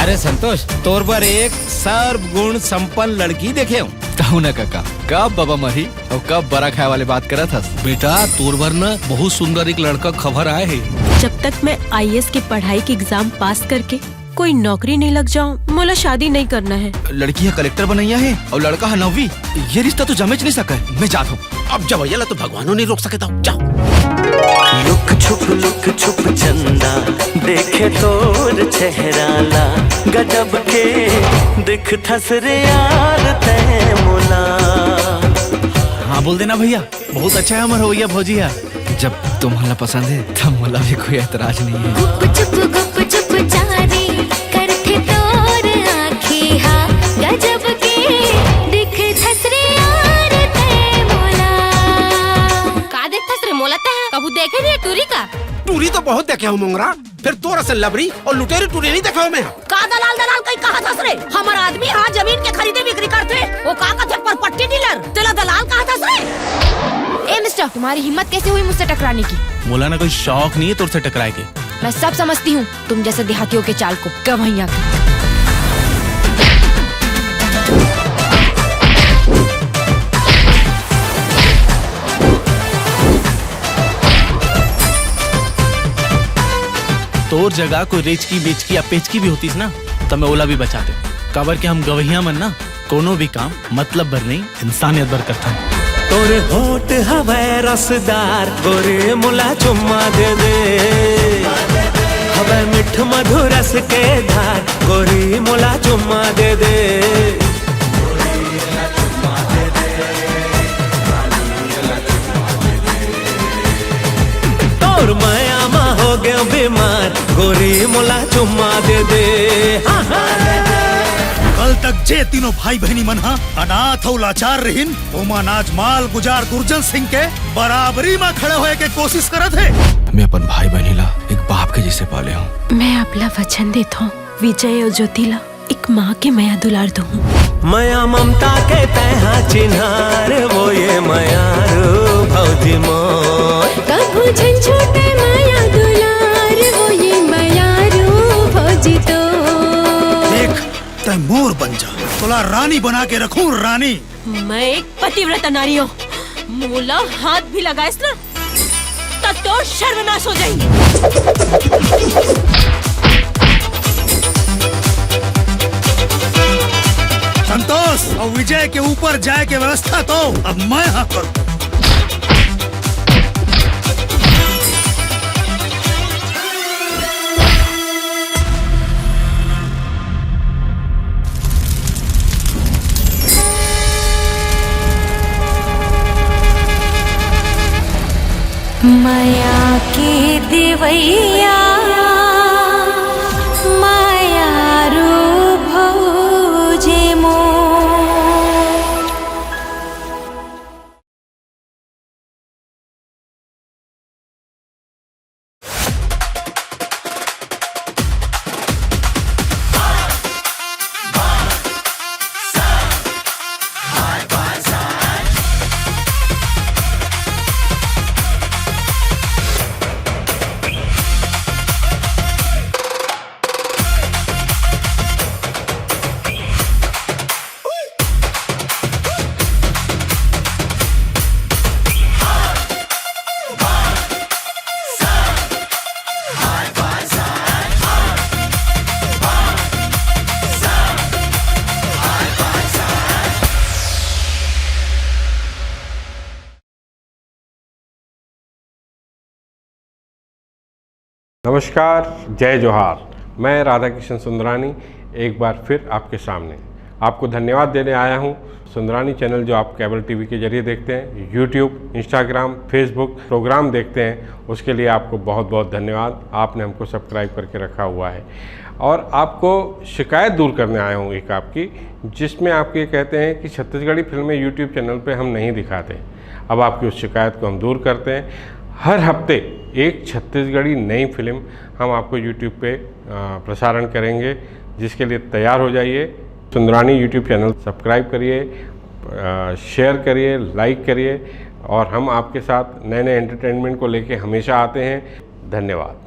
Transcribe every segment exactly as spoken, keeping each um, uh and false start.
अरे संतोष, तोर बर एक सर्वगुण संपन्न लड़की देखे हूँ। कहूँ ना काका, कब बाबा मरही अउ कब बरा खाए वाले बात करत हस? बेटा, तोर बर न बहुत सुंदर एक लड़का खबर आए हे। जब तक मैं आईएएस की पढ़ाई के एग्जाम पास करके कोई नौकरी नहीं लग जाऊं, मोला शादी नहीं करना है। लड़की ह कलेक्टर बनैया हे अउ लड़का ह नौवीं। ये रिश्ता तो जमेच नहीं सके। मैं जात हूँ। अब जवैया ला तो भगवानो नहीं रोक सके, तो जाओ। लुक छुप लुक छुप चंदा देखे तोर चेहरा ला, गजब के दिखथस रे यार तै मोला। हाँ बोल देना भैया, बहुत अच्छा है हमर होइया भौजी है। जब तुम्हाला पसंद है तब मोला भी कोई एतराज नहीं है। गुप चुप गुप चुप चारी करथे तोर आँखी हा, गजब के दिखथस रे यार तै मोला। का देखथस रे मोला तै? कभू देखे नहीं टूरी का? टूरी तो बहुत देखे हूँ मोंगरा, फिर तोर असन लबरी अउ लुटेरी टूरी नहीं देखे हूँ मैं। का दलाल दलाल कहीं कहा था रे? हमारा आदमी हाँ जमीन के खरीदे बिक्री करथे, वो का कथे परपट्टी डीलर, तेला दलाल कहा था रे? ए मिस्टर, तुम्हारी हिम्मत कैसे हुई मुझसे टकराने की? मोला ना कोई शौक नहीं है तोर से टकराए के। मैं सब समझती हूँ तुम जैसे देहातियों के चाल को। गवैया के। तोर जगह कोई रेचकी बेचकी या पेचकी भी होतीस ना, त मैं ओला भी बचा दे। काबर के हम गवैया मन ना कोनो भी काम मतलब बर नहीं, इंसानियत बर करथन। तोर होठ हवय रसदार, गोरी मोला चुम्मा दे दे। हवय मिठ मधुर रस के धार, गोरी मोला चुम्मा दे दे। तोर मया मा हो गयो बीमार, गोरी मोला चुम्मा दे दे। हाँ, हाँ। कल तक जे तीनों भाई बहनी मन हा अनाथ अउ लाचार रहिन, ओमन आज माल गुजार दुर्जन सिंह के बराबरी मा खड़े होए के कोशिश करत हे। मैं अपन भाई बहनी ला एक बाप के जैसे पाले हूँ। मैं आपला वचन देत हूँ, विजय अउ ज्योति ला एक माँ के मया दुलार दूँ। मया ममता के तैहा चिन्हार, वो ये मयारू भौजी मोर। कभू झन छूटे मया दुलार, वो ये मयारू भौजी तो। देख, तै मोर बन जा, तोला रानी बना के रखूं, रानी। मैं एक पतिव्रता नारी हूँ, मोला हाथ भी लगाएस ना, त तोर सर्वनाश हो जाही। संतोष, अउ विजय के ऊपर जाए के व्यवस्था तो अब मैं हा करूँ। मया के देवैया, मयारू भौजी मोर। नमस्कार, जय जोहार। मैं राधाकृष्ण सुंदरानी एक बार फिर आपके सामने आपको धन्यवाद देने आया हूँ। सुंदरानी चैनल जो आप केबल टीवी के जरिए देखते हैं, यूट्यूब, इंस्टाग्राम, फेसबुक प्रोग्राम देखते हैं, उसके लिए आपको बहुत बहुत धन्यवाद। आपने हमको सब्सक्राइब करके रखा हुआ है। और आपको शिकायत दूर करने आया हूँ एक आपकी, जिसमें आप ये कहते हैं कि छत्तीसगढ़ी फिल्में यूट्यूब चैनल पे हम नहीं दिखाते। अब आपकी उस शिकायत को हम दूर करते हैं। हर हफ्ते एक छत्तीसगढ़ी नई फिल्म हम आपको यूट्यूब पे, अ, प्रसारण करेंगे, जिसके लिए तैयार हो जाइए। सुंदरानी यूट्यूब चैनल सब्सक्राइब करिए, अ, शेयर करिए, लाइक करिए और हम आपके साथ नए नए एंटरटेनमेंट को लेके हमेशा आते हैं। धन्यवाद।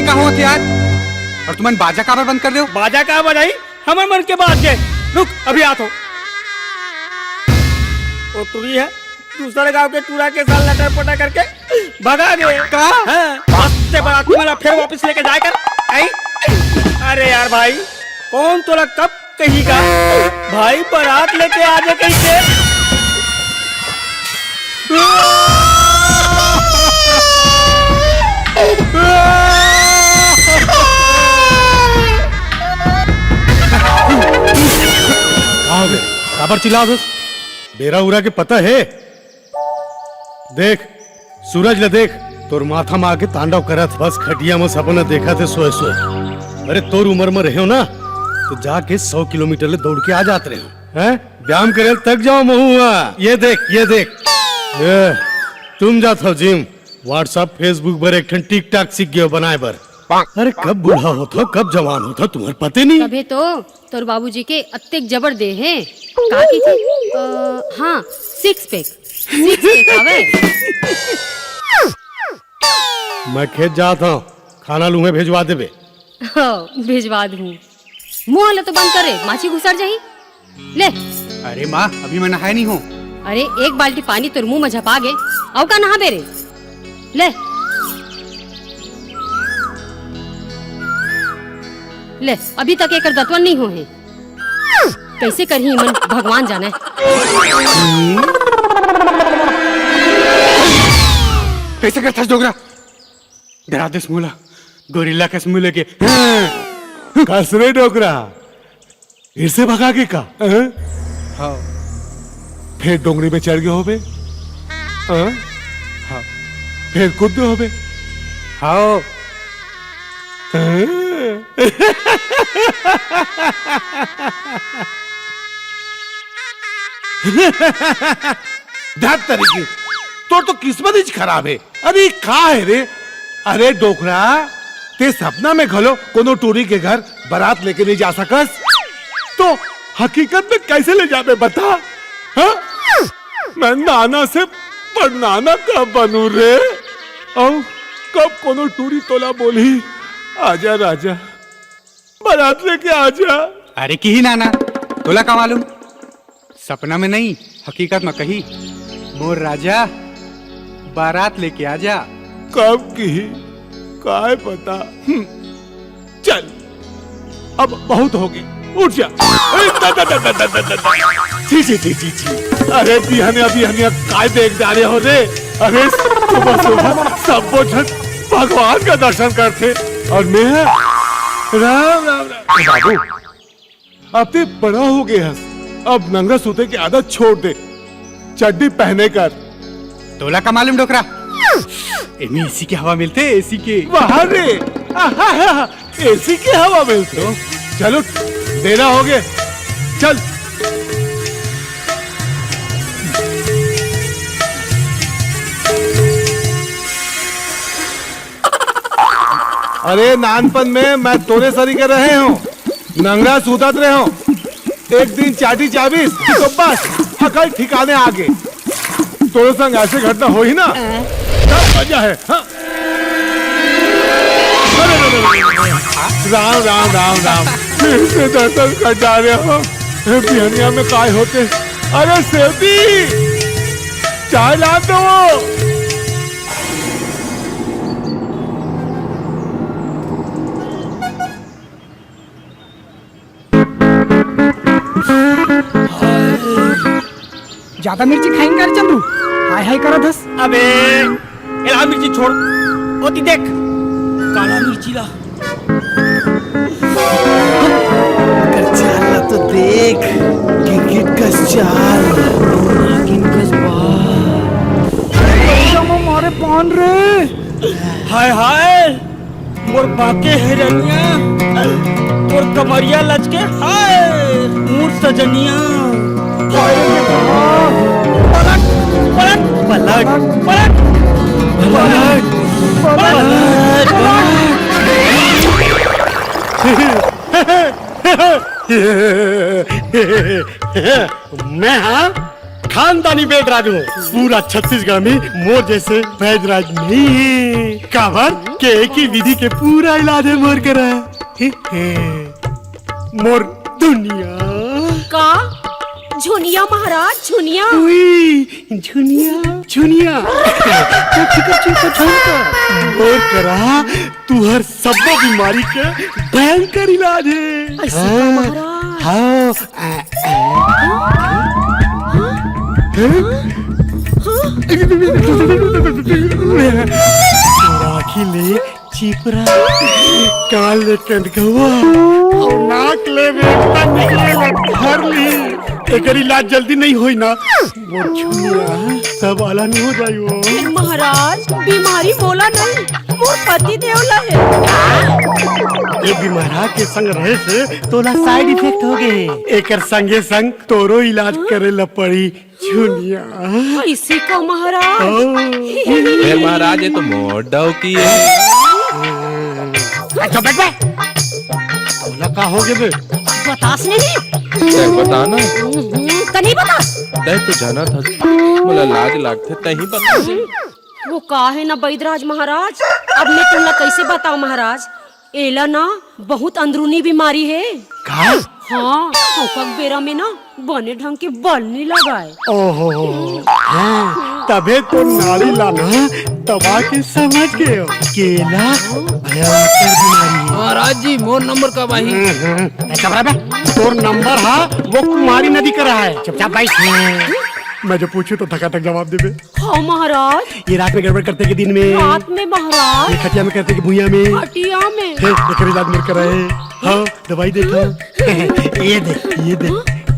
का होत यार? और तुमन बाजा काबर बंद कर दे हो? बाजा का बजाई? हमर मन के बात के। रुक, अभी आत हो। वो टुरी है, दूसरे गांव के टूरा के साथ लटर पटर करके भगा गए। का? हाँ, मस्त बाराती वाला फिर वापस लेके जाए कर। आई? अरे यार भाई, कौन तोला कब कही का भाई बारात लेके आ जा कही के? का हो गए? काबर चिल्लात हस? बेरा उरा के पता है? देख, सूरज ल देख, तोर माथा म आके तांडव करत, बस खटिया म सपना देखत हे सोए सोए। अरे, तोर उमर म रहेव ना, तो जाके सौ किलोमीटर ले दौड़ के आ जात रहेव, हैं? व्यायाम करे ल तक जाओ महू हा। ये देख, ये देख। ए, तुम जात हो जिम, WhatsApp, Facebook बर एक ठन TikTok सीख गयो बनाए बर। अरे, कब बूढ़ा होत हो, कब जवान होत हो, तुम्हर पते नहीं। तभे तो तोर बाबूजी के अत्तेक जबर देह हे। का कहिथे? अ, हाँ, सिक्स पैक। सिक्स पैक आवे। मैं खेत जात हूँ, खाना लूहे भेजवा देबे। हो, भेजवा दूँ। मुँह ल तो बंद करे, माछी घुसर जाही। ले। अरे माँ, अभी मैं नहाए नहीं हूँ। अरे, एक बाल्टी पानी तोर मुँह में झपा गे, अउ का नहाबे रे? ले। ले, अभी तक एकर दतवन नहीं हो हे। कैसे करही मन, भगवान जाने। कैसे करथस डोकरा? डरा देस मोला, गोरिल्ला कस मुँह लेके। कस रे डोकरा, फिर से भगा के का? हाँ? हाँ। फिर डोंगरी में चढ़ गए होबे? हाँ? हाँ। फिर कूद गए होबे? हाँ। हाँ। धत तरीके, तोर तो किस्मत ही खराब है। अरे, का है रे? अरे डोकरा, ते सपना में घलो कोनो टूरी के घर बारात लेके नहीं जा सकस, तो हकीकत में कैसे ले जाबे, बता? हाँ? मैं नाना से परनाना कब बनूं रे? अउ कब कोनो टूरी तोला बोलही, "आजा राजा, बारात लेके आजा"? अरे किही नाना, तोला का मालूम? सपना में नहीं, हकीकत में कही, "मोर राजा, बारात लेके आजा।" कब किही, काय पता। हम्म, चल, अब बहुत होगे, उठ जा। ए, द, द, द। छी, छी, छी, छी, छी। अरे बिहनिया, बिहनिया काय देख डारे हो रे? अरे सुबह सुबह सब झन भगवान का दर्शन करथे और मैं, राम, राम, राम। बाबू, अब ते बड़ा हो गए हस, अब नंगा सूते के आदत छोड़ दे, चड्डी पहने कर। तोला का मालूम डोकरा, एमे एसी के हवा मिलथे, एसी के। वाह रे, आहा, एसी के हवा मिलथे। तो? चलो, बेरा हो गए, चल। अरे नानपन में मैं तोरे सरीके रहे हूँ, नंगरा सूतत रहे हूँ। एक दिन चाटी चाबिस तो बस अकल ठिकाने आ गे। तोरे संग ऐसे घटना होही ना, तब मजा है। हाँ? अरे, अरे, अरे, अरे, अरे। राम, राम, राम, राम। फिर से दर्शन कर जा रहे हो। ए, बिहनिया में काय होथे? अरे सेवती, चाय ला दो। ज्यादा मिर्ची खाइन कर चंदू, हाय हाय करत हस। अबे, एला मिर्ची छोड़, ओती देख, काला मिर्ची ला। कर चाल ला तो देख, गिरगिट कस चाल। नागिन कस बाल। मारे पान रे। हाय हाय। मोर बाके हिरनिया, तोर कमरिया लचके, हाय, मोर सजनिया। हाय रे बाप। पलट, पलट, पलट, पलट, पलट, पलट। मैं हाँ खानदानी बैदराज हूँ। पूरा छत्तीसगढ़ में मोर जैसे बैदराज नहीं है। काबर के एक ही विधि के पूरा इलाज है मोर करा। हे, हे। मोर दुनिया। का? झुनिया महाराज, झुनिया। उई, झुनिया, झुनिया। मोर करा तुहर सब्बो बीमारी के भयंकर इलाज है। ऐसे का हाँ, महाराज? हाँ, आ, आ। हाँ? राखी ले चिपरा, कान ले कंदगवा, अउ नाक ले बेटा निकले ला धर ली। एकर इलाज जल्दी नहीं होई ना, मोर झुनिया सब अलग हो जाई वो। फिर महाराज, बीमारी मोला नहीं, मोर पति देव ला है। ये बीमारा के संग रहे से तोला side effect हो गए। एकर संगे संग तोरो इलाज करे ला पड़ी। झुनिया। ऐसे का महाराज? ओ। ए महाराज, ये तो मोर डौकी है। ए, चुप बैठ बे। तोला का हो गे बे? बतास नहीं। तै बता ना। हम्म, त नहीं बतास। तै तो जानत हस, मोला लाज लागथे, तै ही बता। वो का है ना बैदराज महाराज, अब मैं तुमला कैसे बताऊं महाराज? एला ना बहुत अंदरूनी बीमारी है। का? हाँ, थोकक बेरा में ना बने ढंग के बल नहीं लगाए। ओहो, हाँ, तभे तो नाड़ी ला ना दबा के समझ गए हो। केला भयंकर बीमारी है। महाराज जी, मोर नंबर कब आही? हम्म, हम्म, चुप रह बे। तोर नंबर हा वो कुमारी नदी करा है। चुपचाप बैठ। मैं जो पूछूं तो धकाधक जवाब देबे। हाँ महाराज। ये रात में गड़बड़ करते के दिन में? रात में महाराज। ये खटिया में करते के भुइया में? खटिया में। हे, एकर इलाज मोर करा है। हाँ, दवाई देता। ये दे, ये दे,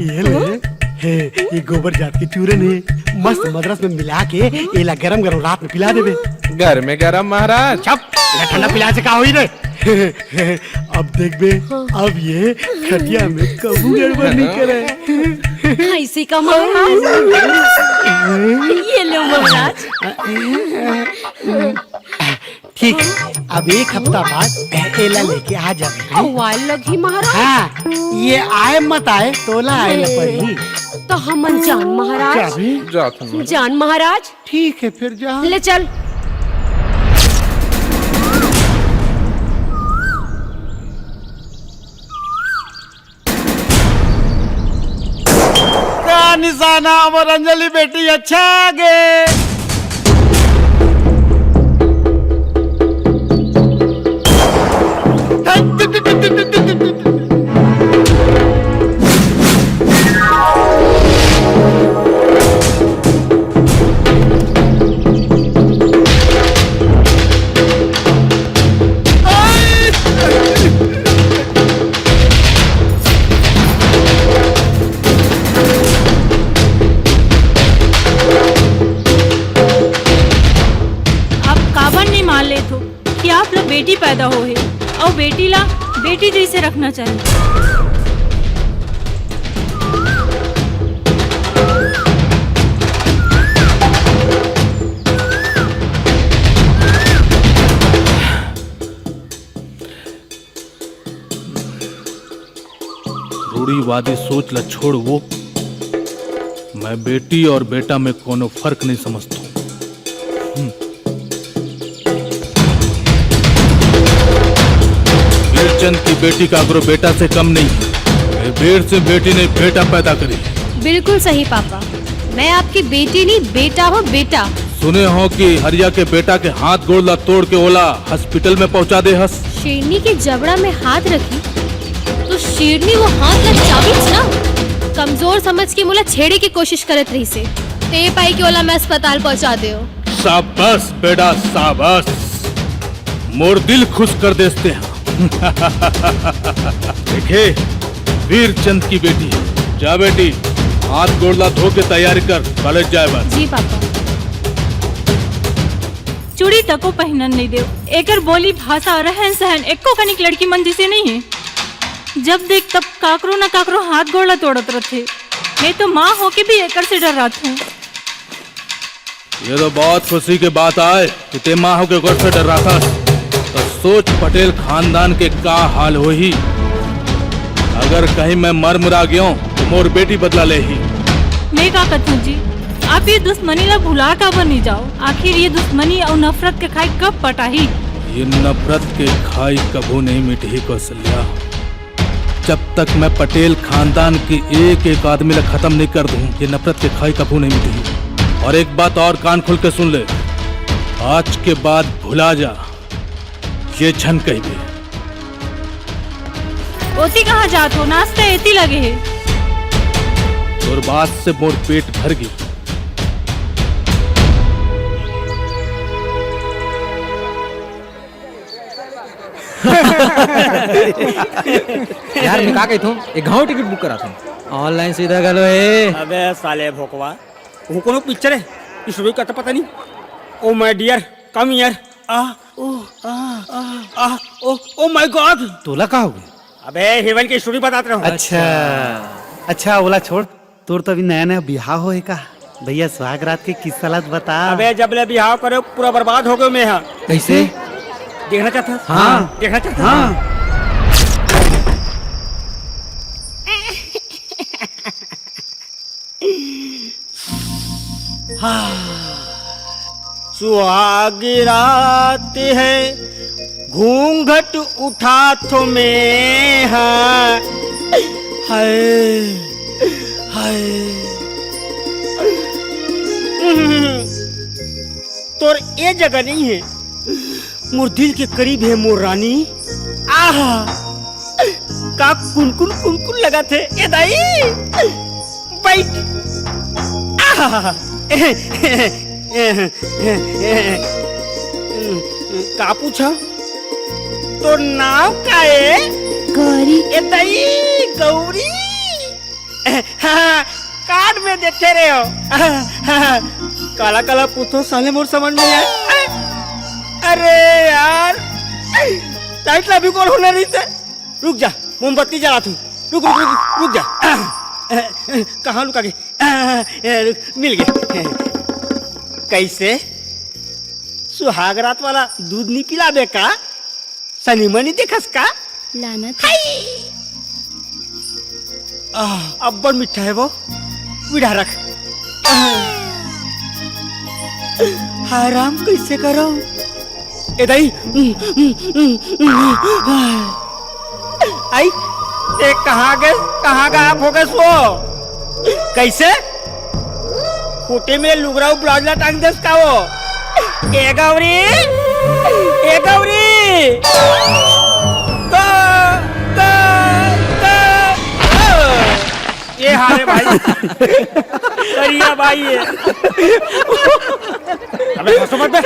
ये ले। हे, ये गोबर जात के चूरन है, मस्त मदरस में मिला के एला गरम गरम रात में पिला देबे। गरमे गरम महाराज। चुप, एला ठंडा पिला से का होई रे? अब देख बे, अब ये खटिया में कभू गड़बड़ नहीं करे। ऐसे का महाराज? ये लो महाराज। ठीक, अब एक हफ्ता बाद एला लेके आ जाबे। अउ आए लगही महाराज। हाँ, ये आए मत आए, तोला आए ला पड़ही। तो हमन जान महाराज। जाबे? जात हन महाराज। जान महाराज। ठीक है, फिर जा। ले चल। का निशाना हमर अंजलि बेटी अच्छा गे। आप काबर नहीं मान लेत हो कि आप ला बेटी पैदा हो हे, अउ बेटी ला बेटी जैसे रखना चाहिए। रूढ़िवादी सोच ला छोड़ वो, मैं बेटी और बेटा में कोनो फर्क नहीं समझता हूँ। हम्म। वीरचंद की बेटी काकरो बेटा से कम नहीं है। ये वीर से बेटी ने बेटा पैदा करी। बिल्कुल सही पापा, मैं आपकी बेटी नहीं, बेटा हो बेटा। सुने हो कि हरिया के बेटा के हाथ गोड़ ला तोड़ के ओला हॉस्पिटल में पहुंचा दे हस। शेरनी के जबड़ा में हाथ रखी तो शेरनी वो हाथ ला चाबिच ना, कमजोर समझ के मोला छेड़े के कोशिश करत रहिसे। ते पाई के ओला मैं अस्पताल पहुंचा देव। शाबाश बेटा, शाबाश, मोर दिल खुश कर देस तेहा। देखे, वीरचंद की बेटी, जा बेटी, हाथ गोड़ ला धो के तैयारी कर, कॉलेज जाए बर। जी पापा। चूड़ी तको पहिनन नहीं देव। एकर बोली भाषा, रहन सहन एको कनिक लड़की मन जैसे नहीं है। जब देख तब काकरो ना काकरो हाथ गोड़ ला तोड़त रथे। मैं तो माँ होके भी एकर से डर्राथों। ये तो बहुत खुशी के बात आय कि ते माँ होके ओकर से डर्राथस। तो सोच पटेल खानदान के का हाल होही। अगर कहीं मैं मर मुरा गयों तो मोर बेटी बदला लेही। ये का कथो जी, आप ये दुश्मनी ला भुला काबर नहीं जाओ? आखिर ये दुश्मनी अउ नफरत के खाई कब पटाही? ये नफरत के खाई कभू नहीं मिटही कौशल्या। जब तक मैं पटेल खानदान के एक एक आदमी ला खत्म नहीं कर दूं, ये नफरत के खाई कभू नहीं मिटही। और एक बात और कान खोल के सुन ले, आज के बाद भुला जा, ये झन कहिबे। ओती कहाँ जात हो? नाश्ता एती लगे हे। तोर बात से मोर पेट भर गे। यार, मैं का कहत हूँ, एक घाव टिकट बुक करा था। ऑनलाइन सुविधा घलो हे। अबे साले भोकवा, वो कोनो पिक्चर है? स्टोरी का तो पता नहीं। Oh my dear, come here. आ, ओ, आ, आ, आ, ओ, ओ माय गॉड। तोला का हो गया? अबे हीरोइन की स्टोरी बतात रहा हूँ। अच्छा, अच्छा, ओला छोड़। तोर तो अभी नया नया बिहाव होए का? भैया, सुहाग रात के किस्सा ला तो बता। अबे जब ले बिहाव करे, पूरा बर्बाद हो गयो मैं हा। कैसे? देखना चाहता? हाँ। देखना चाहता? हाँ। हाँ। सुहाग रात है, घूंघट उठा थो मैं, हाँ। हाय, हाय। तोर ए जगह नहीं है, मोर दिल के करीब है मोर रानी। आहा, का कुनकुन कुनकुन लगत हे ए दाई। बैठ। आहा, का पूछा? तोर नाव का ए? गौरी। ए दाई, गौरी। हाँ, कार्ड में देखे रहे हो। काला काला पूछो साले, मोर समझ में आए। अरे यार, टाइट ला भी कौन होना रही से? रुक जा, मोमबत्ती जला तू। रुक, रुक, रुक, रुक जा। कहाँ लुका गे? रुक, मिल गे। कैसे? सुहाग रात वाला दूध नहीं पिलाबे का? सनी मनी देखस का? लानत। हाय! आह, अब्बड़ मीठा है वो। विड़ा रख। आह। हाय राम, कैसे करो? ए दाई। आई, ते कहाँ गए, कहाँ गायब हो गए वो? कैसे? खूंटी में लुगरा अउ ब्लाउज ला टांग देस का वो? ए गौरी, ए गौरी, तो, तो, तो, ये हारे भाई, करिया भाई ये। अबे हंसो मत बे।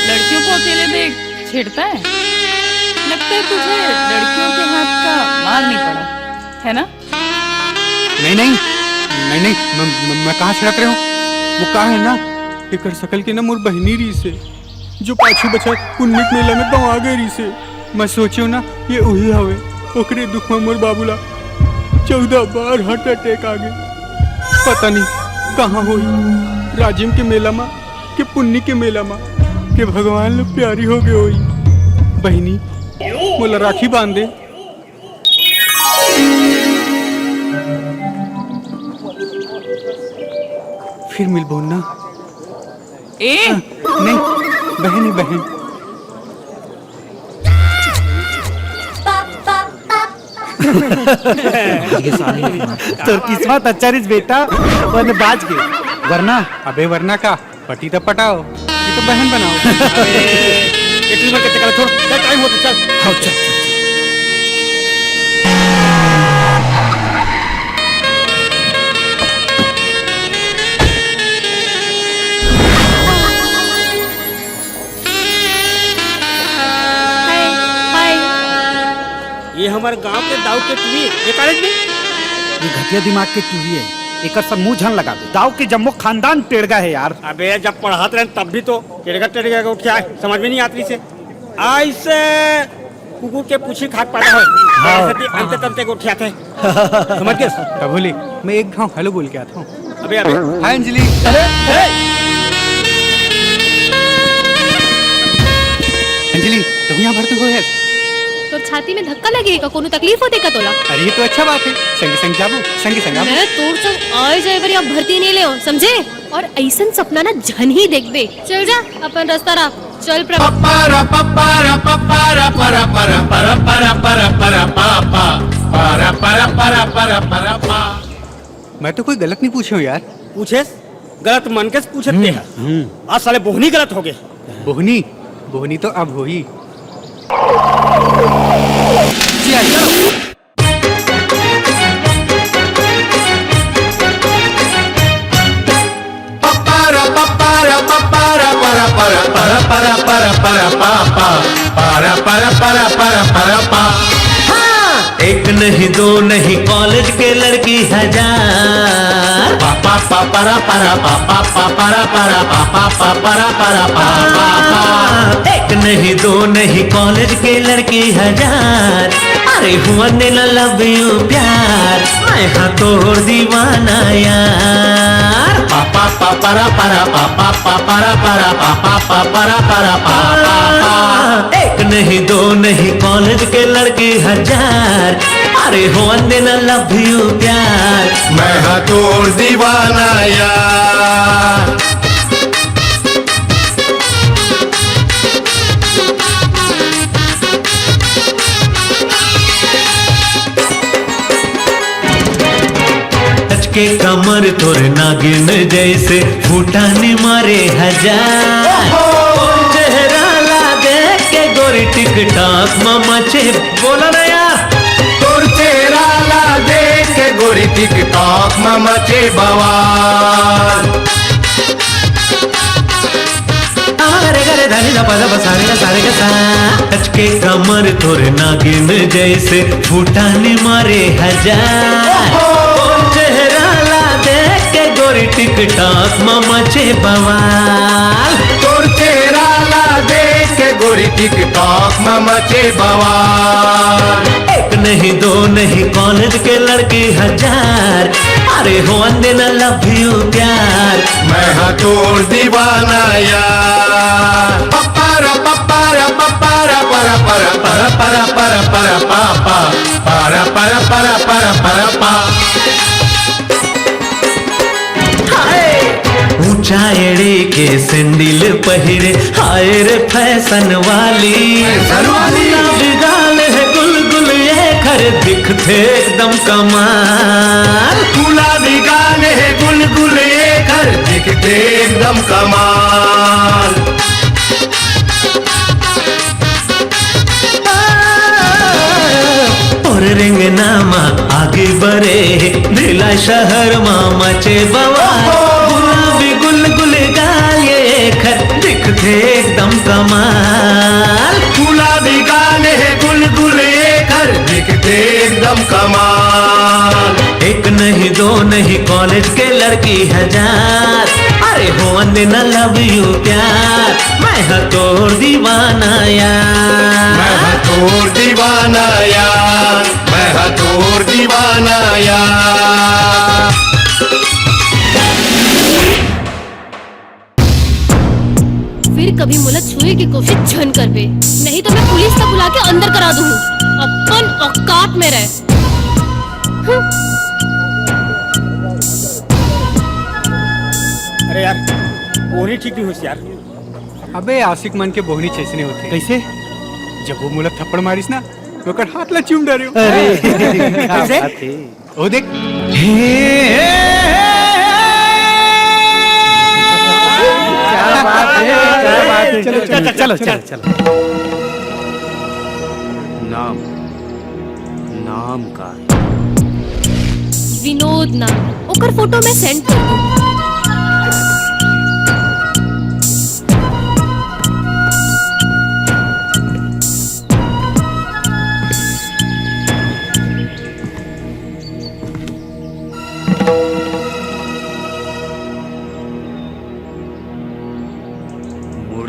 लड़कियों को अकेले देख, छेड़ता है। लगता है तुझे लड़कियों के हाथ का मार नहीं पड़ा, है ना? नहीं, नहीं, नहीं, नहीं, मैं, मैं, मैं कहाँ छिड़क रहे हूँ? वो का है ना, एकर शकल के ना मोर बहिनी रहिसे, जो पाछू बछर पुन्नी के मेला में गंवा गे रहिसे। मैं सोचेंव ना, ये उही हवे, ओकरे दुख में मोर बाबू ला चौदह बार हार्ट अटैक आ गे। पता नहीं कहाँ होही, राजिम के मेला मा के पुन्नी के मेला मा के भगवान ला प्यारी हो गे होही। बहिनी, मोला राखी बांध दे। फिर मिलबो ना। ए? नहीं, बहन ही बहन। तोर किस्मत अच्छा रहिस बेटा, वरना बाच गे। वरना? अबे वरना का? पटी त पटाओ, नहीं तो बहन बनाओ। अरे, इतनी बार कच्चा छोड़, चल, टाइम होता, चल। हाँ, चल, चल, चल। हमर गांव के दाऊ के टूरी ए कॉलेज में। ये घटिया दिमाग के टूरी है, एकर सब मुंह झन लगावे। दाऊ के जम्मो खानदान टेड़गा है यार। अबे, जब पढ़त रहे तब भी तो टेड़गा टेड़गा के उठिया है, समझ में नहीं आत रहिसे। ऐसे कुकुर के पूछी खाक पैदा हो। हाँ। ऐसे अंते तंते के उठिया थे। समझ गए? तभोली, मैं एक घाव हेलो बोल के आता हूँ। अबे, अबे। हाय अंजलि। अरे, ए! अंजलि, तुम यहाँ भर्ती हो है? तोर छाती में धक्का लगे का? कोनो तकलीफ होथे का तोला? अरे, ये तो अच्छा बात है, संगे संग जाबो, संगे संग आबो। मैं तोर संग आए जाए बर यहाँ भर्ती नहीं ले, समझे? और ऐसन सपना ना झन ही देखबे। चल जा, अपन रास्ता रख। चल प्रभु। पप्पारा पप्पारा पप्पारा परा परा परा परा परा परा पा पा पारा परा परा परा परा पा। मैं तो कोई गलत नहीं पूछे हूँ यार। पूछे? गलत मन के पूछत हम्म, ते है। हम्म। आज साले बोहनी गलत हो गए। बोहनी? बोहनी तो अब होही। जी, आ जाओ। पप्पारा पप्पारा पप्पारा परा परा परा परा परा परा पा पा पारा परा परा परा परा पा। हाँ। एक नहीं दो नहीं कॉलेज के लड़की हजार। पा पा पा परा परा पा पा पा परा परा पा पा पा परा परा पा पा पा। एक नहीं दो नहीं कॉलेज के लड़की हजार। अरे हुआ ने ना लव यू प्यार, मैं हाँ तोर दीवाना यार। पा पा पा परा परा पा पा पा परा परा पा पा पा परा परा पा पा पा। एक नहीं दो नहीं कॉलेज के लड़की हजार। अरे हो अंदे ना लव यू प्यार, मैं हाँ तोर दीवाना यार। के कमर तोर नागिन जैसे फूटानी मारे हजार। तोर चेहरा ला देख के गोरी टिकटॉक में मचे, बोला ना यार। तोर चेहरा ला देख के गोरी टिकटॉक में मचे बवाल। अरे गरे धनी दा पदा बसारे गा सारे गा सा। अचके कमर तोर नागिन जैसे फूटानी मारे हजार। तोर चेहरा ला देख के गोरी टिकटॉक में मचे बवाल। तोर चेहरा ला देख के गोरी टिकटॉक में मचे बवाल। एक नहीं दो नहीं कॉलेज के लड़की हजार। अरे हो अंदे ना लव यू प्यार, मैं हाँ तोर दीवाना यार। पप्पारा पप्पारा पप्पारा परा परा परा परा परा परा पा पा पारा परा परा परा परा पा। हाय। ऊंचा एड़ी के सैंडल पहिरे, हाय रे फैशन वाली। फैशन वाली। गुलाबी गाल है गुलगुल एखर, दिखथे एकदम कमाल। गुलाबी गाल है गुलगुल एखर, दिखथे एकदम कमाल। तोर रेंगना मा आगी बरे, भिलाई शहर मा मचे बवाल। गुलाबी गुलगुल गाल एखर, दिखथे एकदम कमाल। गुलाबी गाल है गुलगुल एखर, दिखथे एकदम कमाल। एक नहीं दो नहीं कॉलेज के लड़की हजार। अरे हो अंदे ना लव यू प्यार, मैं हाँ तोर दीवाना यार। मैं हाँ तोर दीवाना यार, मैं हाँ तोर दीवाना यार। फिर कभी मोला छुए के कोशिश झन करबे, नहीं तो मैं पुलिस ला बुला के अंदर करा दूँ। अपन औकात में रह। हम्म। अरे यार, बोहनी ठीक नहीं होइस यार। अबे आशिक मन के बोहनी चैसने होथे। कैसे? जब वो मोला थप्पड़ मारिस ना, मैं ओकर हाथ ला चूम डारे हूँ। अरे, क्या बात है। ओ देख। क्या बात है, क्या बात है। चलो, चलो, चलो, चलो, चलो। नाम, नाम का है? विनोद नाम। ओकर फोटो मैं सेंड कर दूँ।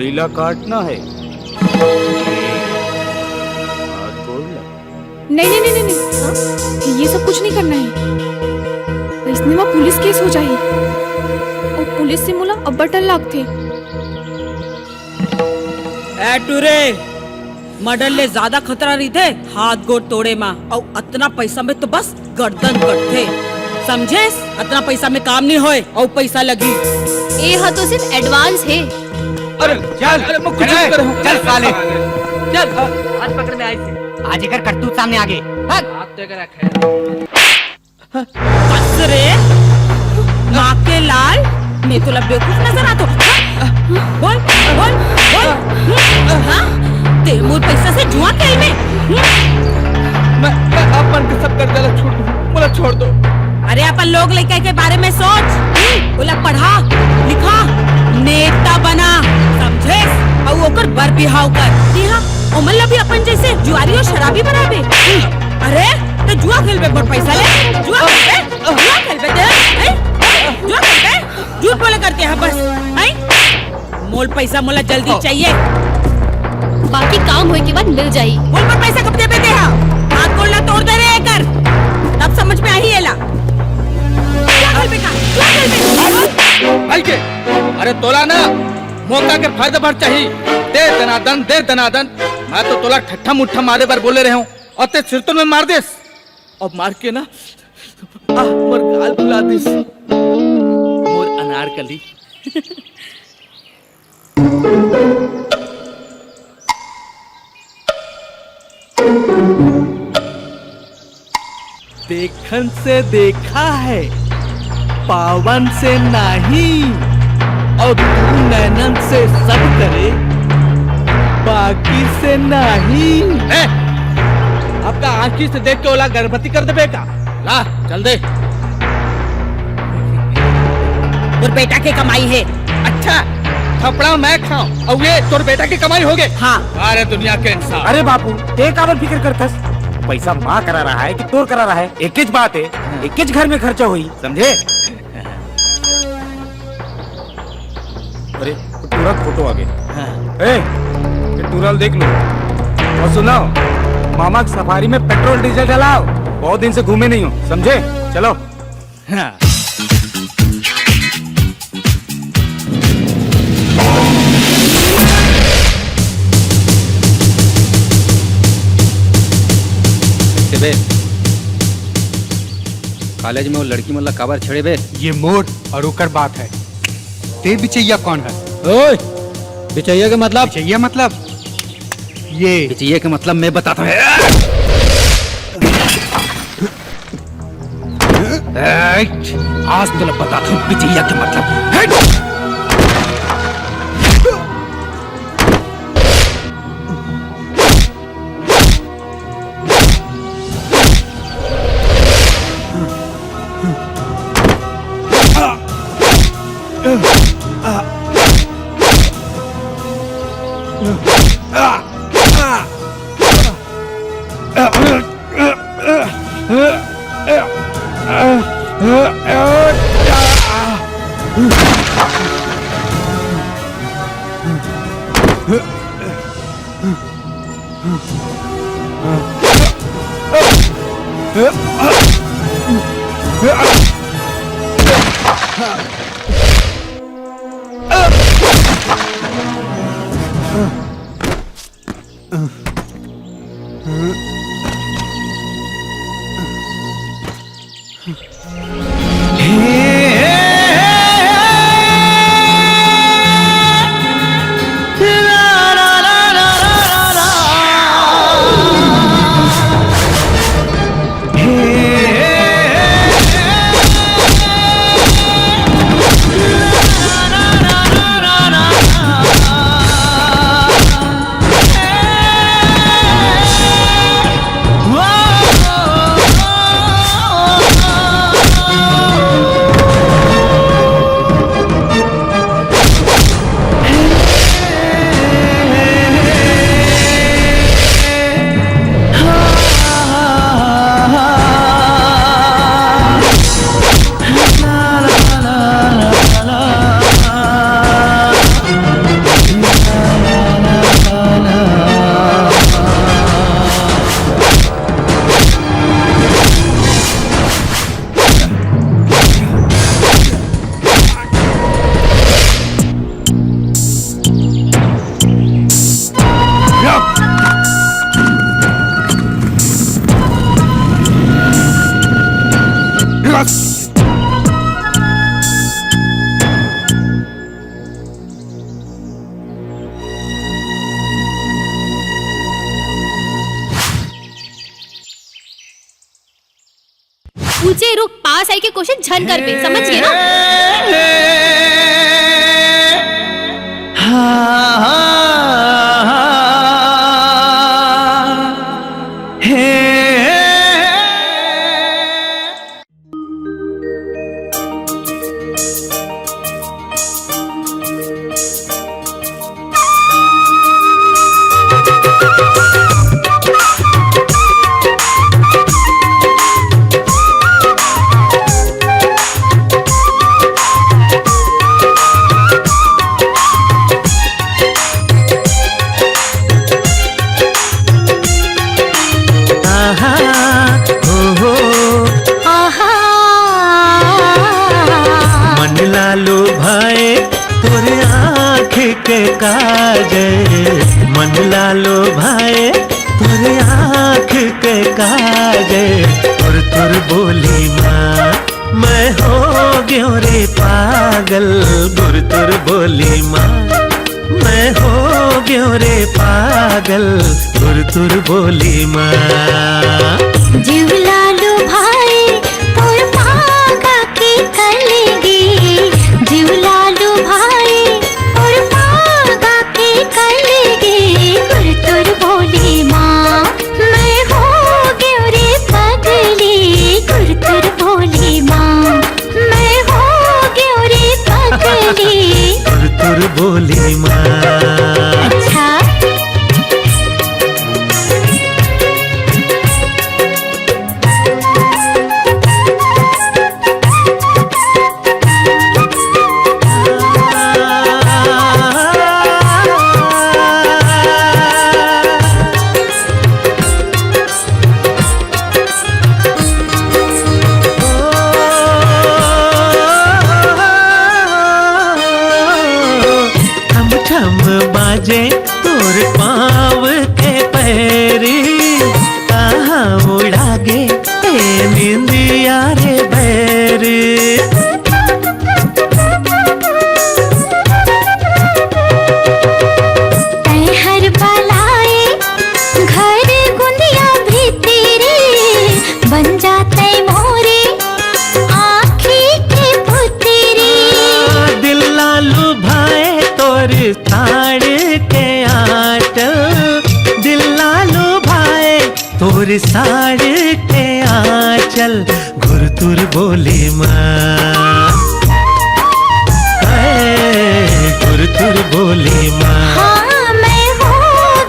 इला काटना है। हाथ गोड़ ला। नहीं, नहीं, नहीं, नहीं, नहीं। हाँ? ये सब कुछ नहीं करना है। इसने वहाँ पुलिस केस हो जाही। ओ, पुलिस से मोला अब्बड़ डर लागथे। ए टूरे, मर्डर ले ज्यादा खतरा रहिथे हाथ गोड़ तोड़े मा, अउ अतना पैसा में तो बस गर्दन कटथे, समझेस? अतना पैसा में काम नहीं होय, अउ पैसा लगी। ए हा तो सिर्फ एडवांस हे। अरे चल, अरे मैं कुछ नहीं कर रहा हूँ। चल साले, चल। आज पकड़ में आई थी। आज एकर करतूत सामने आ गे। भाग। आप तो एकर खैर। बस रे, माँ के लाल, मैं तोला बेवकूफ नजर आथों। बोल, बोल, बोल। हाँ? ते मोर पैसा से जुआ खेलबे? मैं, मैं अपन के सब कर्जा ला छूट दूँ, मोला छोड़ दो। अरे अपन लोग लइका के बारे में सोच, ओला पढ़ा, लिखा, नेता बना, समझेस? अउ ओकर बर बिहाव कर। जी हाँ, ओमन ला भी अपन जैसे जुआरी अउ शराबी बनाबे। अरे, ते जुआ खेलबे, मोर पैसा ले, जुआ खेलबे, जुआ खेलबे ते, हैं? जुआ खेलबे? झूठ बोले करते हैं बस, हैं? मोर पैसा मोला जल्दी चाहिए। बाकी काम होए के बाद मिल जाई। मोर पैसा कब देबे ते हा? हाथ गोड़ ला तोड़ दे रे एकर, तब समझ में आही एला। जुआ खेलबे का? जुआ खेलबे? भाई के, अरे तोला ना मौका के फर्द भर चाहिए। दे दनादन, दे दनादन। मैं तो तोला ठट्ठा मुट्ठा मारे बर बोले रहे हूँ, अउ ते सिरतोन में मार देस। अब मार के ना, आह, मोर गाल फुला दिस। मोर अनारकली। देखन से देखा है, पावन से नहीं, अउ दू नैनन से सब करे, बाकी से नहीं। ए, आपका आंखी से देख के ओला गर्भवती कर देबे का? ला, चल दे। तोर बेटा के कमाई हे। अच्छा, थपड़ा मैं खाऊं अउ ये तोर बेटा के कमाई होगे? हाँ। अरे दुनिया के इंसान। अरे बापू, ते काबर फिकर करथस? पैसा माँ करा रहा है कि तोर करा रहा है, एकेच बात है, एकेच घर में खर्चा होई, समझे? अरे, टूरा के फोटो आगे। हाँ। ए, ये टूरा ल देख लो। अउ सुनो, मामा के सफारी में पेट्रोल डीजल डलाओ, बहुत दिन से घूमे नहीं हो, समझे? चलो। हाँ। ए बे, कॉलेज में वो लड़की मन ला काबर छेड़े बे? ये मोर अउ ओकर बात है। ते बिचैया कोन है? ओए, बिचैया के मतलब? बिचैया मतलब ये। बिचैया के मतलब मैं बताता हूँ। आज तोला बताता हूँ बिचैया के मतलब। रुक, पास आए के कोशिश झन करबे, समझ गे ना? आहा, हो, हो। आहा। मन ला लुभाए तोर आँख के काजल, मन ला लुभाए तोर आँख के काजल, तुर तुर बोली माँ, मैं हो गयो रे पागल, तुर तुर बोली माँ। मैं हो गयो रे पागल, तुर तुर बोली माँ। जीव ला लुभाए तोर पागा के कलगी, जीव ला लुभाए तोर पागा के कलगी, तुर तुर बोली माँ। मैं हो गयो रे पगली, तुर तुर बोली माँ। मैं हो गयो रे पगली। तुर तुर बोली माँ। अच्छा। ठम ठम बाजे तोर पाँव के पैरी, कहाँ उड़ा गे ए निंदिया रे बैरी। तैं हर बलाए घर गुंदिया भीतरी, बन जा तैं मोरे आँखी के पुतरी। दिल ला लुभाए तोर साड़ के आँचल, दिल ला लुभाए तोर साड़ के आँचल, गुर तुर बोली माँ। हाय, गुर तुर बोली माँ। हाँ, मैं हो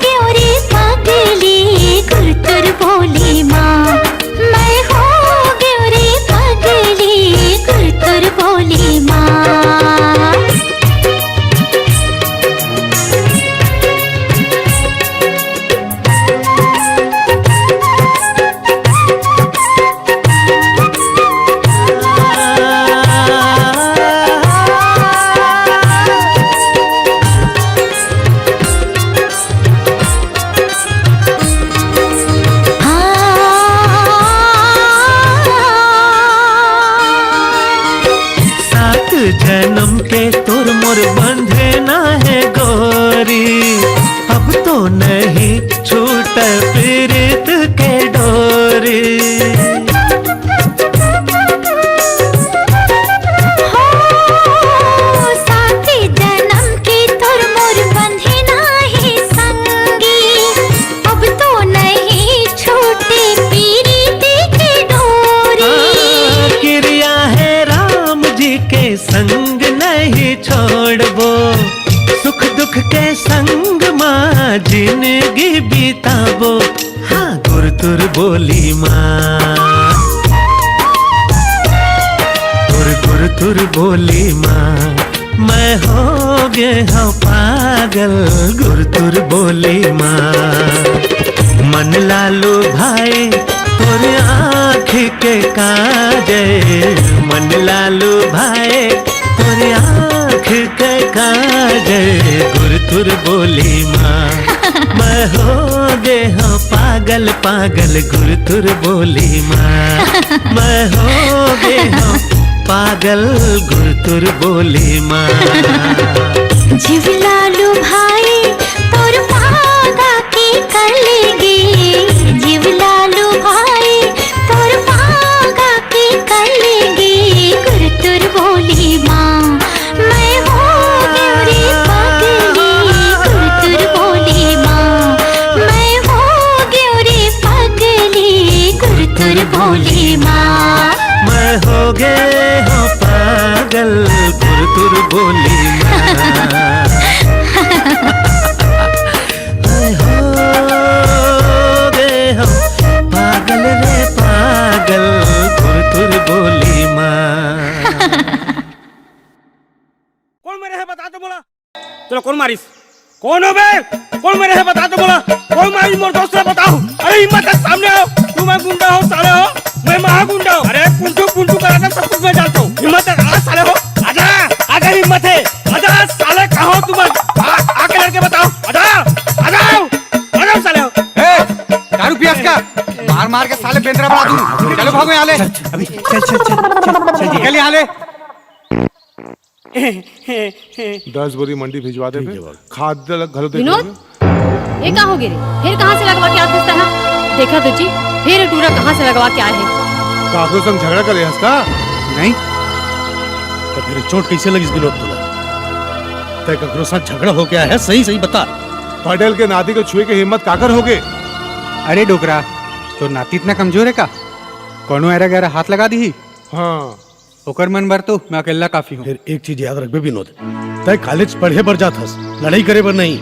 गयो रे पगली, गुर तुर बोली माँ। मैं हो गयो रे पगली, गुर तुर बोली माँ। सात जन्म के तोर मोर बंधना है गोरी, अब तो नहीं छूट पीरित के डोरी। हो, सात जन्म के तोर मोर बंधना है संगी, अब तो नहीं छूटे पीरित के डोरी। हाँ, किरिया है राम जी के संग नहीं छोड़बो, सुख दुख के संग माँ जिंदगी बिताबो। हाँ, गुर तुर बोली माँ, गुर गुर तुर बोली माँ, मैं हो गे हँव पागल, गुर तुर बोली माँ। मन ला लुभाए तोर आँख के काजल, मन ला लुभाए तोर आँख के काजल, गुर तुर बोली माँ। मैं हो गे हँव पागल, पागल गुर तुर बोली माँ। मैं हो गे हँव पागल, गुर तुर बोली माँ। जीव ला लुभाए तोर पागा के कलगी, जीव ला लुभाए तोर पागा के चल, तुर तुर बोली माँ। हाय हो गे हम पागल रे पागल, तुर तुर बोली माँ। कौन मेरे है बता तो बोला। चलो, कौन मारिस? कौन हो बे? कौन मेरे है बता तो बोला। कौन मारिस मोर दोस्त है बताओ। अरे हिम्मत है सामने आओ। तुम मैं गुंडा हो साले हो। मैं महा गुंडा हूँ। अरे कुंटू कुंटू करा था सब कुछ मैं जानता हूँ। हिम्मत है आ साले हो। आजा। आजा हिम्मत है। आजा साले कहाँ हो तुम? आ, आके लड़के बताओ। आजा। आ जाओ। आ जाओ साले हो। ए, दारू पियस का? मार मार के साले बेंदरा बना दूं। चलो भागो यहाँ ले। चल, चल, अभी चल, चल, चल, चल, चल, चल। निकल यहाँ ले। दस बोरी मंडी भिजवा दे ठीक बे। है बाबू। खाद घलो दे विनोद, देबे। ये का हो गे रे? फिर कहाँ से लगवा के आत हस तैं? देखा तो जी, फिर टूरा कहाँ से लगवा के आए हे? काकरो संग झगड़ा करे हस का? नहीं, तो फिर चोट कैसे लगिस विनोद तोला? तैं काकरो साथ झगड़ा हो गया है, सही सही बता। पटेल के नाती को छुए के हिम्मत काकर हो गे? अरे डोकरा, तोर नाती इतना कमजोर है का? कोनो ऐरा गैरा हाथ लगा दी? हाँ। ओकर मन बर तो मैं अकेल्ला काफी हूँ। फिर एक चीज याद रखबे विनोद, तैं कॉलेज पढ़े बर जात हस, लड़ाई करे बर नहीं।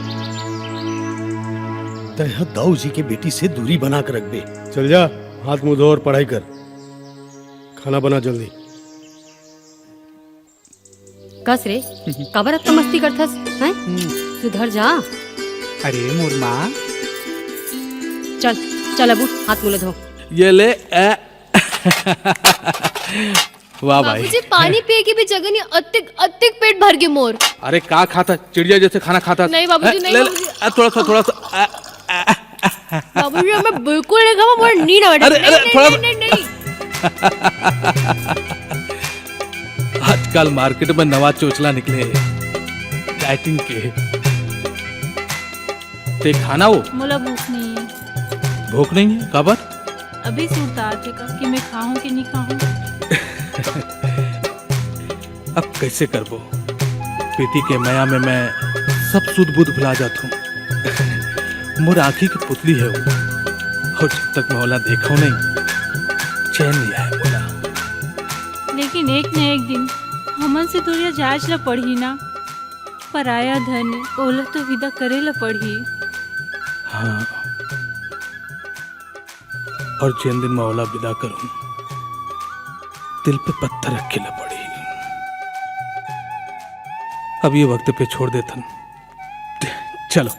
तैं ह दाऊ जी के बेटी से दूरी बना के रखबे। चल जा, हाथ मुंह धो और पढ़ाई कर। खाना बना जल्दी। कस रे, काबर अतना मस्ती करथस, हैं? सुधर जा। अरे मोर माँ। चल, चल अब उठ, हाथ मुंह ला धो। ये ले, ए। वाह भाई। बाबूजी, पानी पिए के भी जगह नहीं, अतिक, अतिक पेट भर गे मोर। अरे का खाता, चिड़िया जैसे खाना खाता। नहीं बाबूजी, हैं? नहीं ले, ले, बाबूजी। आ, थोड़ा सा, थोड़ा सा, आ, आ, आ, आ। बाबूजी, मैं बिल्कुल नहीं खाऊंगा, मोर नींद आ रही। अरे, नहीं, अरे, नहीं, थोड़ा नहीं, नहीं, नहीं। आजकल मार्केट में नवा चोचला निकले हे, डाइटिंग के। तैं खाना वो? मोला भूख नहीं है। भूख नहीं है? काबर? अभी सुरता आथे का कि मैं खाहूं कि नहीं खाहूं। अब कैसे करबो? प्रीति के मया में मैं सब सुध बुध भुला जात हूँ। मोर आँखी की पुतली है वो, और जब तक मैं ओला देखो नहीं, चैन नहीं आए बोला। लेकिन एक न एक दिन हमन से दूरिया जांच ला पड़ही ना। पराया धन ए, ओला तो विदा करे ला पड़ही। हाँ, और जेन दिन मैं ओला विदा करूं, दिल पे पत्थर रखे ला पड़ही। अब ये वक्त पे छोड़ देथन। चलो।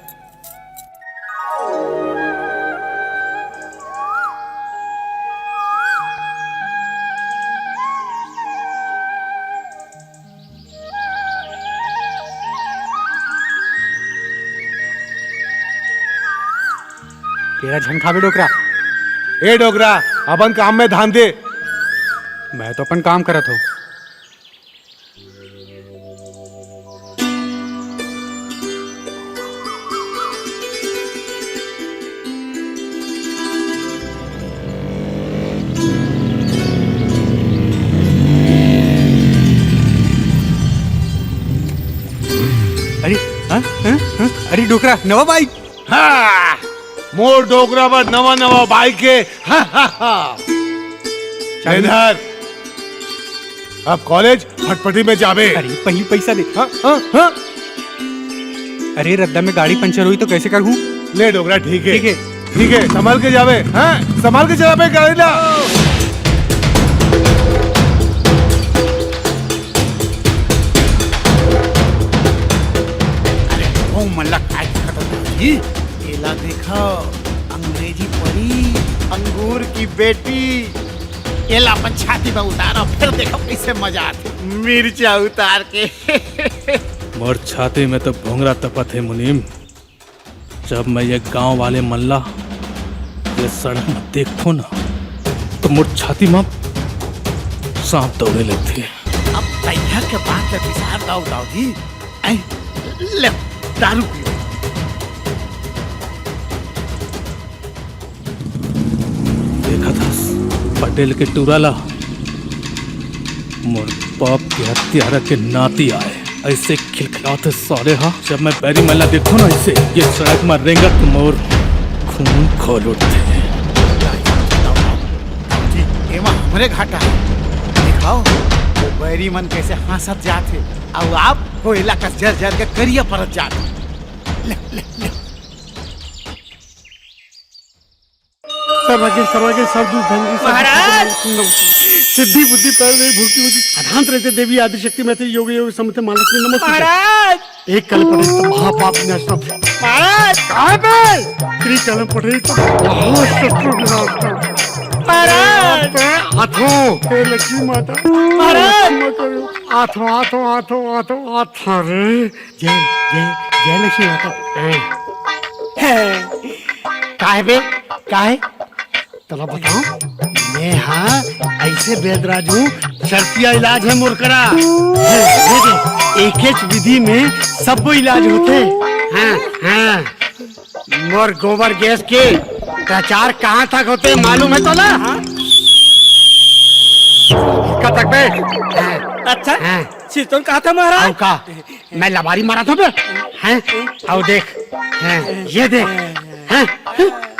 तेरा झन खाबे डोकरा। ए डोकरा, अपन काम में ध्यान दे। मैं तो अपन काम करत हूँ। अरे, हाँ, हाँ, हाँ, अरे डोकरा, नवा बाइक। हाँ, मोर डोकरा बर नवा नवा बाइक हे। हाँ, हाँ, हाँ। चाबी। इधर। अब कॉलेज फटफटी में जाबे। अरे, पहली पैसा दे। हाँ, हाँ, हाँ। अरे, रद्दा में गाड़ी पंचर होई तो कैसे करहूँ? ले डोकरा, ठीक है। ठीक है। ठीक है, संभाल के जाबे। हाँ, संभाल के चलाबे गाड़ी ला। अरे, वो मल्ला काय दिखत हे जी? एला देखो, अंग्रेजी परी, अंगूर की बेटी। एला अपन छाती में उतारो, फिर देखो कैसे मजा आथे। मिर्चा उतार के। मोर छाती में तो भोंगरा तपत हे मुनीम। जब मैं ये गांव वाले मन ला ये सड़क में देखथो ना, तो मोर छाती में सांप दौड़े लगथे। अब तैयार के बात ले बिसार दाऊ, दाऊ जी। ऐ, ले, दारू पियो। देखत हस पटेल के टूरा ला, मोर बाप के हत्यारा के नाती आय। ऐसे खिलखिलात हे साले हा। जब मैं बैरी मन ला देखथो ना ऐसे, ये सड़क में रेंगत मोर खून खोल उठथे। जी, एमा हमरे घाटा हे। दिखाओ। बैरी मन कैसे हाँसत जात हे, अउ आप कोयला कस जर जर के करिया परत जात हे। ले, ले, ले। सर्वज्ञ, सर्वज्ञ, सर्वदुर्धन, महाराज! सिद्धि बुद्धि पैर में भूखी होती, अधांत रहते देवी आदिशक्ति मैत्री योग योग समते महालक्ष्मी नमस्ते। महाराज! एक कल पड़े तो महापाप विनाशनम। महाराज! काय बे? त्रिकल पड़े तो महाशत्रु विनाशनम। महाराज! अथो, हे लक्ष्मी माता, महाराज! क्षमा करो। अथो, अथो, अथो, अथो, अथो रे। जय, जय, जय लक्ष्मी माता। हाँ। काय बे? काय? तोला बताओ, मैं हाँ ऐसे बैदराज हूँ, शर्तिया इलाज है मोर करा। हाँ, ये दे, एकेच विधि में सबो इलाज होथे। हाँ, हाँ। मोर गोबर गैस के प्रचार कहाँ तक होथे मालूम है तोला? हाँ? कब तक बे? हाँ। अच्छा, हाँ। सिरतोन कहा था महाराज? अउ का? मैं लबारी मारा था बे? हैं? अउ देख, हैं? ये देख, हैं?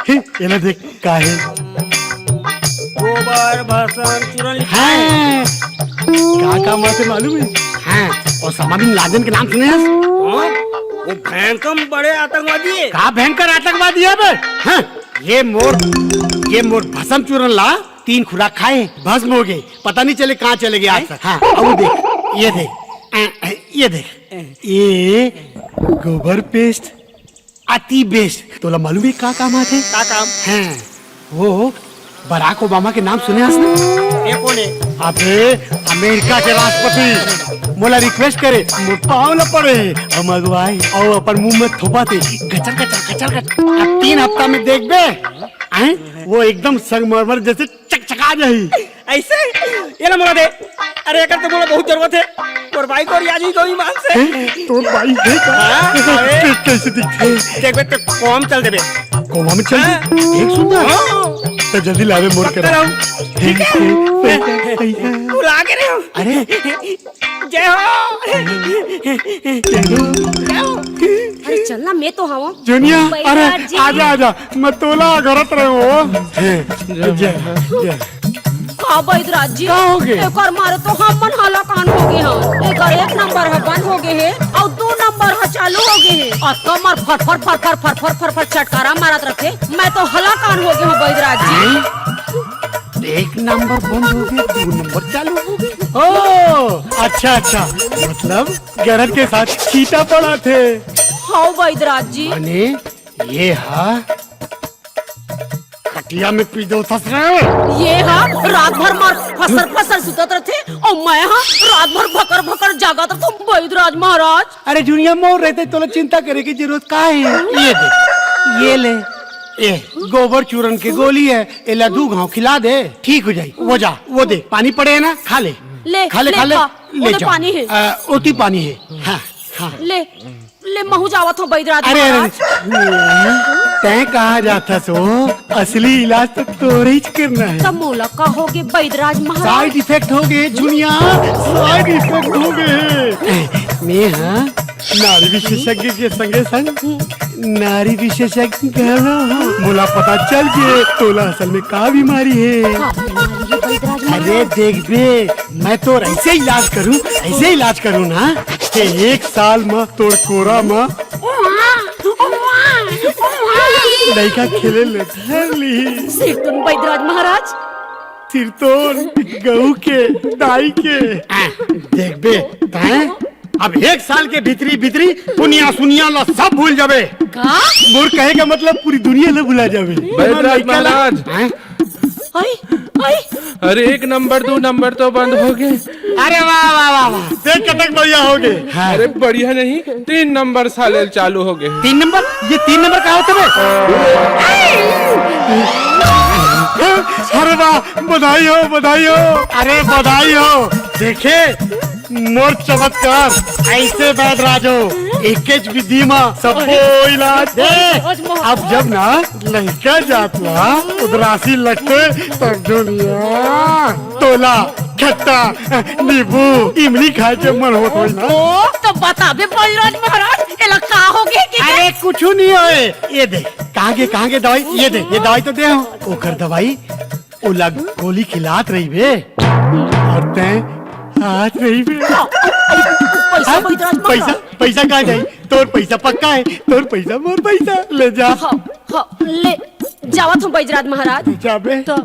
हैं? ये ला देख, का है? गोबर, भसम, चूरन लिखा है। हैं? का काम आथे मालूम है? हैं? ओसामा बिन लादेन के नाम सुने हस? हाँ? वो भयंकर बड़े आतंकवादी है। का भयंकर आतंकवादी है बे? हैं? ये मोर, ये मोर भसम चूरन ला तीन खुराक खाए, भस्म हो गए, पता नहीं चले कहाँ चले गए आज तक। हाँ, अब वो देख, ये देख, अ, अ, ये देख, ये गोबर पेस्ट अति बेस्ट। तोला मालूम है का काम आथे? का काम? हैं, वो बराक ओबामा के नाम सुने हस ना? ये कौन है? अबे, अमेरिका के राष्ट्रपति मोला रिक्वेस्ट करे, मोर पाँव ला पड़े, हम अगुवाई अउ अपन मुंह में थोपा थे, गचर गचर गचर गचर। अब तीन हफ्ता में देखबे, हैं? वो एकदम संगमरमर जैसे चकचका जाही। ऐसे? ये ला मोला दे। अरे, एकर तो मोला बहुत जरूरत है। तोर बाई को रियाज ही कोई मान से। हैं? तोर बाई है का? हाँ, अरे। कै-, कैसे दिखथे? देख बे, तो कौन चल देबे? कोमा में चल दे। हाँ। देख सुंदर। हाँ। तो जल्दी लावे मोर पक्का करा। रहूं। ठीक है। ठीक है। तू ला के रहो। अरे। जय हो। जय हो। जय हो। अरे चल ना, मैं तो हवं। जुनिया, अरे, बैदराज जी। आजा, आजा, मैं तोला अगरत रहे हो। जय, जय। का बैदराज जी? का हो गे? एकर मारे तो हम मन हलाकान हो गे हन। एकर एक नंबर ह बंद हो गे हे, अउ दू नंबर ह चालू हो गे हे। अतका मार फरफर, फरफर, फरफर, फरफर चटकारा मारत रथे। मैं तो हलाकान हो गे हूँ बैदराज जी। एक नंबर बंद हो गे, दू नंबर चालू हो गे। ओ, अच्छा, अच्छा, मतलब गरज के साथ छीटा पड़ा थे। हाँ बैदराज जी। माने ये हा खटिया में पी दो ससुर। ये हा रात भर मार फसर फसर सुतत रथे, अउ मैं हा रात भर भकर भकर जागत रथों बैदराज महाराज। अरे जुनिया, मोर रहते तोला चिंता करे के जरूरत का है? ये दे, ये ले, ए गोबर चूरन के गोली है, एला दू घाव खिला दे, ठीक हो जाई। वो जा, वो दे, पानी पड़े है ना, खा ले। ले, खा ले, ले, खा ले, खा। ले ओदे जा। पानी है। अ, ओती पानी है। हाँ, हाँ। ले, ले, महू जावत हूँ बैदराज अरे, अरे, महाराज। अरे, तैं कहाँ जाथस हो? असली इलाज तो तोरे ही करना है। तब मोला का हो गे बैदराज महाराज? साइड इफेक्ट हो गे जुनिया, साइड इफेक्ट हो गे। मैं हाँ नारी विशेषज्ञ के संगे संग नारी विशेषज्ञ घलो हूँ। मोला पता चल गे तोला असल में का बीमारी है। का बीमारी है बैदराज महाराज? अरे देख बे, मैं तो ऐसे इलाज करूँ, ऐसे इलाज करूँ ना कि एक साल में तोर कोरा में लइका खेले ले धर ली। सिरतोन बैदराज महाराज। सिरतोन गहू के दाई के। आ, देख बे, तैं अब एक साल के भीतरी भीतरी पुनिया सुनिया ला सब भूल जाबे। का? मोर कहे का मतलब पूरी दुनिया ला भुला जाबे। बैदराज लइका ला महाराज। हैं? आई, आई। अरे एक नंबर, दू नंबर तो बंद हो गे। अरे वाह, वाह, वाह, वाह। देख कतक बढ़िया हो गे। हाँ। अरे बढ़िया नहीं, तीन नंबर साले चालू हो गे। तीन नंबर? ये तीन नंबर का होता है? अरे वाह, बधाई हो, बधाई हो। अरे बधाई हो। देखे, मोर चमत्कार ऐसे बैदराज हो, एकेच विधि मा सबो इलाज दे। अब जब ना लइका जात ला उदरासी लगथे, तब दुनिया तोला खट्टा नींबू इमली खाए के मन होत होई ना। ओ, तो बताबे बैदराज महाराज, एला का हो गे कि अरे कुछु नहीं होए। ये दे, कहाँ गे, कहाँ गे दवाई? ये दे, ये दवाई तो दे हो। ओकर दवाई ओला गोली खिलात रहिबे, अउ तैं हाथ नहीं बे। पैसा, पैसा, पैसा कहाँ जाई? तोर पैसा पक्का है, तोर पैसा मोर पैसा, ले जा। हाँ, हाँ, ले जावत हूँ बैजराज महाराज। जाबे। तो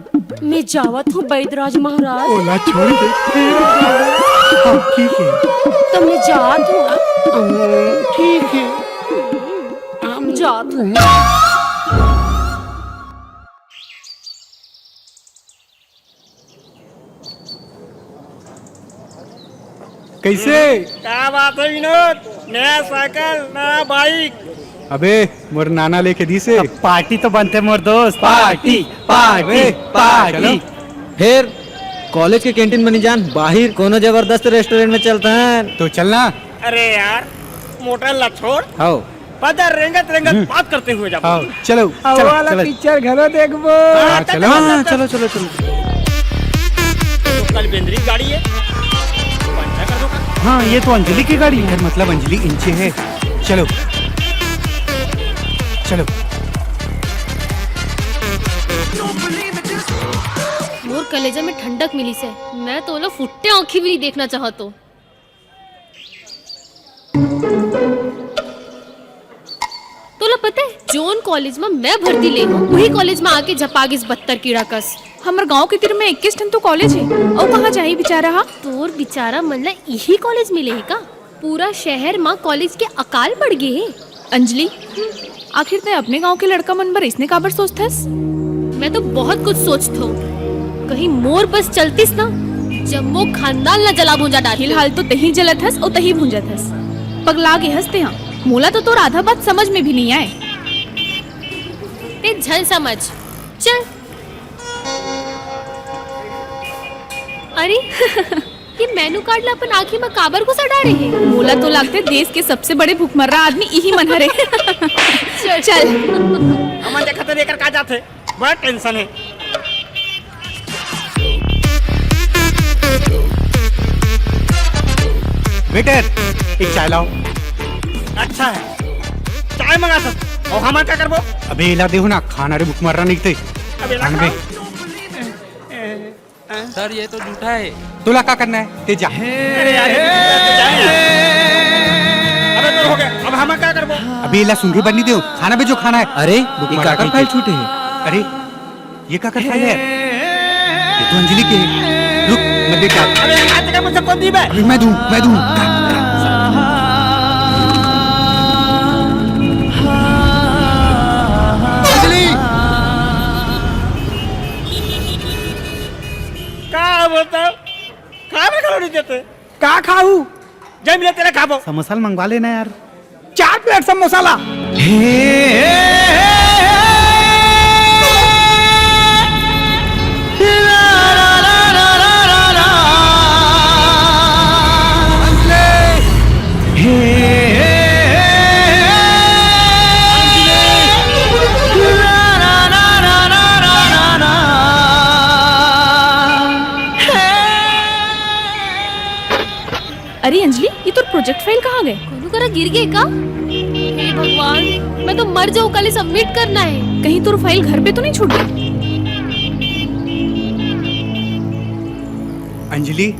मैं जावत हूँ बैदराज महाराज। ओला छोड़ दे। हाँ, ठीक है। तो मैं जात हूँ। ठीक है। हम जात हूँ। कैसे? क्या बात है विनोद, नया साइकिल, नया बाइक। अबे, मोर नाना लेके दीस हे। अब पार्टी तो बनथे मोर दोस्त। पार्टी, पार्टी, अबे, पार्टी। चलो। फेर कॉलेज के कैंटीन म नी जान, बाहिर कोनो जबरदस्त रेस्टोरेंट में चलथन। तो चलना। अरे यार, मोटर ला छोड़। हाओ। पदर रेंगत रेंगत हम्म। बात करते हुए जाबो। हाओ, चलो, अउ चलो, वाला चलो। पिक्चर घलो देखबो। हाँ, हाँ, चलो, चलो, हाँ, चलो। चलो, चलो, चलो। तो कल बेंदरी गाड़ी है, पंचर कर दो। हाँ, ये तो अंजलि की गाड़ी है। मतलब अंजलि इंचे है। चलो, चलो। मोर कलेजा में ठंडक मिलिस हे। मैं तो ओला फुट्टे आँखी भी नहीं देखना चाहत हों। तोला पता है, जोन कॉलेज में मैं भर्ती ले हूँ, वही कॉलेज में आके झपा गिस बत्तर कीड़ा कस। हमर गांव के तीर में इक्कीस ठन तो कॉलेज है, अउ कहाँ जाही बिचारा हा? तोर बिचारा मन ला इही कॉलेज मिले है का? पूरा शहर मा कॉलेज के अकाल पड़ गे हे। अंजलि, आखिर तैं अपने गांव के लड़का मन बर अइसने काबर सोचथस? मैं तो बहुत कुछ सोचथों। कहीं मोर बस चलतिस ना, जम्मो खानदान ला जला भूंजा डारतेंव। फिलहाल तो तहीं जलत हस अउ तहीं भूंजत हस। पगला गे हस तेहा। मोला तो तोर आधा बात समझ में भी नहीं आए। तैं झन समझ। चल। अरे, ये मेनू कार्ड ला अपन आँखी म काबर घुसा डारे हे? मोला तो लागथे देश के सबसे बड़े भुखमर्रा आदमी इही मन हरे। चल। चल। हमन देखत हन एकर का जाथे, बड़ा टेंशन हे। वेटर, एक चाय लाओ। अच्छा है, चाय मंगाथस, अउ हमन का करबो? अबे एला देहू ना, खाना रे भुखमर्रा नइ ते। अबे एला खाना बे। खाओ। सर, ये तो जूठा है। तोला का करना है? तैं जा। अरे यार, ये तो जाए यार। अबे, तो हो गया। अब हम क्या करबो? अबे, एला सूंघे बर नहीं देव। खाना बे, जो खाना है। अरे, ये भुखमर्रा काकर फाइल छूटे है? अरे, ये काकर फाइल है? ये तो अंजलि के है। रुक, मैं देख के आता हूँ। अबे, ये खाते का मुझसे कौन दी बे? अबे, मैं दूँ, मैं दूँ। अंजलि! का बोलता? खाना खाना नहीं देते। का खाऊ? जब मिले तेरे खाबो। समोसा मंगवा लेना यार। चार प्लेट समोसा ला। अरे अंजलि, ये तोर प्रोजेक्ट फाइल कहाँ गए? कोनो करा गिर गए का? हे भगवान, मैं तो मर जाऊँ, कल ही सबमिट करना है। कहीं तोर फाइल घर पे तो नहीं छूट गई? अंजलि।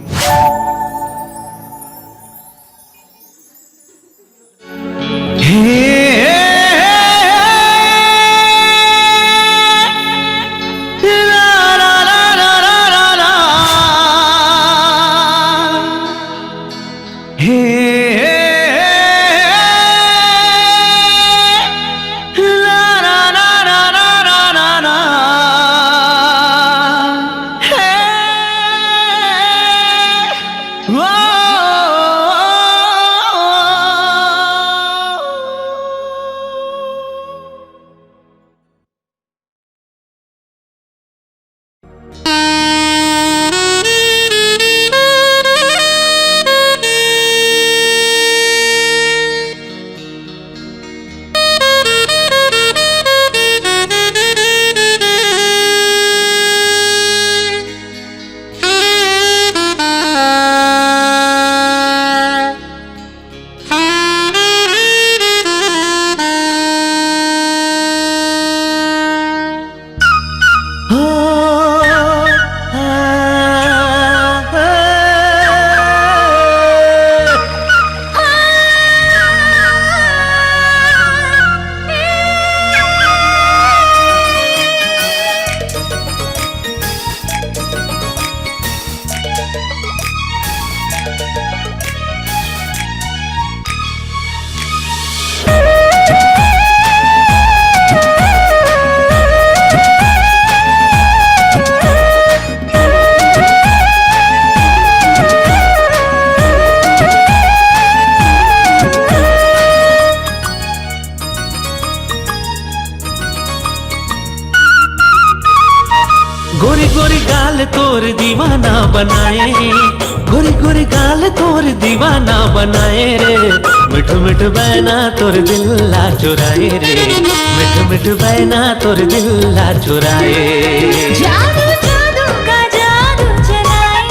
बनाए। गोरी गोरी गाल तोर दीवाना बनाए रे, मिठ मिठ बैना तोर दिल ला चुराए रे, मिठ मिठ बैना तोर दिल ला चुराए। जादू जादू का जादू चलाए,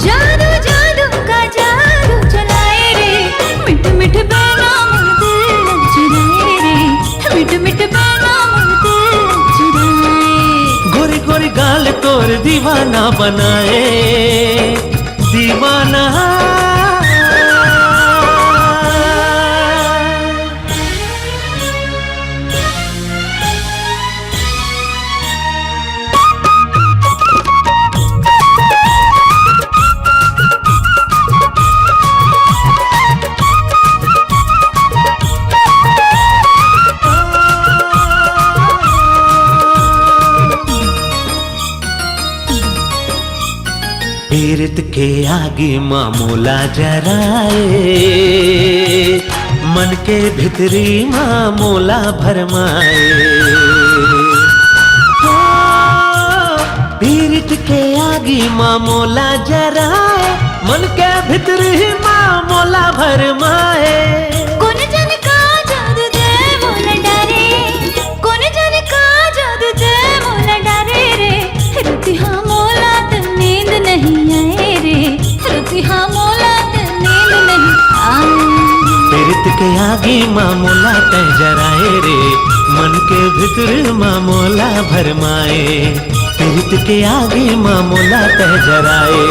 जादू जादू का जादू चलाए रे, मिठ मिठ बैना मोर दिल चुराए रे, मिठ मिठ बैना मोर दिल चुराए। गोरी गोरी गाल तोर दीवाना बनाए, दीवाना। पीरित के आगी मा मोला जराए, मन के भीतरी मा मोला भरमाए। हो, पीरित के आगी मा मोला जराए, मन के भीतरी मा मोला भरमाए। कोन जन का जादू दे मोला डारे, कोन जन का जादू दे मोला डारे रे। रुतिहा मोला त नींद नहीं आए रे, रुतिहा मोला त नींद नहीं आए। पीरित के आगी मा मोला तै जराए रे, मन के भीतर मा मोला भरमाए। पीरित के आगी मा मोला तै जराए।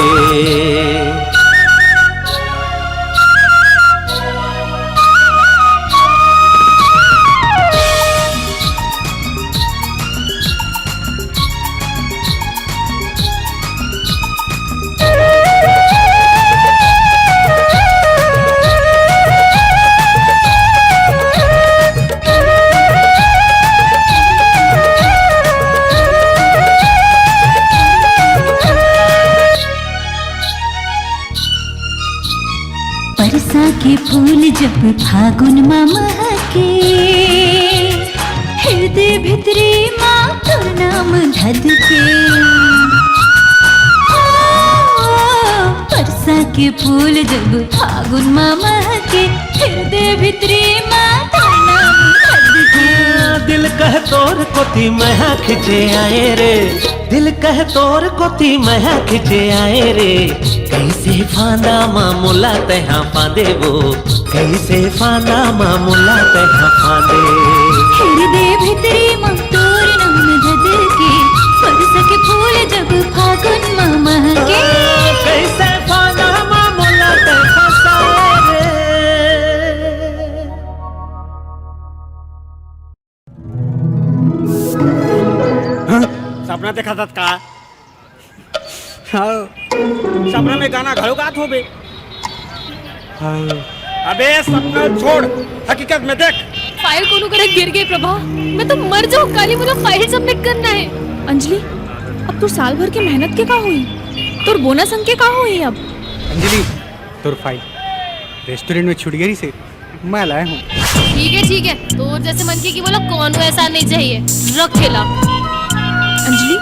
परसा के फूल जब फागुन मा महके, हृदय भितरी मा तोर नाम धधके। हो, परसा के फूल जब फागुन मा महके, हृदय भितरी मा तोर नाम धधके। दिल कहे तोर कोती मैं हा खिंचे आए रे, दिल कहे तोर कोती मैं हा खिंचे आए रे। कइसे फांदा मा मोला तैहा फांदे वो, कइसे फांदा मा मोला तैहा फांदे। हृदय भितरी मा तोर नाम धधके, परसा के फूल जब फागुन मा महके। कइसे फांदा मा मोला तैहा फांदे रे। हाँ? सपना देखत हस का? हाँ। सपना में गाना घलो गात होबे। हाँ। अबे सपना छोड़, हकीकत में देख। फाइल कोनो करा गिर गे प्रभा, मैं तो मर जाहूँ काली, मोला फाइल सबमिट करना हे। अंजलि, अब तोर साल भर के मेहनत के का होही? तोर बोनस अंक के का होही अब? अंजलि, तोर फाइल रेस्टोरेंट में छूट गे रिहिसे, मैं लाए हूँ। ठीक है, ठीक है, तोर जैसे मनखे के मोला कोनो एहसान नहीं चाहिए, रख एला। अंजलि,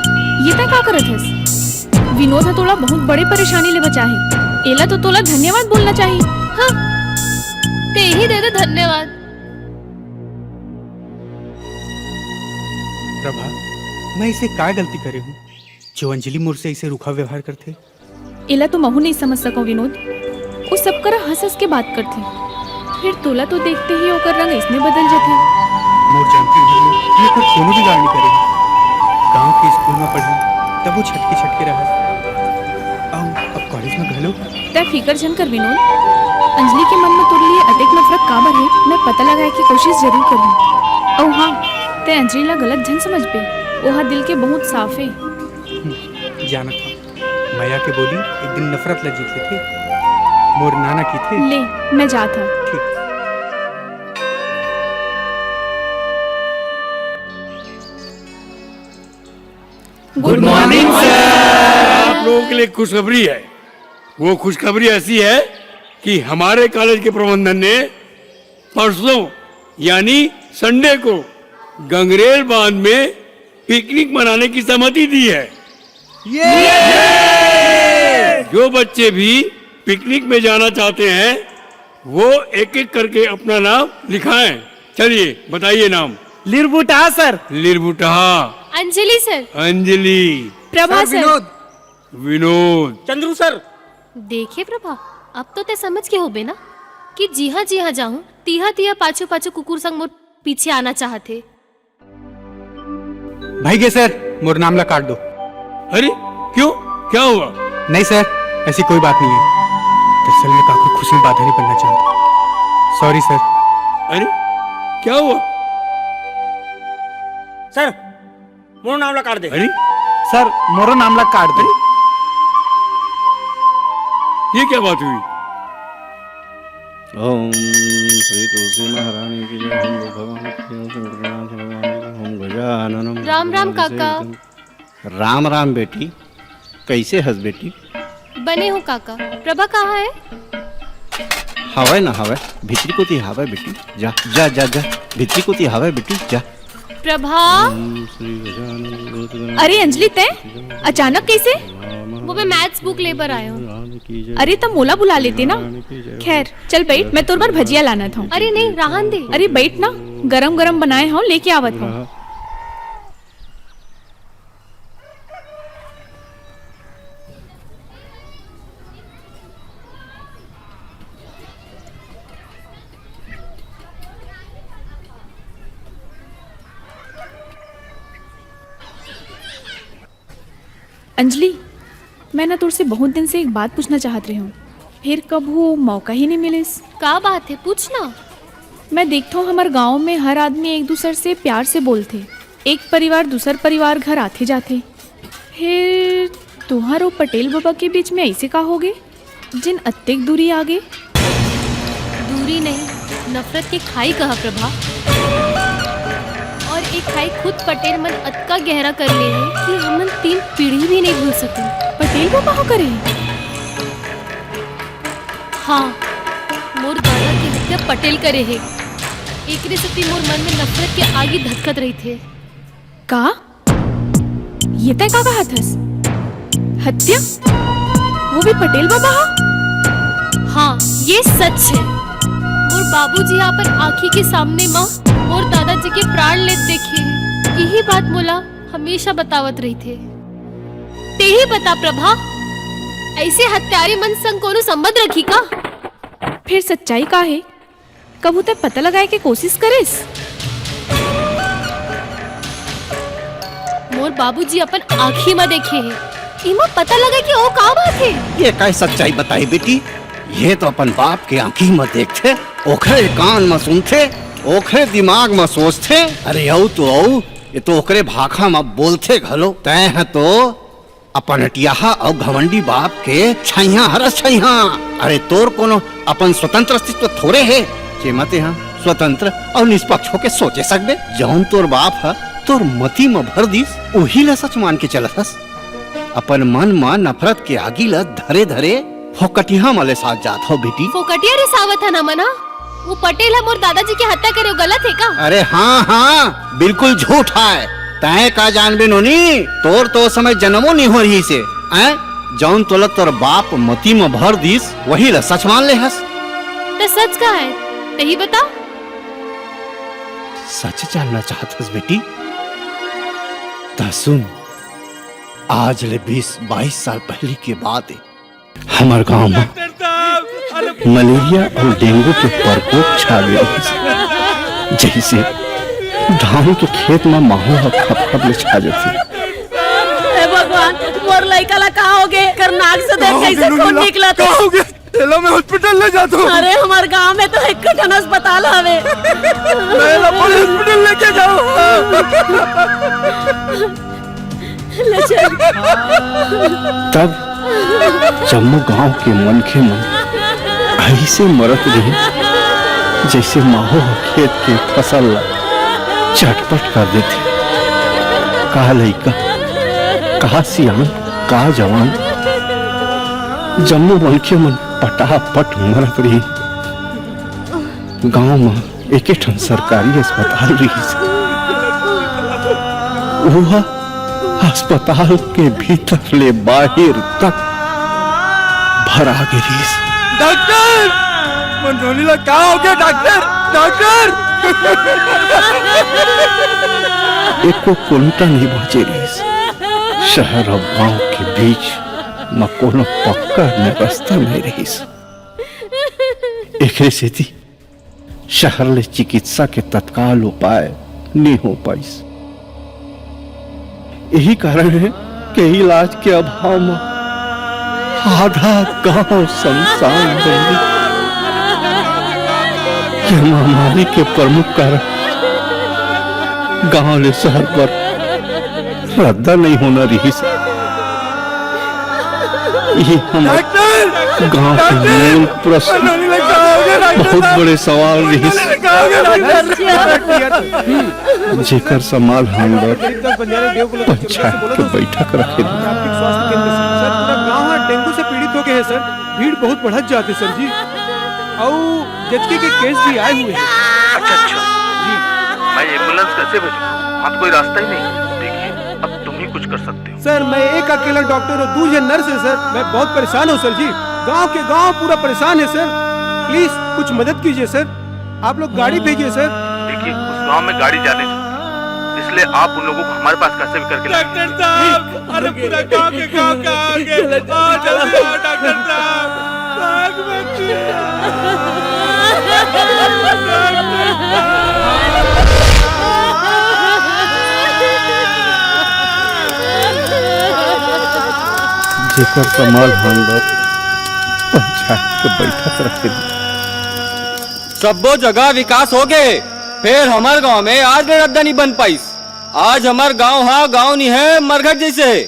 ये तैं का करत हस? विनोद ह तोला बहुत बड़े परेशानी ले बचाहे, एला तो तोला धन्यवाद बोलना चाही। हाँ, तैं ही दे दे धन्यवाद। प्रभा, मैं अइसे का गलती करे हूँ जो अंजलि मोर से अइसे रूखा व्यवहार करथे? एला तो महूँ नइ समझ सकंव विनोद। वो सब करा हंस-हंस के बात करथे, फेर तोला तो देखते ही ओकर रंग अइसने बदल जाथे। मोर जानती हूँ, ये ओकर कोनो बिगाड़ नइ करे। गांव के स्कूल में पढ़े, तब वो छटके-छटके रहा। अउ अब कॉलेज में घलो। तैं फिकर झन कर विनोद, अंजलि के मन में तोर लिए अतेक नफरत काबर हे, मैं पता लगाए के कोशिश जरूर करहूँ। अउ हाँ, तैं अंजलि ला गलत झन समझबे, वो हा दिल के बहुत साफ हे। हम्म, जानत हूँ। मया के बोली एक दिन नफरत ला जीत लेथे। मोर नाना कहिथे। ले, मैं जात हंव। ठीक। गुड मॉर्निंग सर। आप लोगों के लिए खुशखबरी है। वो खुशखबरी ऐसी है कि हमारे कॉलेज के प्रबंधन ने परसों यानी संडे को गंगरेल बांध में पिकनिक मनाने की सहमति दी है। ये जो बच्चे भी पिकनिक में जाना चाहते हैं, वो एक एक करके अपना नाम लिखाएं। चलिए, बताइए नाम। लिरबुटहा सर। लिरबुटहा। Anjali sir. Anjali. Prabha sir, sir. Vinod. Vinod. Chandru sir. देखे प्रभा, अब तो तैं समझ गे होबे ना कि जिहाँ जिहाँ जाहूँ, तिहाँ तिहाँ पाछू पाछू कुकुर संग मोर पीछे आना चाहत हे। भाई गे सर, मोर नाम ला काट दो। अरे, क्यों? क्या हुआ? नहीं सर, ऐसी कोई बात नहीं है। दरअसल मैं काकरो खुशी में बाधा नहीं बनना चाहता। Sorry sir. अरे, क्या हुआ? सर, मोरो नाम ला काट दे। अरे? सर, मोरो नाम ला काट दे। अरे? ये क्या बात हुई? ओम श्री तुलसी महारानी की जय, ओम भगवान की जय, ओम गजाननम राम राम काका। राम राम बेटी, कैसे हस बेटी? बने हो काका, प्रभा कहाँ है? हवय ना हवय, भीतरी कोती हवय बेटी, जा जा जा जा, भीतरी कोती हवय बेटी, जा। प्रभा। अरे अंजलि, तैं अचानक कैसे? वो मैं मैथ्स बुक ले बर आए हूँ। अरे, त मोला बुला लेते ना। खैर, चल बैठ, मैं तोर बर भजिया लानत हूँ। अरे नहीं, रहन दे। अरे बैठ ना, गरम गरम बनाए हूँ, लेके आवत हूँ। अंजलि, मैं ना तोर से बहुत दिन से एक बात पूछना चाहत रहे हूँ, फिर कभू मौका ही नहीं मिलिस। का बात है, पूछ ना। मैं देखथों, हमर गांव में हर आदमी एक दूसर से प्यार से बोलथे, एक परिवार दूसर परिवार घर आथे जाथे। फिर तुहर अउ पटेल बबा के बीच में ऐसे का होगे, जिन अतेक दूरी आगे? दूरी नहीं, नफरत के खाई कहा प्रभा। और एक खाई खुद पटेल मन अतका गहरा कर ले हे कि हमन तीन पीढ़ी भी नहीं भूल सकन। पटेल बबा ह करे? हाँ, मोर दादा के हत्या पटेल करे हे। एकरे सेती मोर मन में नफरत के आगी धधकत रहिथे। का? ये तय का कहत हस? हत्या? वो भी पटेल बबा हा? हाँ, ये सच है। मोर बाबूजी हा अपन आँखी के सामने म मोर दादाजी के प्राण लेत देखे हे। यही बात मोला हमेशा बतावत रहिथे। तेही बता प्रभा, ऐसे हत्यारे मन संग कोनो संबंध रखी का? फिर सच्चाई का हे? कभू तै पता लगाए के कोशिश करेस? मोर बाबूजी अपन आँखी म देखे हे, इमा पता लगे कि ओ का बात हे। ये काय सच्चाई बताई बेटी, ये तो अपन बाप के आँखी म देखथे, ओखरे कान म सुनथे, ओखरे दिमाग म सोचथे। अरे अउ तो अउ, ये तो ओकरे भाखा म बोलथे घलो। तैं ह तो अपन अटियाहा अउ घमंडी बाप के छइहां हरस छइहां। अरे तोर कोनो अपन स्वतंत्र अस्तित्व थोरे हे, जेमा तेहा स्वतंत्र अउ निष्पक्ष होके सोचे सकबे। जउन तोर बाप ह तोर मती म भर दिस, उही ल सच मान के चलत हस। अपन मन म नफरत के आगी ल धरे धरे फोकटिहा म ले साथ जात हव बेटी। फोकटिया रिसावत हन हमन ह? वो पटेल ह मोर दादाजी के हत्या करे, वो गलत हे का? अरे हाँ, हाँ, बिल्कुल झूठ आय। तैं का जानबे नोनी, तोर तो ओ समय जनमो नइ हो रहिस हे। हैं? जउन तोला तोर बाप मती म भर दिस, वही ल सच मान ले हस। त सच का हे? तही बता। सच जानना चाहत हस बेटी? त सुन, आज ले बीस बाईस साल पहिली के बात हे। हमर गांव म मलेरिया अउ डेंगू के प्रकोप छा गे रहिस। जइसे धान के खेत म माहो ह खपखप ले छा जथे। हे भगवान, मोर लइका ला का होगे? कर नाक से देख कइसे खून निकलत हे। तेला मैं हॉस्पिटल ले जात हूँ। अरे, हमर गांव में तो एक ठन अस्पताल हवे। मैं एला अपन हॉस्पिटल लेके जाऊँ। ले चल। तब जम्मो गांव के मनखे मन अइसे मरत रहिन, जइसे माहो ह खेत के फसल ला चटपट कर देथे। का लइका, का सियान, का जवान, जम्मो मनखे मन पटापट मरत रहिन। गांव म एके ठन सरकारी अस्पताल रिहिस। ओहा अस्पताल के भीतर ले बाहिर तक हरा गे रिहिस। डॉक्टर! मोर नोनी ला का हो गया, डॉक्टर? डॉक्टर! एको कुंटा नहीं बांचे रिहिस। शहर अउ गांव के बीच म कोनो पक्का न रस्ता नहीं रिहिस। एखरे सेती शहर ले चिकित्सा के तत्काल उपाय नइ हो पाइस। यही कारण हे कि इलाज के अभाव म आधा गांव सुनसान हो गे। ये महामारी के प्रमुख कारण गांव ले शहर बर रद्दा नहीं होना रिहिस। ये हमर गांव के मूल प्रश्न बहुत बड़े सवाल रिहिस। जेकर समाधान बर पंचायत के बैठक रखे। सर, पूरा गांव ह डेंगू से पीड़ित हो गए हे सर। भीड़ बहुत बढ़त जात हे सर जी। अउ जचके के केस भी आए हुए हैं। अच्छा अच्छा। जी। मैं एम्बुलेंस कैसे भेजूं? वहाँ तो कोई रास्ता ही नहीं। देखिए, अब तुम ही कुछ कर सकते हो। सर, मैं एक अकेला डॉक्टर हूँ, दू झन नर्स है सर। मैं बहुत परेशान हूँ सर जी। गांव के गांव पूरा परेशान है सर। प्लीज कुछ मदद कीजिए सर। आप लोग गाड़ी भेजिए सर। देखिए, उस गांव में गाड़ी जाने दो, इसलिए आप उन लोगों को हमारे पास कैसे भी करके लाइए। डॉक्टर साहब, अरे पूरा गांव के गांव का आ गए। आओ जल्दी आओ डॉक्टर साहब। भाग बच्ची। जेकर समाधान बर पंचायत के बैठक रखे। सब्बो जगह विकास हो गए, फेर हमर गांव में आज ले रद्दा नहीं बन पाइस। आज हमर गांव हा गांव नहीं है, मरघट जैसे है।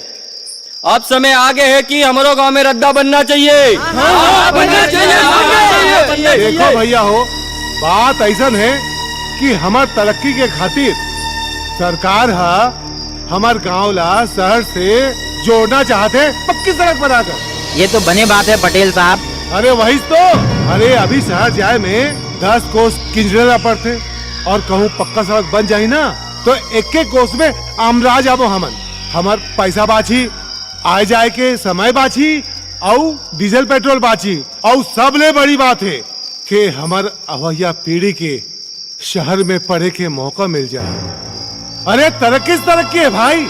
अब समय आ गए है कि हमरो गांव में रद्दा बनना चाहिए। हाँ, बनना चाहिए, बनना चाहिए। देखो भैया हो, बात ऐसन है कि हमर तरक्की के खातिर सरकार हा हमर गांव ला शहर से जोड़ना चाहत हे पक्की सड़क बनाकर। ये तो बने बात है पटेल साहब। अरे वही तो, अरे अभी शहर जाए में दस कोस किंजरे ला पड़थे और कहूँ पक्का सड़क बन जाही ना तो एक एक कोस में अमरा जाबो हमन। हमर पैसा बाची, आए जाए के समय बाची, अउ डीजल पेट्रोल बाची, अउ सबले बड़ी बात है कि हमर अवैया पीढ़ी के शहर में पढ़े के मौका मिल जाए। अरे तरक्की से तरक्की है भाई।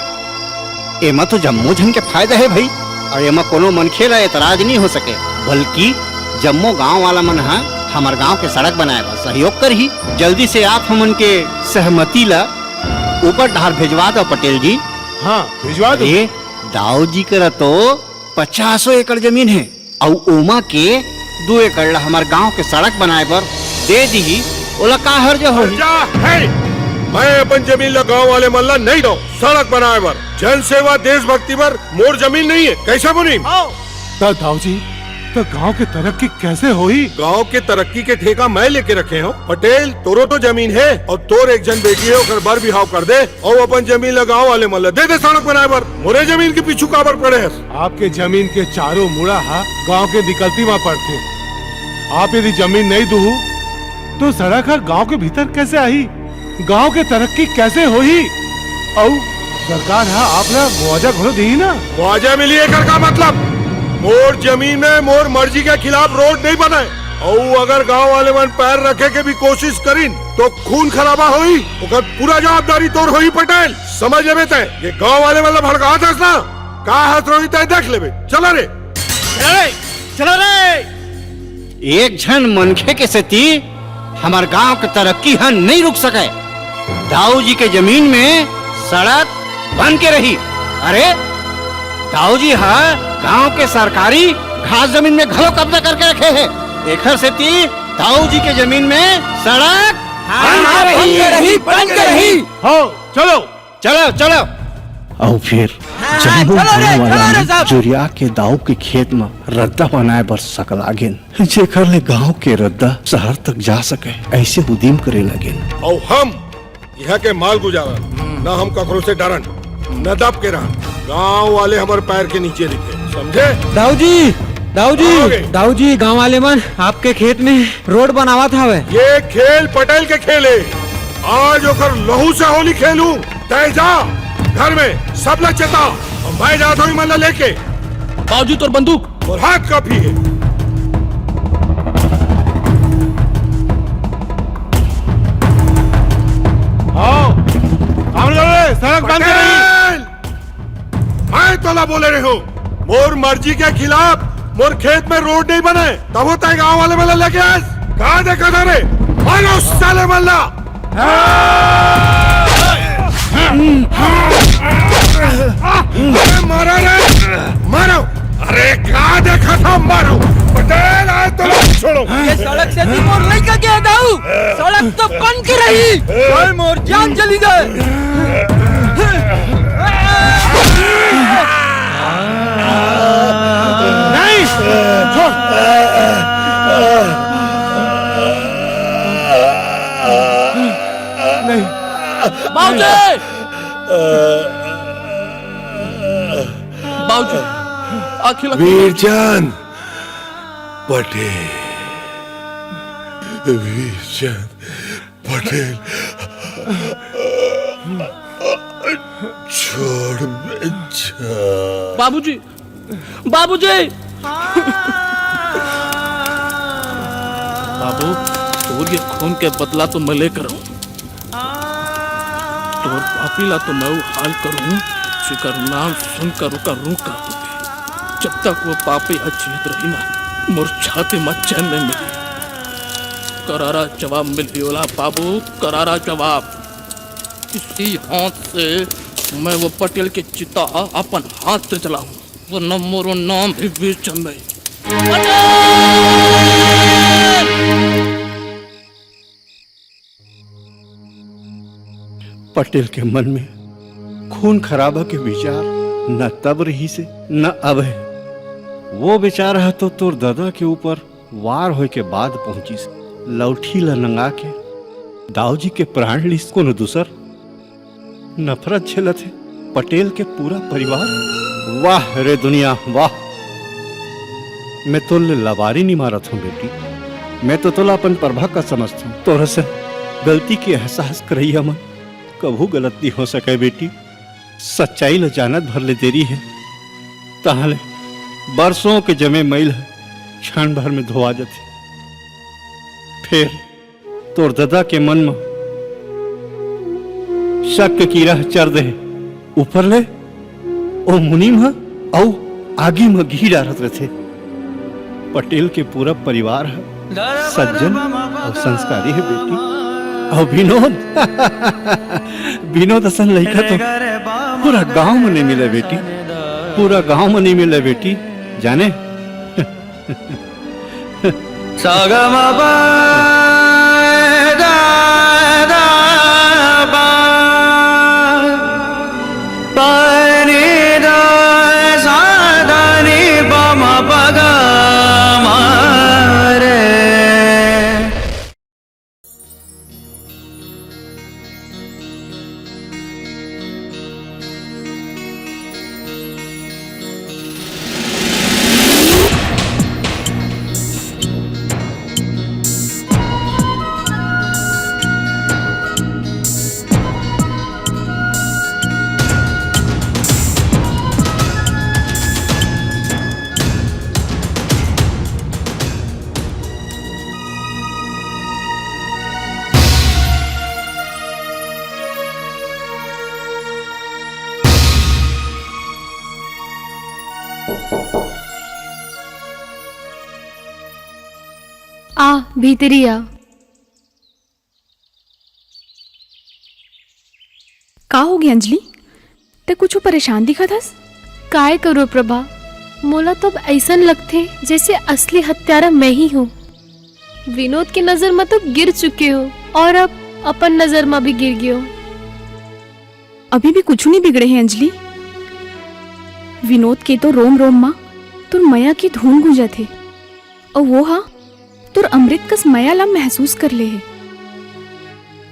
एमा तो जम्मो झन के फायदा है भाई, और एमा कोनो मनखे ला एतराज नहीं हो सके, बल्कि जम्मो गांव वाला मन ह हमर गांव के सड़क बनाए बर सहयोग करही। जल्दी से आप हमन के सहमति ला ऊपर डहार भेजवा दो पटेल जी। हाँ, भिजवा दो। अरे, दाऊ जी करा तो पचासों एकड़ जमीन है, अउ ओमा के दू एकड़ ला हमर गांव के सड़क बनाए बर दे दीही, ओला का हर्ज होही? जा है, मैं अपन जमीन ला गांव वाले मन ला नहीं दो सड़क बनाए बर। जन सेवा देशभक्ति बर मोर जमीन नहीं है, कैसे मुनीम? त दाऊ जी, त गांव के तरक्की कैसे होही? गांव के तरक्की के ठेका मैं लेके रखे हूँ। पटेल, तोरो तो जमीन है और तोर एक जन बेटी है, ओकर बर बिहाव कर दे और अपन जमीन ला गांव वाले मन ला दे दे सड़क बनाए बर। मोरे जमीन के पीछू काबर पड़े हस? आपके जमीन के चारों मुड़ा हा गांव के निकलती मा पड़थे। आप यदि जमीन नहीं दुहू तो सड़क हा गांव के भीतर कैसे आही? गांव के तरक्की कैसे होही? अउ सरकार हा आप ला मुआवजा घलो देही ना? मुआवजा मिली एकर का मतलब? मोर जमीन में मोर मर्जी के खिलाफ रोड नहीं बनाए, अउ अगर गांव वाले मन पैर रखे के भी कोशिश करिन तो खून खराबा होही, ओकर पूरा जवाबदारी तोर होही पटेल। समझ लेबे तय, ये गांव वाले मन ला भड़कात हस ना, का हाथ रोही तय देख लेबे। चला रे। चलो रे। एक झन मनखे के सेती हमर गांव के तरक्की ह नहीं रुक सके। दाऊ जी के जमीन में सड़क बन के रही। अरे, दाऊ जी ह गांव के सरकारी घास जमीन में घलो कब्जा करके रखे हे। एखर सेती दाऊ जी के जमीन में सड़क बन के रही, बन के रही। हो, चलो। चलो, चलो। अउ फिर जम्मो गांव वाला मन जुरिया के दाऊ के खेत म रद्दा बनाए बर सकलागेन, जेकर ले गांव के रद्दा शहर तक जा सके, ऐसे उदीम करे लागेन। अउ हम यहाँ के माल गुजारा, न हम ककरो से डरन, न दब के रहन। गांव वाले हमर पैर के नीचे दिखे, समझे? दाऊ जी, दाऊ कहाँ हो गए? जी, दाऊ जी, गांव वाले मन आपके खेत में रोड बनावत हवे। ये खेल पटेल के खेल है। आज ओकर लहू से होली खेलू। तय जा घर में, सब ला चेता। और मैं जात हूँ मन ला लेके। बाबूजी, तोर बंदूक। अउ हाथ कॉपी हे। आओ, सामने जाओ रे, सड़क बंद कर रही। पटेल! मैं तोला बोले रहे हूँ, मोर मर्जी के खिलाफ मोर खेत में रोड नहीं बने, तब होता है गाँव वाले मेला लेके आए। कहाँ देखा था रे? मारो साले मल्ला। अरे मारो रे, मारो। अरे का देखा था, मारो। पटेल, आज तो मत छोड़ो। ये सड़क से भी मोर लइका के हटाऊ। सड़क तो बन के रही, चाहे मोर जान चली जाए। नहीं। नहीं। बाबूजी! बाबूजी, आखिर वीरचंद पटेल, वीरचंद पटेल, छोड़ बेटा। बाबूजी, बाबूजी। बाबू, तोर ये खून के बदला तो मैं लेकर हूँ। तोर पापी ला तो मैं वो हाल करूँ, जेकर नाम सुनकर ओकर रूह कांप उठे। जब तक वो पापी ह जीवित रही ना, मोर छाती म चैन नहीं मिली। करारा जवाब मिलही ओला बाबू, करारा जवाब। इसी हाथ से मैं वो पटेल के चिता अपन हाथ से जलाऊं, वरना मोरो नाम ही वीरचंद नहीं। पटेल! पटेल के मन में खून खराबा के विचार न तब रहिसे, न अब हे। वो विचार ह तो तोर ददा के ऊपर वार होय के बाद पहुंचिस। लौठी ल नंगा के दाऊ जी के प्राण लिस कोनो दूसर। नफरत झेलत हे पटेल के पूरा परिवार। वाह रे दुनिया, वाह। मैं तोर ले लबारी नहीं मारत हूँ बेटी, मैं तो तोला अपन प्रभा का समझत हूँ। तोर से गलती के एहसास करइया मन कभू गलत नहीं हो सके बेटी। सच्चाई ल जानत भर ले देरी हे, तहाँ ले बरसों के जमे मइल ह क्षण भर में धोवा जथे। फेर तोर ददा के मन म शक के कीरा ह चर दे हे। ऊपर ले ओ मुनीम ह अउ आगी म घी डारत रथे। पटेल के पूरा परिवार ह सज्जन अउ संस्कारी हे बेटी। अउ विनोद, विनोद असन लइका तो पूरा गांव म नहीं मिले बेटी, पूरा गांव म नहीं मिले बेटी, जाने। सा ग म प ध ध प, प नि ध सा ध नि प म प ग म रे। आ, भीतरी आ। का हो गे अंजलि? ते कुछु परेशान दिखत हस? काय करो प्रभा, मोला तो अब अइसन लगथे जैसे असली हत्यारा मैं ही हूँ। विनोद के नजर म तो गिर चुके हो और अब अपन नजर म भी गिर गयो। अभी भी कुछु नहीं बिगड़े हे अंजलि। विनोद के तो रोम रोम म तोर मया के धुन गूंजत हे। अउ वो हा तोर अमृत कस मया ला महसूस कर ले हे।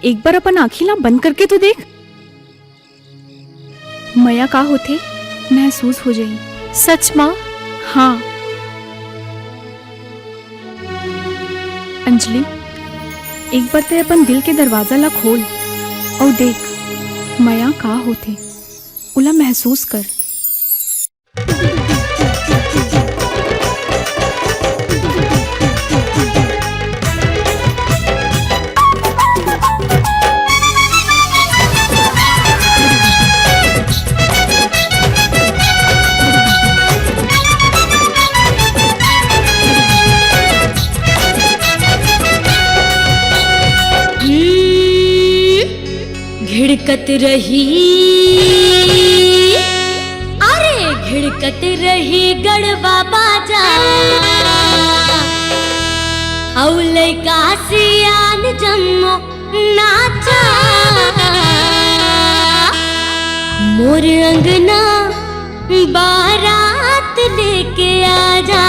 एक बार अपन आँखी ला बंद करके तो देख, मया का होथे महसूस हो जाही। सच मा? हाँ। अंजलि, एक बार ते अपन दिल के दरवाजा ला खोल अउ देख, मया का होथे, उला महसूस कर। कत रही, अरे घिड़कत रही गड़वा बाजा, अउ लइका सियान जम्मो नाचा। मोर अंगना बारात लेके आजा।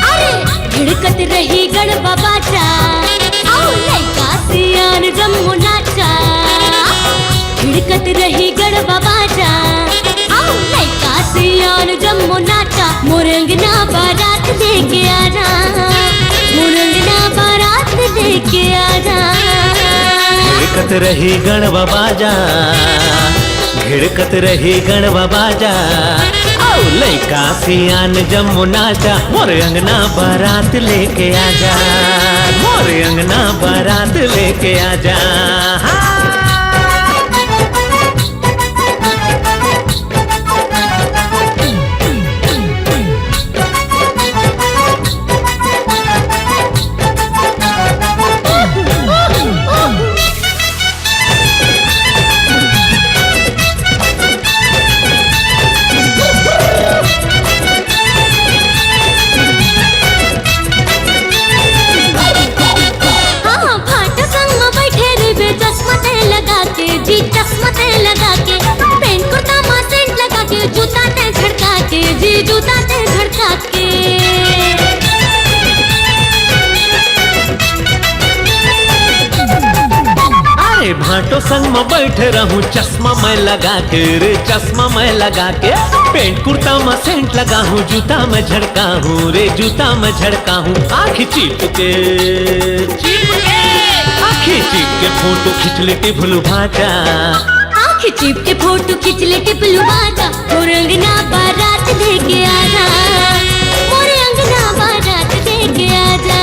अरे घिड़कत रही गड़वा बाजा, अउ लइका सियान जम्मो नाचा। घिड़कत रही गड़वा बाजा, अउ लइका सियान जम्मो नाचा। मोर अंगना बारात लेके आजा, मोर अंगना बारात लेके आजा। घिड़कत रही गड़वा बाजा, घिड़कत रही गड़वा बाजा, अउ लइका सियान जम्मो नाचा। मोर अंगना बारात लेके आजा, मोर अंगना बारात लेके आजा। हाँ। हाँ, भांटा संग म बइठे रहिबे, चश्मा तैं लगा के, जी, चश्मा तैं लगा के। पेंट कुर्ता म सेंट लगा के, जूता तैं झड़का के, जी, जूता तैं झड़का के। अरे भांटो संग म बइठे रहूं, चश्मा मैं लगा के रे, चश्मा मैं लगा के। पेंट कुर्ता म सेंट लगा हूं, जूता मैं झड़का हूं रे, जूता मैं झड़का हूं। आँखी चिप के, चिप के, आँखी चिप के फोटो खींच ले टिफलू भांटा। आँखी चिप के फोटो खींच ले टिफलू भांटा। मोर अंगना बारात लेके आजा, मोर अंगना बारात लेके आजा।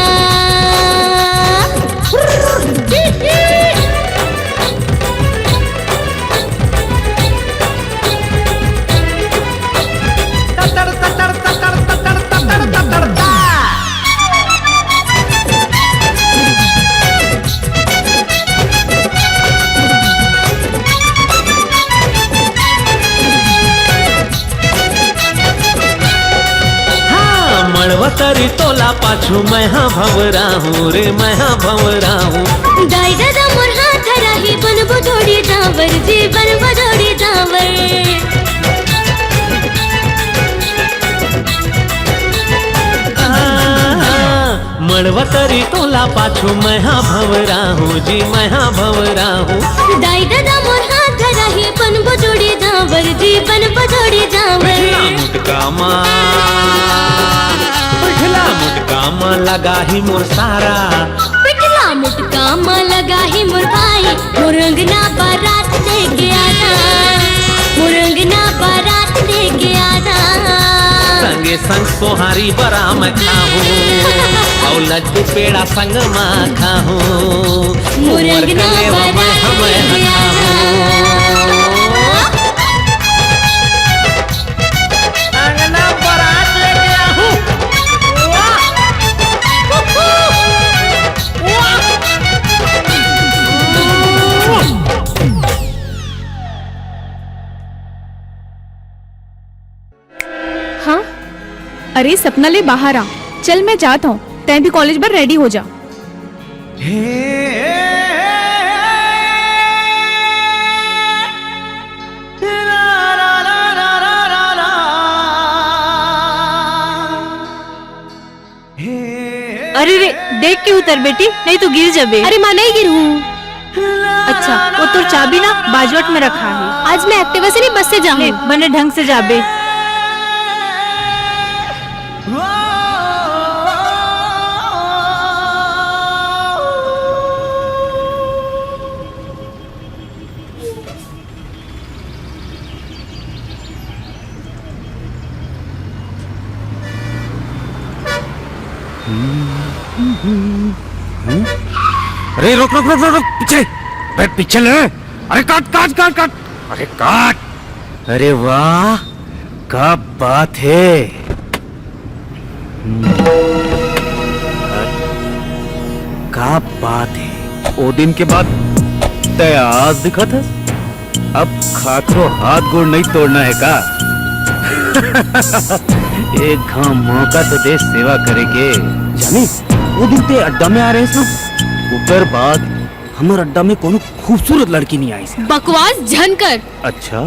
हाँ, मड़वा तरी तोला पाछू, मैं हा भंवरा हूँ रे, मैं हा भंवरा हूँ। दाई ददा मोर हाथ धराही, बनबो जोड़ी जांवर जी, बनबो जोड़ी जांवर। हाँ, मड़वा तरी तोला पाछू, मैं हा भंवरा हूँ जी, मैं हा भंवरा हूँ। दाई ददा मोर हाथ धराही, बनबो जोड़ी जांवर जी, बनबो जोड़ी जांवर। पिछला मुटका मा, पिछला मुटका मा लगा ही मोर सारा। पिछला मुटका मा लगा ही मोर भाई, मोर अंगना बारात लेके आजा, मोर अंगना बारात लेके आजा। संगे संग सोहारी बरा मैं खाहूँ, अउ लड्डू पेड़ा संग मा खाहूँ। मोर अंगना बारात लेके आजा। अंगना बारात लेके आहूँ। वाह! वाह! हाँ? अरे सपना, ले बाहर आ। चल, मैं जात हूँ, तैं भी कॉलेज बर रेडी हो जा। अरे रे, देख के उतर बेटी, नहीं तो गिर जाबे। अरे माँ, नहीं गिरहूँ। अच्छा, वो तोर चाबी ना बाजवट में रखा है। आज मैं एक्टिवा से नहीं, बस से जाहूँ। ले, बने ढंग से जाबे। अरे रुक, रुक, रुक, रुक, रुक, पीछे। अरे पीछे ले। अरे काट, काट, काट, काट। अरे काट। अरे वाह, का बात है। हम्म। का बात है। ओ दिन के बाद तय आज दिखत है। अब खाकरो हाथ गोड़ नहीं तोड़ना है का? एक घाव मौका तो दे सेवा करे के। जानी, वो दिन ते अड्डा में आ रहे ना, ओकर बाद हमर अड्डा में कोनो खूबसूरत लड़की नहीं आई से। बकवास झन कर। अच्छा,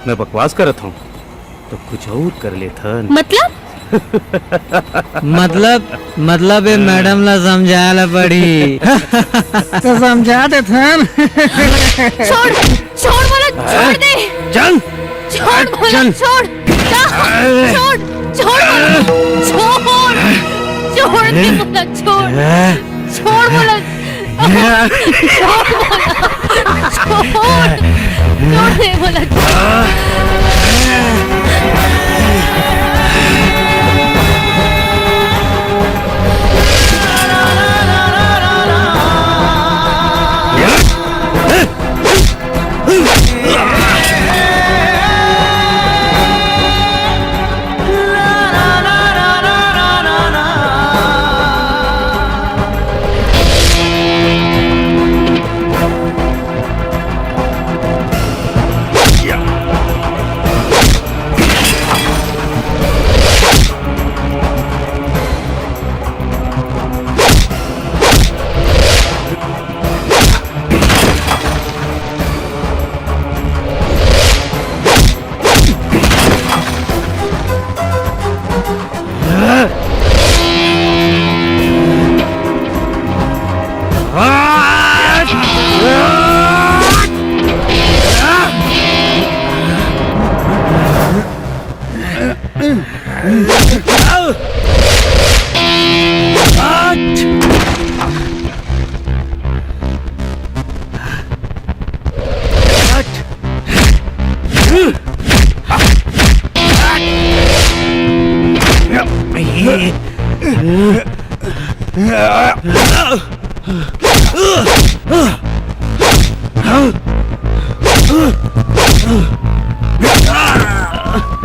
मैं बकवास करत हूँ तो कुछ और कर लेथन। मतलब? मतलब, मतलब ये मैडम ला समझाए ला पड़ी। तो समझा देथन। छोड़, छोड़ बोला, छोड़ दे। चल। छोड़ बोला, चल। छोड़। जा, छोड़, छोड़ बोला, छोड़। छोड़ दे बोला, छोड़। छोड़ बोला। छोड़, छोड़ दे बोला।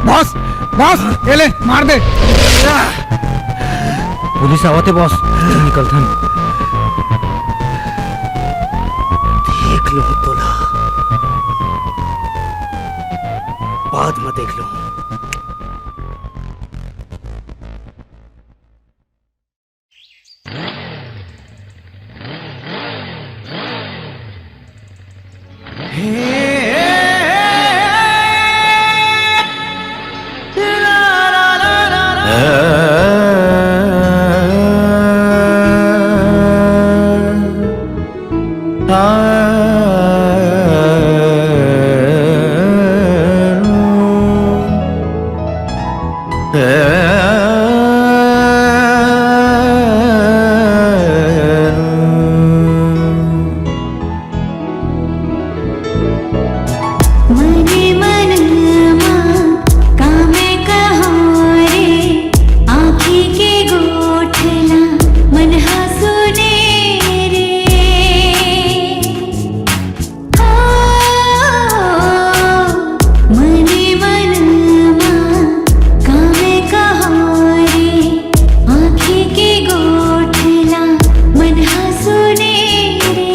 बॉस, बॉस, ये ले, मार दे। पुलिस आवत हे बॉस, चल निकलथन। देख लो तोला, बाद में देख लो। मने मन मा का मैं कहूँ रे, आँखी के गोठला मन हा सुने रे। ओ, मने मन मा का मैं कहूँ रे, आँखी के गोठला मन हा सुने रे।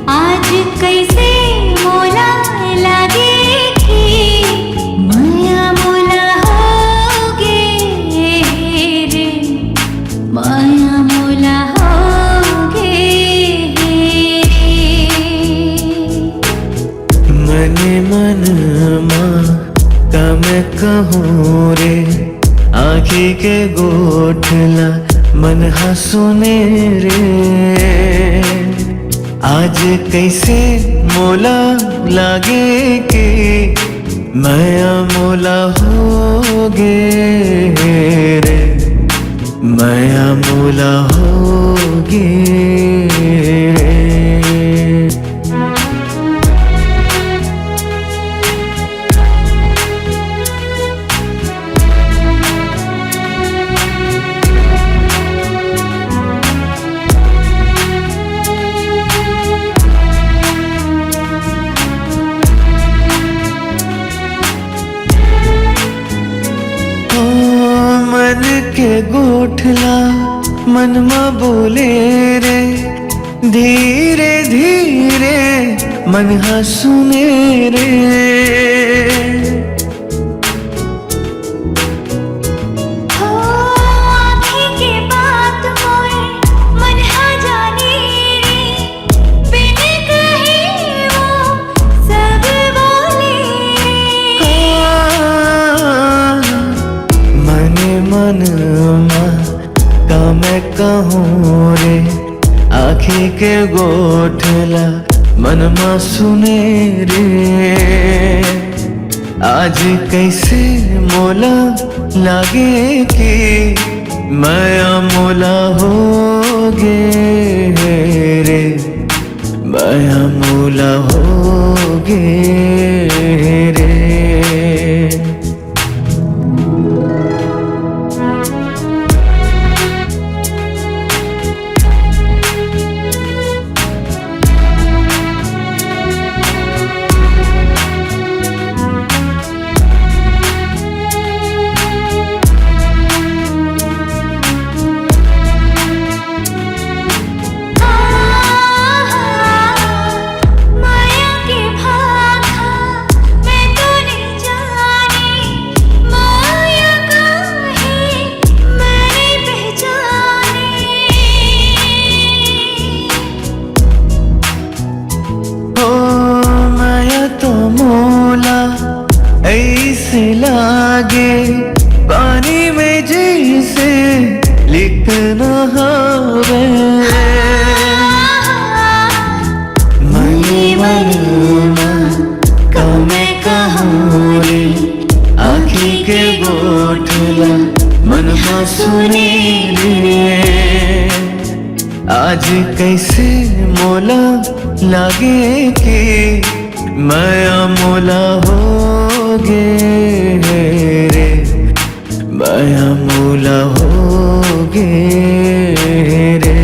आज कइसे मोला लागे कि मया मोला होगे रे, मया मोला होगे रे। मने मन मा का मैं कहूँ रे, आँखी के गोठला मन हा सुने रे। आज कइसे मोला लागे कि मया मोला होगे रे, मया मोला होगे रे। गोठला मन म बोले रे, धीरे धीरे मन ह सुने रे। हो आँखी के बात मोर मन ह जाने रे, बिन कहे वो सब बोले। हाँ, मने मन मा का मैं कहूँ रे, आँखी के गोठला मन मा सुने रे। आज कैसे मोला लागे कि मया मोला हो गे रे, मया मोला हो गे रे। माया के भाखा मैं तो नहीं जाने, माया का है मैं नहीं पहचाने। हो माया तो मोला ऐसे लागे, पानी में जैसे लिखना हवे। मने मन मा का मैं कहूँ रे, आँखी के गोठला मन मा सुने रे। आज कैसे मोला लागे कि मया मोला हो गे रे, मया मोला हो गे रे।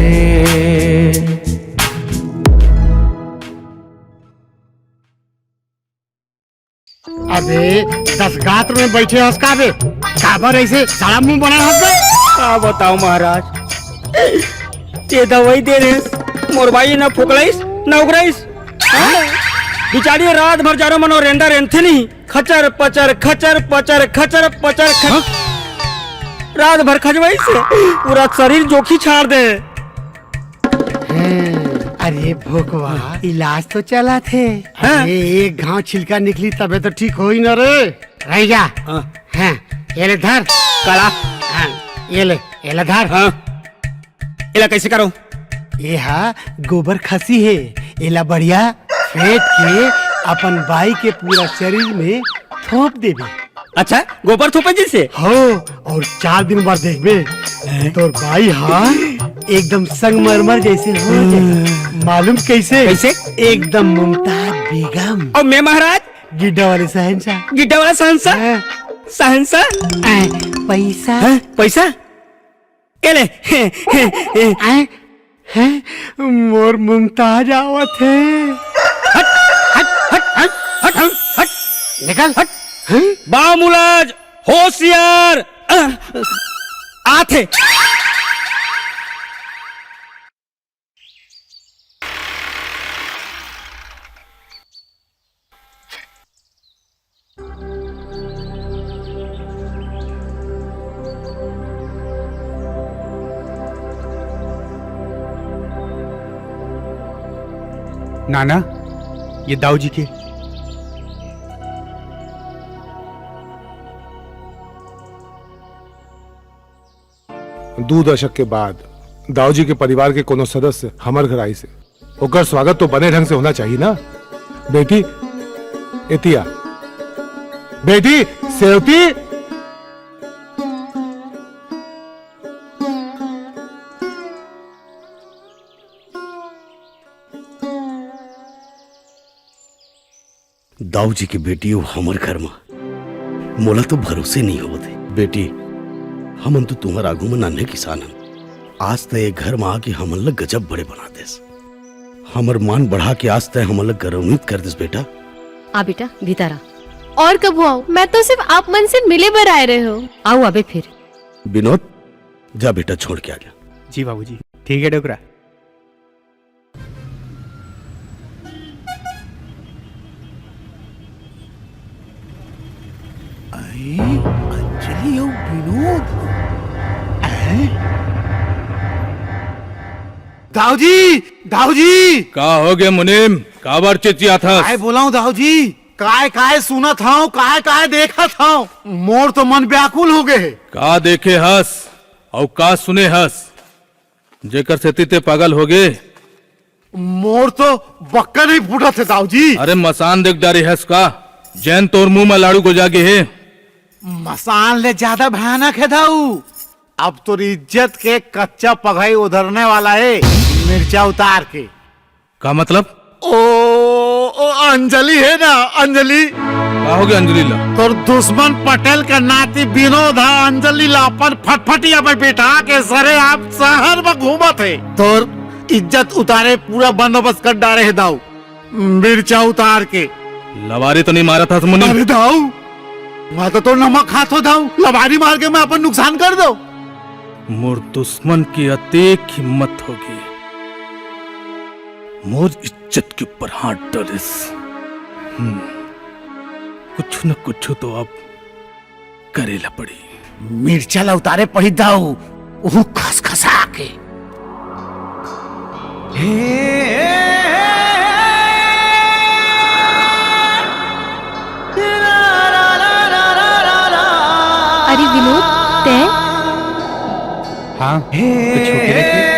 अबे, दस गात्र में बैठे हस का बे? काबर ऐसे सड़ा मुंह बना हस बे? का बताओ महाराज, ये दवाई दे रहे, मोर बाई ना फुकलाइस, ना उगराइस। हाँ? बिचारी रात भर जानो मनो रेंदा रेंथे नहीं, खचर पचर, खचर पचर, खचर पचर, खच-, हाँ? रात भर खजवाइस, पूरा शरीर जोखी छाड़ दे। हैं, अरे भोकवा, हाँ। इलाज तो चलत हे। हाँ। अरे एक घाव छिलका निकली तबे तो ठीक होई न रे। रह जा। हाँ। हैं, ये ले धर। कला। हाँ, ये ले, ये ले धर। हाँ। एला कैसे करो? ये हा गोबर खसी हे, एला बढ़िया फेंट के अपन बाई के पूरा शरीर में थोप देबे। अच्छा, गोबर थोपे जैसे? हो, और चार दिन बाद देखबे, हैं? तोर बाई हा एकदम संगमरमर जैसे हो जाए। मालूम कैसे? कैसे? एकदम मुमताज बेगम। और मैं महाराज? गिड्डा वाले शहंशाह। गिड्डा वाला शहंशाह? हाँ। शहंशाह? आ, पैसा? हैं? पैसा? ए ले। आय, हैं? मोर मुमताज आवत हे। हट, हट, हट, हट, हट, हट, हट। निकल। हट। हैं? बामुलाज, होशियार, अ, आथे। नाना, ये दाऊ जी के। दू दशक के बाद दाऊ जी के परिवार के कोनो सदस्य हमर घर आइस हे। ओकर स्वागत तो बने ढंग से होना चाहिए ना। बेटी, एतिया। बेटी, सेवती। दाऊ जी के बेटी अउ हमर घर म मोला तो भरोसे नइ होवत हे। बेटी, हमन तो तुंहर आगू म नन्हे किसान हन। आज त ए घर म आके हमन ल गजब बड़े बना देस। हमर मान बढ़ा के आज तैं हमन ल गौरवान्वित कर देस बेटा। आ बेटा, भीतर आ। और कभू आऊं, मैं तो सिर्फ आप मन से मिले बर आए रहे हंव। आऊ अबे फिर। विनोद, जा बेटा, छोड़ के आ जा। जी बाबूजी। ठीक है डोकरा। अरे, अंजलि अउ विनोद। अरे? दाऊ जी, दाऊ जी। का हो गे मुनीम? काबर चिचियाथस? काय बोलाऊं दाऊ जी, काय काय सुनत हंव, काय काय देखत हंव, मोर तो मन व्याकुल हो गे हे। का देखे हस अउ का सुने हस, जेकर सेती ते पागल हो गे? मोर तो बक्का नहीं फूटत हे दाऊ जी। अरे मसान देख डारे हस का, जेन तोर मुंह म लाड़ू गोजा गे हे? मसान ले ज्यादा भयानक हे दाऊ। अब तोर इज्जत के कच्चा पघई उधरने वाला हे, मिर्चा उतार के। का मतलब? ओ, ओ अंजलि हे ना, अंजलि। का हो गे अंजलि ला? तोर दुश्मन पटेल का नाती विनोद हा अंजलि ला अपन फटफटिया पर बिठा के सरेआम शहर म घूमत हे। तोर इज्जत उतारे पूरा बंदोबस्त कर डारे हे दाऊ। मिर्चा उतार के। लबारी तो नहीं मारत हस मुनीम? अरे दाऊ, मैं तो तोर नमक खात हों दाऊ, लबारी मार के मैं अपन नुकसान कर दो। मोर दुश्मन के अतेक हिम्मत होगे, मोर इज्जत के ऊपर हाथ डारिस। हम्म, कुछ न कुछ तो अब करे ला पड़ी। मिर्चा ला उतारे पड़ी दाऊ, उहू खसखसा के। अरे विनोद, तैं? हाँ, कुछ होके रही?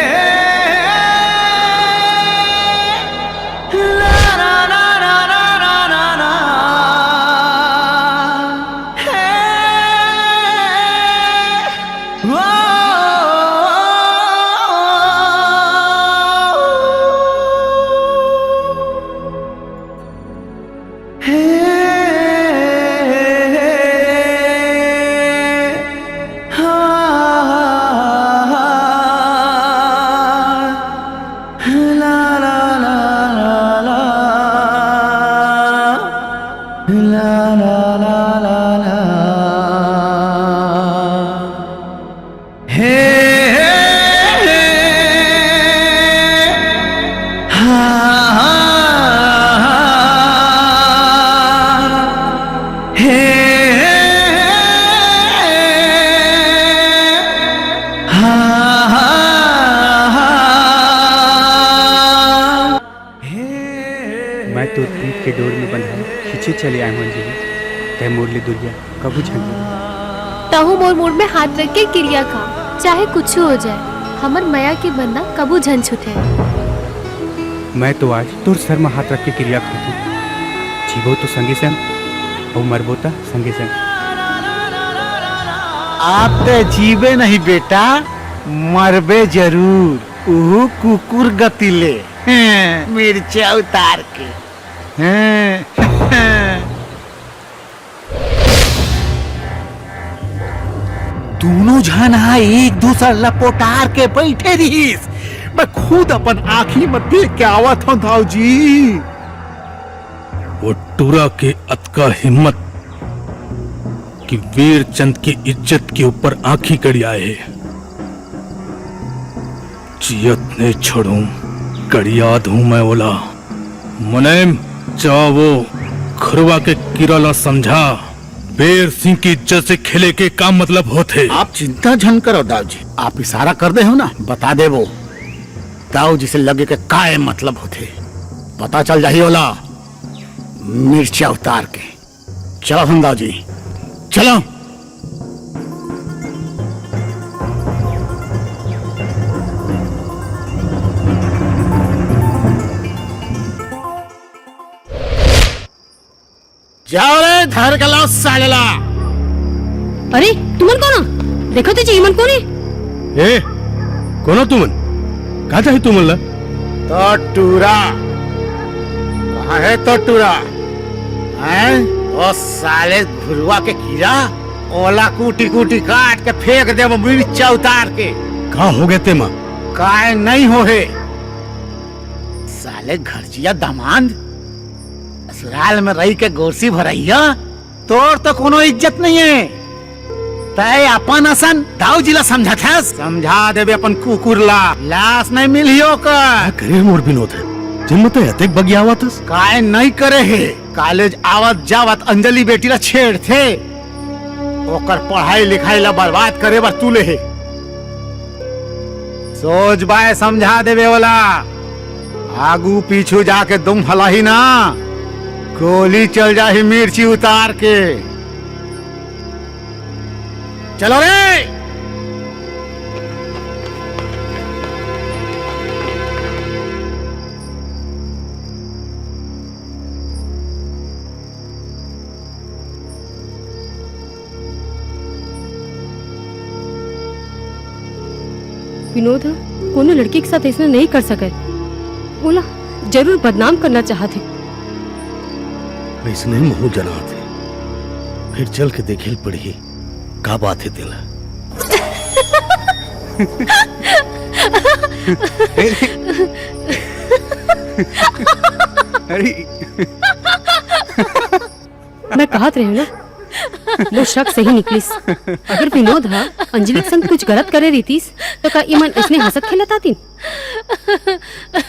मैं तो प्रीत के डोर में बंधा खींचे चले आए हूँ अंजलि, तै मोर ले दुरिया कभू झन हो। तहूँ मोर मुड़ में हाथ रख के किरिया खा, चाहे कुछ हो जाए, हमर मया के बंधा कभू झन छूटे। मैं तो आज तोर सर में हाथ रख के किरिया खाथूं, जीबो तो संगे संग अउ मरबो त संगे संग। आप ते जीबे नहीं बेटा, मरबे जरूर, उहू कुकुर गति ले। हैं, मिर्चा उतार के। हैं। दूनों झन हा एक दूसर ला पोटार के बइठे रिहिस। मैं खुद अपन आँखी म देख के आवत हंव, दाऊ जी। वो टूरा के अतका हिम्मत कि वीरचंद के इज्जत के ऊपर आँखी गड़ियाए हे। जियत नहीं छोड़ूं, गड़िया दूं मैं ओला। मुनीम, जा वो घुरवा के कीरा ला समझा, बेर सिंह की इज्जत से खेले के का मतलब होथे? आप चिंता झन करो दाऊ जी, आप इशारा कर दे हो ना, बता देबो। दाऊ जी से लगे के का मतलब होथे, पता चल जाही ओला मिर्चा उतार के। चलो संदा जी, चलो। जाओ रे, धर के लाओ साले ला। अरे, तुमन कोन हो? देखो तो जी, इमन कोन हे? ए, कोन हो तुमन? का चाही तुमन ला? तो टूरा। कहाँ हे तो टूरा? हैं? ओ साले घुरवा के कीरा, ओला कूटी कूटी काट के फेंक देबो मिर्चा उतार के। का हो गे तेमा? काय नहीं हो हे। साले घरचिया दामांद, ससुराल में रही के गोरसी भरइया, तोर तो कोनो इज्जत नहीं हे। तैं अपन असन दाऊ जी ला समझाथस? समझा देबे अपन कुकुर ला, लाश नहीं मिलही ओकर। का करे मोर बिनोद ह, जेन म तैं अतेक बगियावत हस? काय नहीं करे हे, कॉलेज आवत जावत अंजलि बेटी ला छेड़थे, ओकर पढ़ाई लिखाई ला बर्बाद करे बर तुले हे। सोच बाय समझा देबे ओला, आगू पीछू जाके दुम हलाही ना, गोली चल जाही मिर्ची उतार के। चलो रे। विनोद ह कोनो लड़की के साथ अइसना नहीं कर सकय। ओला जरूर बदनाम करना चाहत हे। अइसने महूं जनात हे। फेर चल के देखे ल पड़ही, का बात हे तेला। अरे, मैं कहत रहेंव ना, मोर शक सही निकलिस। अगर विनोद ह अंजलि के संग कुछ गलत करे रहितिस, त का इमन अइसने हंसत खेलत आतिन?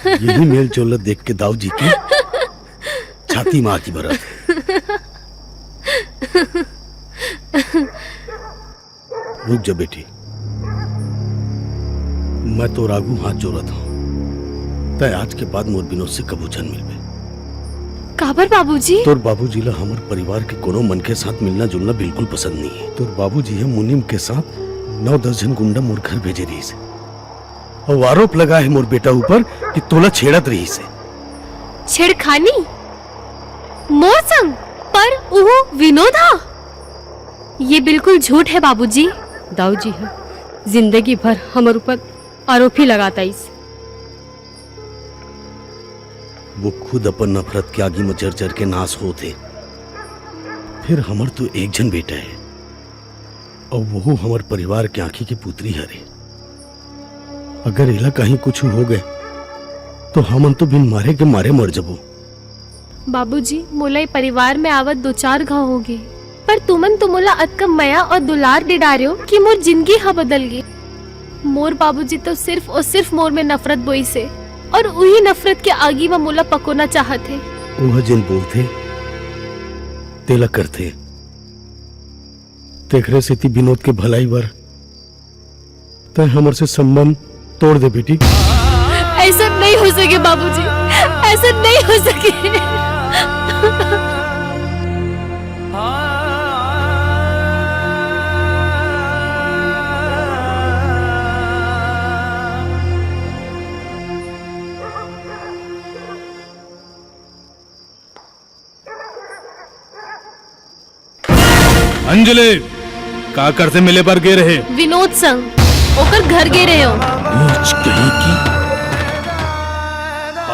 यही मेल जोल देख के दाऊ जी के छाती म आगी बरत। रुक जा बेटी, मैं तोर आगू हाथ जोड़त हंव। तैं आज के बाद मोर बिनोद से कभू झन मिलबे। काबर बाबूजी? तोर बाबूजी ला हमर परिवार के कोनो मनखे साथ मिलना जुलना बिल्कुल पसंद नहीं हे। तोर बाबूजी ह मुनीम के साथ नौ दस झन गुंडा मोर घर भेजे रहिस हे। अउ आरोप लगाए हे मोर बेटा ऊपर कि तोला छेड़त रहिस हे। छेड़खानी? मोर संग? पर उहू विनोद ह? ये बिल्कुल झूठ हे बाबूजी। दाऊ जी ह जिंदगी भर हमर ऊपर आरोप ही लगात आइस। वो खुद अपन नफरत के आगी म जर जर के नाश होत हे। फेर हमर तो एक झन बेटा हे, अउ वहू हमर परिवार के आंखी के पुतरी हरे। अगर एला कहीं कुछु हो गे, तो हमन तो बिन मारे के मारे मर जबो। बाबूजी, मोला ए परिवार में आवत दो चार घाव हो गे, पर तुमन तो मोला अतका मया अउ दुलार दे डारे हो कि मोर जिंदगी ह बदल गे। मोर बाबूजी तो सिर्फ अउ सिर्फ मोर में नफरत बोइस हे, अउ उही नफरत के आगी म मोला पकोना चाहत हे। ओह जेन बोलथे, तेला करथे। तेखरे सेती विनोद के भलाई बर तैं हमर से संबंध तोड़ दे बेटी। ऐसा नहीं हो सके बाबूजी, ऐसा नहीं हो सके। अंजलि, काकर से मिले बर गे रहे? विनोद संग, ओकर घर गे रहे हो। नीच कहीं की।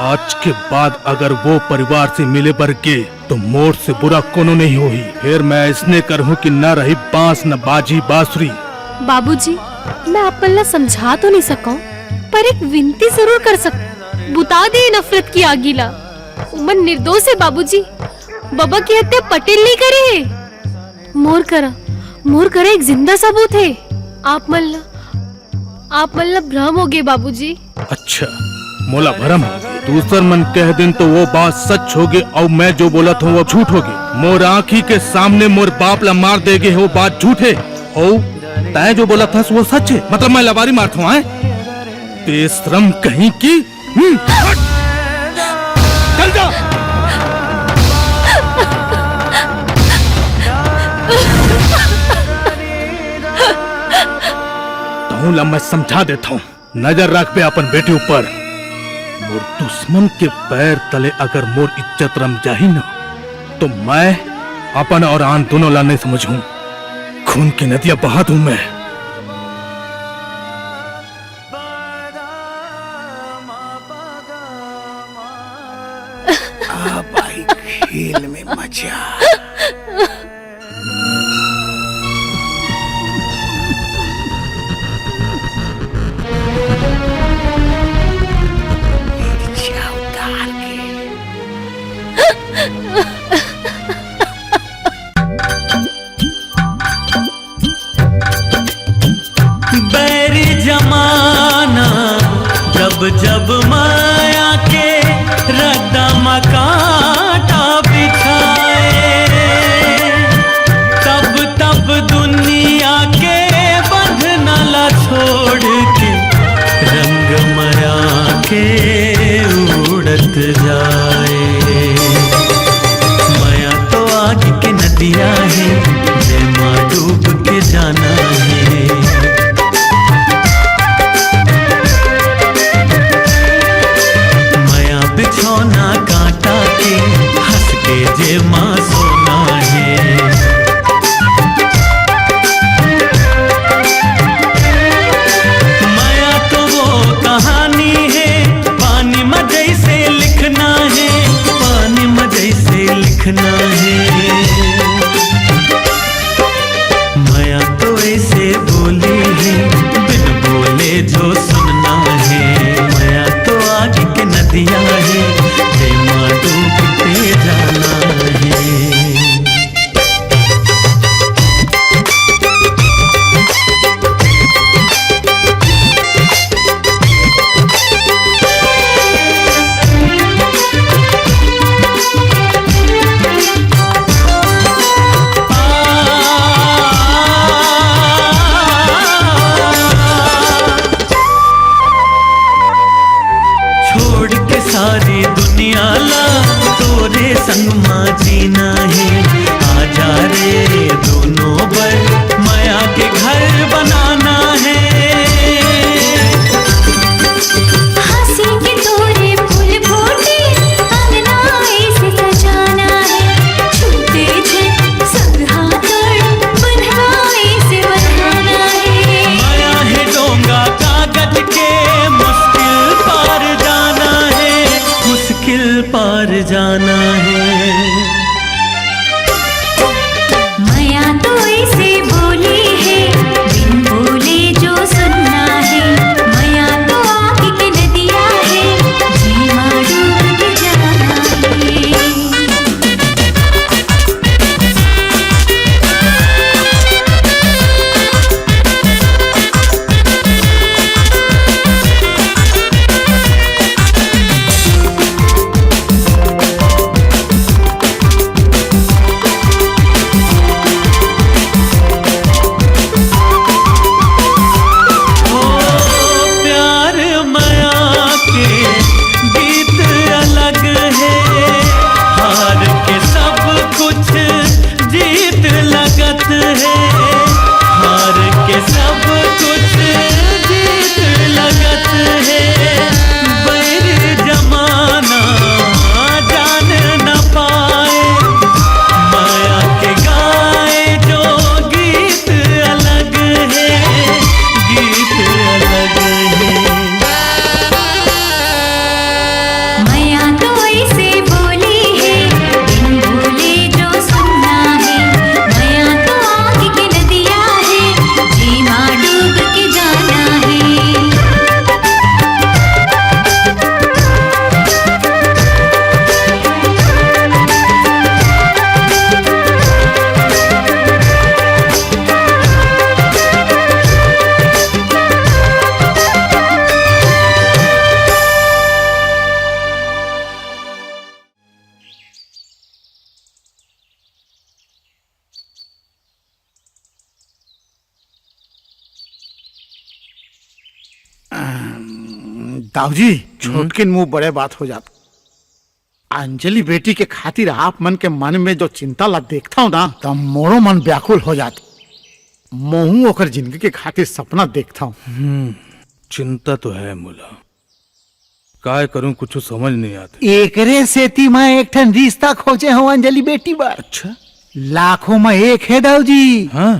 आज के बाद अगर वो परिवार से मिले बर गे, तो मोर से बुरा कोनो नहीं होही। फेर मैं अइसने करहूं कि न रही बांस, न बाजी बांसुरी। बाबूजी, मैं आप मन ला समझा तो नहीं सकंव, पर एक विनती जरूर कर सकंव। बुता दे नफरत की आगी ला। उमन निर्दोष हे बाबूजी, बबा की हत्या पटेल नहीं करे हे। मोर करा, मोर करा एक जिंदा सबूत हे। आप मन ला, आप मन ला भ्रम हो गे बाबूजी। अच्छा, मोला भरम हो गे। दूसर मन कह दिन तो वो बात सच हो गे, अउ मैं जो बोलत हंव वो झूठ हो गे। मोर आंखी के सामने मोर बाप ला मार दे गे, वो बात झूठ हे। अउ तैं जो बोलत हस वो सच हे, मतलब मैं लबारी मारत हंव, हैं? बेशरम कहीं की। हम्म, हट। चल जा। तहूं ला मैं समझा देत हंव, नजर रखबे अपन बेटी ऊपर। मोर दुश्मन के पैर तले अगर मोर इज्जत रम जाही ना, तो मैं अपन अउ आन दोनों ला नहीं समझहूं। खून के नदियां बहा दूं मैं। अब आई खेल में मजा। मिर्चा उतार के। जब माया के रद्दा म कांटा बिछाए, तब तब दुनिया के बंधना ला छोड़ के रंग माया के उड़त जाए। माया तो आग के नदिया हे, जेमा डूब के जाना हे। माया बिछौना कांटा के, हंस के जेमा सोना हे। माया तो वो कहानी हे, पानी म जैसे लिखना हे, पानी म जैसे लिखना हे। माया तो ऐसे बोली हे, बिन बोले जो सुनना हे। माया तो आग के नदिया हे, जेमा डूब के जाना हे। छोड़ के सारी दुनिया ला, तोरे संग मा जीना हे। आजा रे दोनों बर, माया के घर बनाना हे। हंसी के तोरे फूल फूटे, अंगना ऐसे सजाना हे। छूटे छे संग हाथ तोड़, बंधवा ऐसे बंधाना हे। माया हे डोंगा कागज के, मुश्किल पार जाना हे, मुश्किल पार जाना हे। माया तो ऐसे बोली हे, बिन बोले जो सुनना हे। माया तो आग के नदिया हे, जेमा डूब के जाना हे। ओ प्यार माया के गीत अलग हे, हार के सब कुछ जीत लगत हे, हार के सब कुछ जीत लगत हे। बैर जमाना जान न पाए, माया के गाए जो गीत अलग हे, गीत अलग हे। माया तो ऐसे बोली हे, बिन बोले जो सुनना हे। माया तो आग के नदिया हे, जेमा डूब के जाना हे। दाऊजी, हम्म? छोटकिन मुंह बड़े बात हो जात। अंजलि बेटी के खातिर आप मन के मन में जो चिंता ला देखथंव ना, त मोरो मन व्याकुल हो जात। महूं ओकर जिंदगी के खातिर सपना देखथंव। हम्म, चिंता तो है मोला। काय करूं, कुछु समझ नहीं आते। एकरे सेती मैं एक ठन रिश्ता खोजे हंव अंजलि बेटी बर। अच्छा? लाखों में एक हे दाऊजी। हाँ?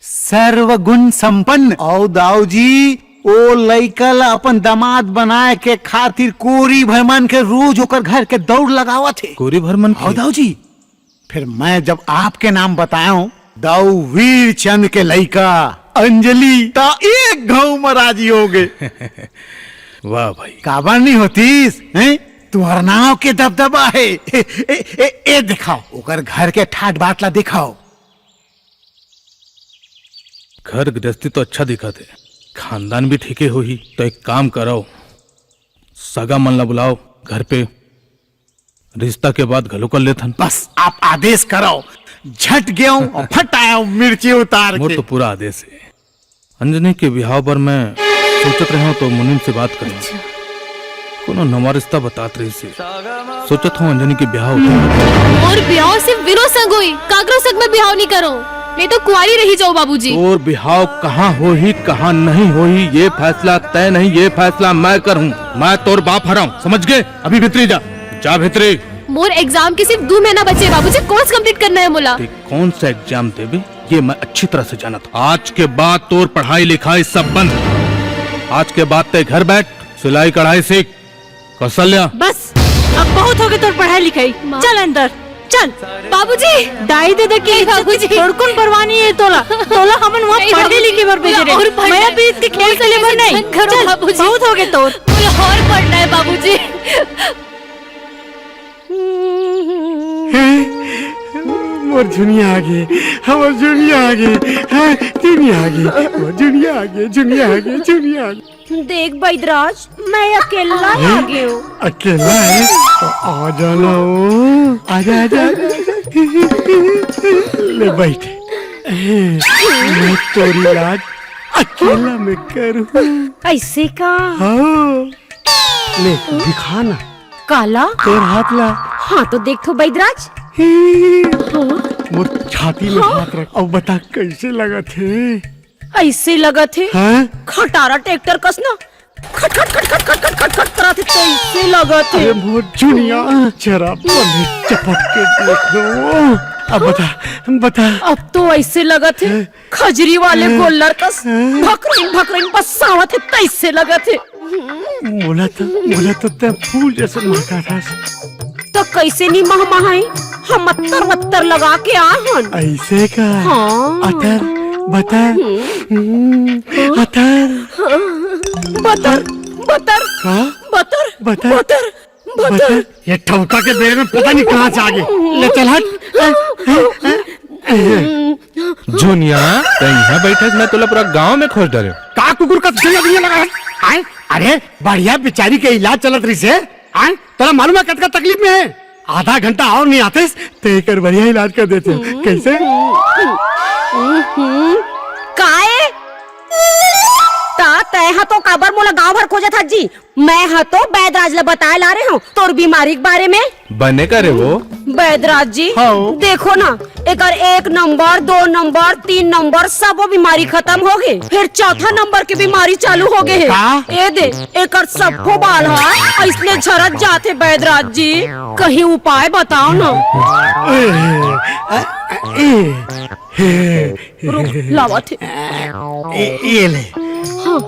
सर्वगुण संपन्न। अउ दाऊजी, ओ लइका ला अपन दामाद बनाए के खातिर कोरी भर मन के रोज ओकर घर के दौड़ लगावत हे। कोरी भर मन के? हव दाऊजी। फिर मैं जब आपके नाम बतायंव, दाऊ वीर चंद के लइका अंजलि, त एक घांव म राजी हो गे। वाह भाई। काबर नहीं होतिस, हैं? तुंहर नांव के दबदबा हे। ए, ए, ए, ए देखाव, ओकर घर के ठाट बाट ला देखाव। घर गृहस्थी तो अच्छा दिखत हे, खानदान भी ठीके होही। तो एक काम करव, सगा मन ला बुलाओ घर पे, रिश्ता के बात घलो कर लेथन। बस आप आदेश करो, झट गेंव अउ फट आएंव मिर्ची उतार मोर के। तो पूरा आदेश हे। अंजनी के बिहाव बर मैं सोचत रहेंव तो मुनीम से बात करेंव। अच्छा। कोनो नवा रिश्ता बतात रहिस हे। सोचत हंव अंजनी के बिहाव हो जाए। मोर बिहाव सिर्फ विनोद संग होही, काकरो संग मैं बिहाव नइ करंव, नइ तो कुंवारी रहि जाहूं बाबूजी। तोर बिहाव कहां होही, कहां नहीं होही, ये फैसला तैं नहीं, ये फैसला मैं करहूं। मैं तोर बाप हरंव, समझ गे? अभी भीतरी जा, जा भीतरी। मोर exam के सिर्फ दू महीना बचे हे बाबूजी, course complete करना हे मोला। ते कौन सा exam देबे, ये मैं अच्छी तरह से जानत हंव। आज के बाद तोर पढ़ाई लिखाई सब बंद। आज के बाद तैं घर बैठ, सिलाई कढ़ाई सीख। कौशल्या। बस, अब बहुत होगे तोर पढ़ाई लिखाई। माँ। चल अंदर, चल। बाबूजी। दाई ददा के इज्जत के थोड़कुन परवाह नइ हे तोला। तोला हमन वहां पढ़े लिखे बर भेजे रहे। मया पीरित के खेल खेले बर नहीं। चल, बाबूजी। बहुत होगे तोर। मोला और पढ़ना हे बाबूजी। मोर झुनिया आगे, हमर झुनिया आगे, हां, झुनिया आगे, मोर झुनिया आगे, झुनिया आगे, झुनिया आगे। देख बैदराज, मैं अकेला आगे हंव। अकेला हे? तो आ जाना हो। आजा, आजा, आजा, आजा। ले बैठ। मैं तोर इलाज अकेला में करहूं। अइसे का? हां। ले, दिखा ना। काला? तोर हाथ ला। हां, तो देख तो बैदराज। हां। मोर छाती में हाथ रख, अब बता कइसे लगत हे? अइसे लगत हे। हां? खटारा ट्रैक्टर कस ना। खट, खट, खट, खट, खट, खट, खट, खट करत हे, तइसे लगत हे। अरे मोर झुनिया, जरा बने चपक के देख लो। अब बता, बता। अब तो अइसे लगत हे, हां? खजरी वाले हां? गोल्लर कस हां? भकरइन, भकरइन बसावत हे, तइसे लगत हे। मोला तो, मोला तो तैं फूल जइसे महकाथस। त कइसे नइ महमहाई? हम अत्तर वत्तर लगा के आए हन। अइसे का? हां। अतर, बतर। हम्म। हम्म, हां। अतर। हां। बतर, बतर। का? बतर, बतर। बतर, बतर। बतर। ये ठौका के बेर में पता नहीं कहां से आगे। ले चल हट। झुनिया, तैं इहां बइठे हस, मैं तोला पूरा गांव में खोज डरेंव। का कुकुर कस दुनिया दुनिया लगा हस? आय? अरे, बढ़िया बेचारी के इलाज चलत रहिस हे। आय? तोला मालूम हे कतका तकलीफ में हे? आधा घंटा अउ नइ आतेस, त एकर बढ़िया इलाज कर देतेंव। हम्म, कइसे? हम्म, हम्म, हम्म। काय? त तैं ह तो काबर मोला गांव भर खोजत हस जी? मैं ह तो बैदराज ल बताय ला रहे हंव तोर बीमारी के बारे में। बने करे वो? बैदराज जी, हां। देखो ना, एकर एक नंबर, दो नंबर, तीन नंबर सबो बीमारी खतम होगे, फेर चौथा नंबर के बीमारी चालू होगे हे। का? ए दे, एकर सबो बाल ह अइसने झरत जात हे बैदराज जी, कहीं उपाय बताव ना। ए, ए, ए, ए, रुक, लावत हे। ए, ये ले। हां,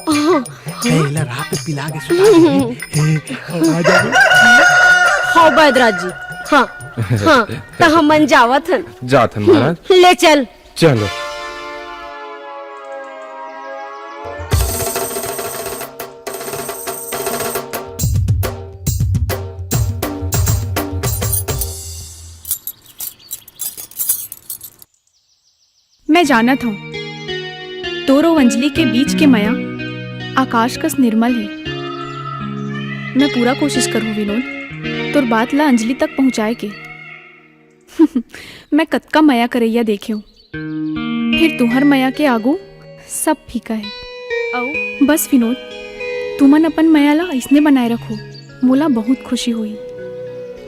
हां। ए, एला रात में पिला के सुता दे। ए, आ जा। हां, बैदराज जी। हां, हां, त हमन जावत हन। जात हन महाराज। ले चल। चलो। मैं जानत हंव, तोर अउ अंजलि के बीच के मया आकाश कस निर्मल हे। मैं पूरा कोशिश करहूं विनोद, तोर बात ला अंजलि तक पहुंचाय के। मैं कतका मया करइया देखे हंव, फेर तुंहर मया के आगू सब फीका हे। अउ बस विनोद, तुमन अपन मया ला अइसने बनाय रखव, मोला बहुत खुशी होही।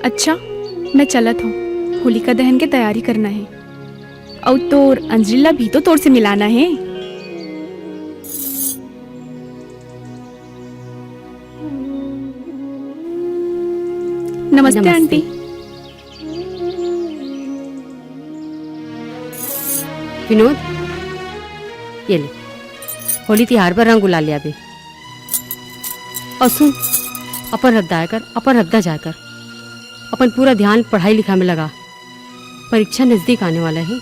अच्छा, मैं चलत हंव, होलिका दहन के तैयारी करना हे। अउ तोर अंजलि ला भी तो तोर से मिलाना हे। नमस्ते नमस्ते। आंटी। विनोद, ये ले, होली तिहार बर रंग गुलाल ले आबे। अउ सुन, अपन रद्दा आय कर, अपन रद्दा जाय कर, अपन पूरा ध्यान पढ़ाई लिखाई में लगा, परीक्षा नजदीक आने वाला हे।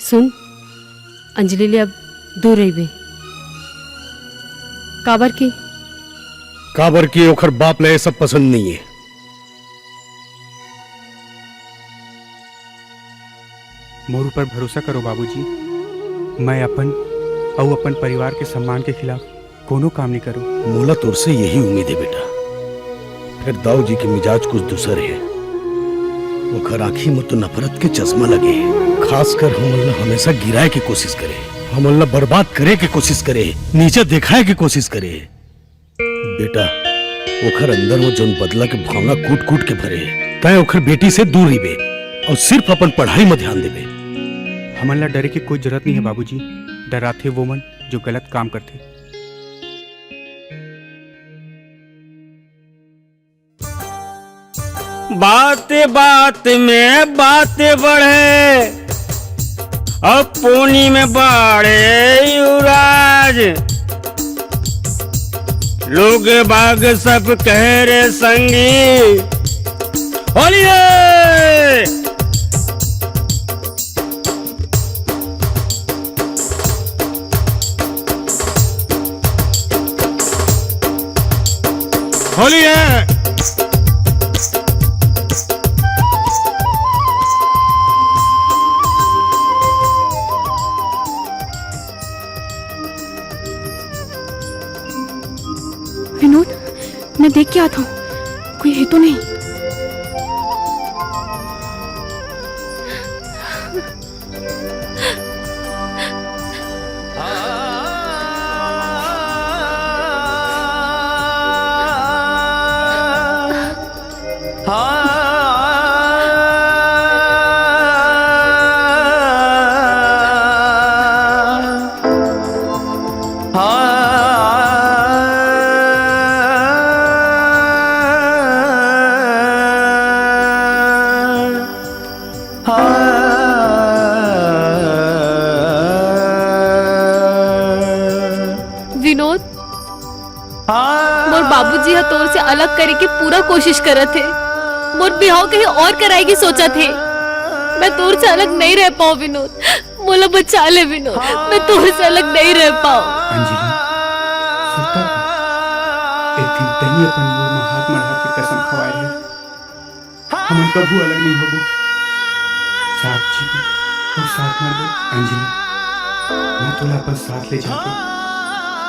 सुन, अंजलि ले अब दूर रहिबे। काबर कि काबर कि ओखर बाप ल ये सब पसंद नइ हे। मोर ऊपर भरोसा करो बाबूजी, मैं अपन अउ अपन परिवार के सम्मान के खिलाफ कोनो काम नहीं करो। मोला तोर से यही उम्मीद है बेटा। फेर दाऊ जी के मिजाज कुछ दूसर है। ओखर आँखी में तो नफरत के चश्मा लगे है। खासकर हमन ला हमेशा गिराए के कोशिश करे, हमन ला बर्बाद करे के कोशिश करे, नीचे दिखाए के कोशिश करे। बेटा, ओखर अंदर वो जौन बदला के भावना कूट कूट के भरे हे, तैं ओखर बेटी से दूर रहिबे और सिर्फ अपन पढ़ाई में ध्यान देबे। हमन ला डरे के कोई जरूरत नहीं है बाबूजी। डराथे वो मन जो गलत काम करथे। बात बात में बात बढ़े, अब पूनी में बाढ़े युवराज। लोग बाग सब कहे रे संगी, होली है। होली है। विनोद, मैं देख के आता हूँ, कोई है तो नहीं। विनोद, मोर बाबूजी ह तोर से अलग करे के पूरा कोशिश करत हे। मोर बिहाव कहीं और कराए के सोचत हे। मैं तोर से अलग नहीं रह पाऊं विनोद, मोला बचा ले विनोद, मैं तोर से अलग नहीं रह पाऊं। अंजलि, सुरता कर। एक दिन तहीं अपन मुड़ म हाथ मढ़ा के कसम खवाए रहे। हमन कभू अलग नहीं होबो। साथ जीबो और साथ मरबो। अंजलि, मैं तोला अपन साथ ले जाके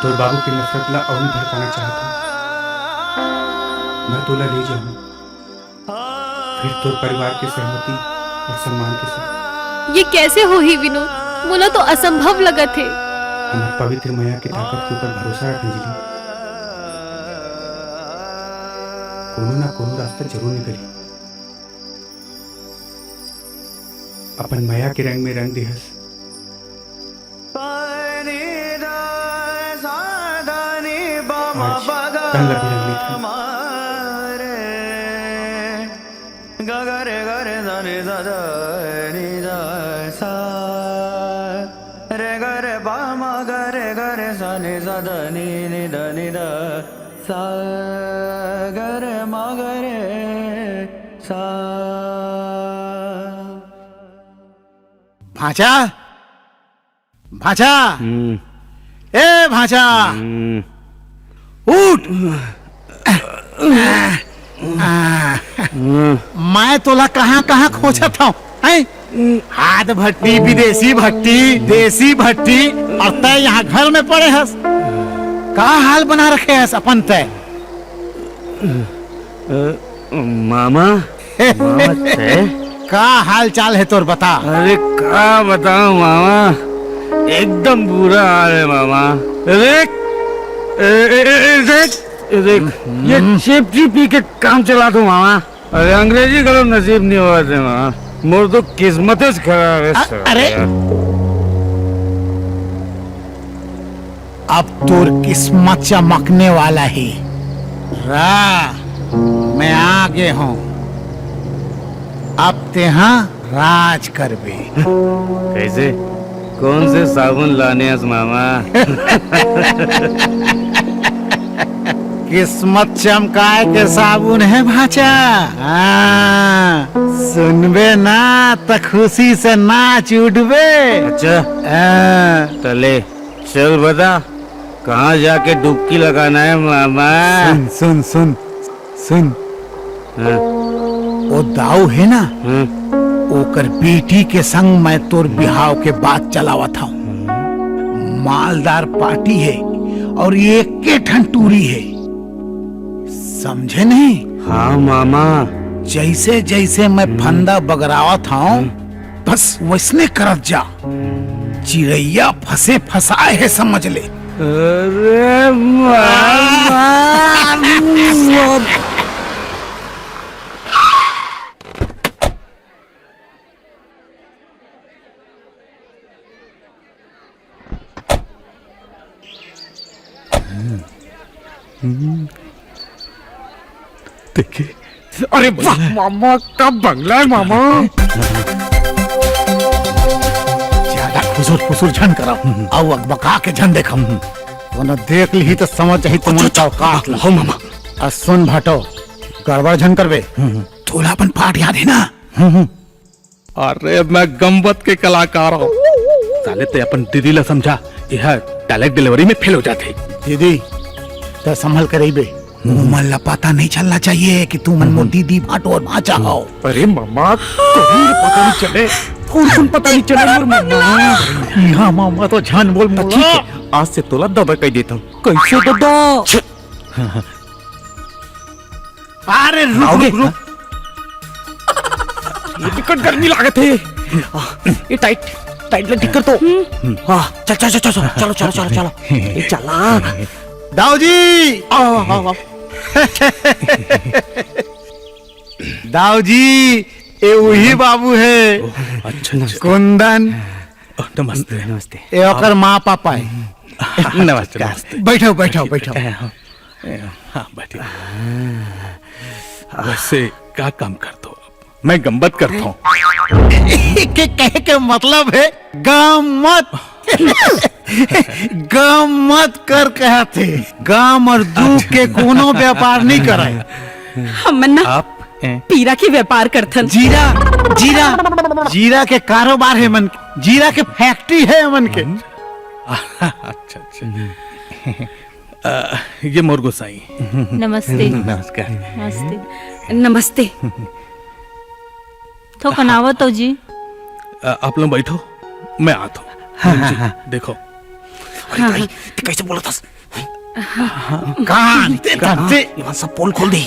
तोर बाबू के नफरत ला अउरी भड़काना चाहत हूँ। मैं तोला ले जाऊँ, फिर तोर परिवार के सहमति और सम्मान के साथ। ये कैसे होही विनोद? मोला तो असंभव लगत हे। हमर पवित्र मया के ताकत के ऊपर भरोसा रख अंजलि, कोनो ना कोनो रास्ता जरूर निकलही। अपन मया के रंग में रंग देहस। आज तन ला भी रंग लेथन। भांचा, भांचा, हम्म। ए भांचा, हम्म। उठ। मैं तोला कहाँ कहाँ खोजत हंव, हैं? हाथ भट्टी, विदेशी भट्टी, देसी भट्टी, और तै यहाँ घर में पड़े हस। का हाल बना रखे हस अपन तै? अ, मामा, मामा, तै? का हाल चाल है तोर, बता। अरे, का बताऊं मामा, एकदम बुरा हाल है मामा। देख, ए, ए, ए, ए, देख, ए, देख, ये हम्म। चिप चिप पी के काम चला दो मामा। अरे, अंग्रेजी कलम नसीब नहीं हुआ थे मामा, मोर तो किस्मत ही खराब है अ-, साला अरे। यार। अब तोर किस्मत चमकने वाला ही। रा, मैं आ गे हंव। अब तेहा राज करबे। कैसे? कौन से साबुन लाने हस मामा? किस्मत चमकाए के साबुन है भांचा। हाँ, सुनबे ना त खुशी से नाच उठबे। अच्छा। हाँ। तले चल बता, कहाँ जाके डुबकी लगाना है मामा? सुन, सुन, सुन, सुन। हाँ। ओ दाऊ है ना, हाँ। ओकर बेटी के संग मैं तोर बिहाव के बात चलावत हंव। मालदार पार्टी है, अउ ये एके ठन टूरी हे, समझे नहीं? हाँ मामा। जइसे जइसे मैं फंदा बगरावत हंव, बस वइसने करत जा। चिरइया फंसे फंसाए हे, समझ ले। अरे मामा। देखे। अरे वाह मामा, का बंगला हे मामा। ज्यादा खुसुर फुसुर झन करा, अउ अकबका के झन देखा। कोनो देख लिही त समझ जाही तुमन का औकात ला। हो मामा। अउ सुन भाटो, गड़बड़ झन करबे। तोला अपन पाठ याद हे ना? अरे, मैं गम्मत के कलाकार हंव। साले, तैं अपन दीदी ला समझा, एह direct delivery में fail हो जाथे। दीदी, तैं संभल के रहिबे। ओमन ला पता नहीं चलना चाहिए कि तुमन मोर दीदी, भाटो अउ भांचा हव। अरे मामा, कोई पता नहीं चले। कौन, कौन पता नहीं चले मोर मामा? हाँ मामा, तो झन बोल मोला। ठीक हे, आज से तोला दादा कहि देथंव। कइसे दादा? अरे रुक, आओगे? रुक, रुक। ये बिकट गर्मी लागत हे। ये tight, tight ला ठीक कर तो। हाँ, चल, चल, चल, चल, चलो, चलो, चलो, चलो। ये चला। दाऊ जी। आओ, आओ, आओ। दाऊ जी, ये उही बाबू हे। अच्छा, अच्छा। कुंदन। नमस्ते। नमस्ते। ये ओकर माँ पापा हे। नमस्ते, नमस्ते। बैठो, बैठो, बैठो। हाँ, बैठिए। वैसे का काम करथो? मैं गम्मत करथों। के कहे के मतलब हे गम्मत। गम्मत कर कहत हे। गम अउ दुख के कोनो व्यापार नहीं करय। हमन ना आप, ए? पीरा के व्यापार करथन। जीरा, जीरा, जीरा के कारोबार हे मन, जीरा के factory हे मन के। अच्छा, अच्छा। अ, ये मोर गोसाई। नमस्ते। नमस्कार। नमस्ते। नमस्ते। थोकन आवत हंव जी। अ, आप लोग बैठो, मैं आत हंव। हाँ, हाँ, जी, हाँ। देखो। अरे हाँ, भाई, हाँ। तैं कइसे बोलत हस? हाँ। कान, ते, कान। ये मन सब पोल खोल दे।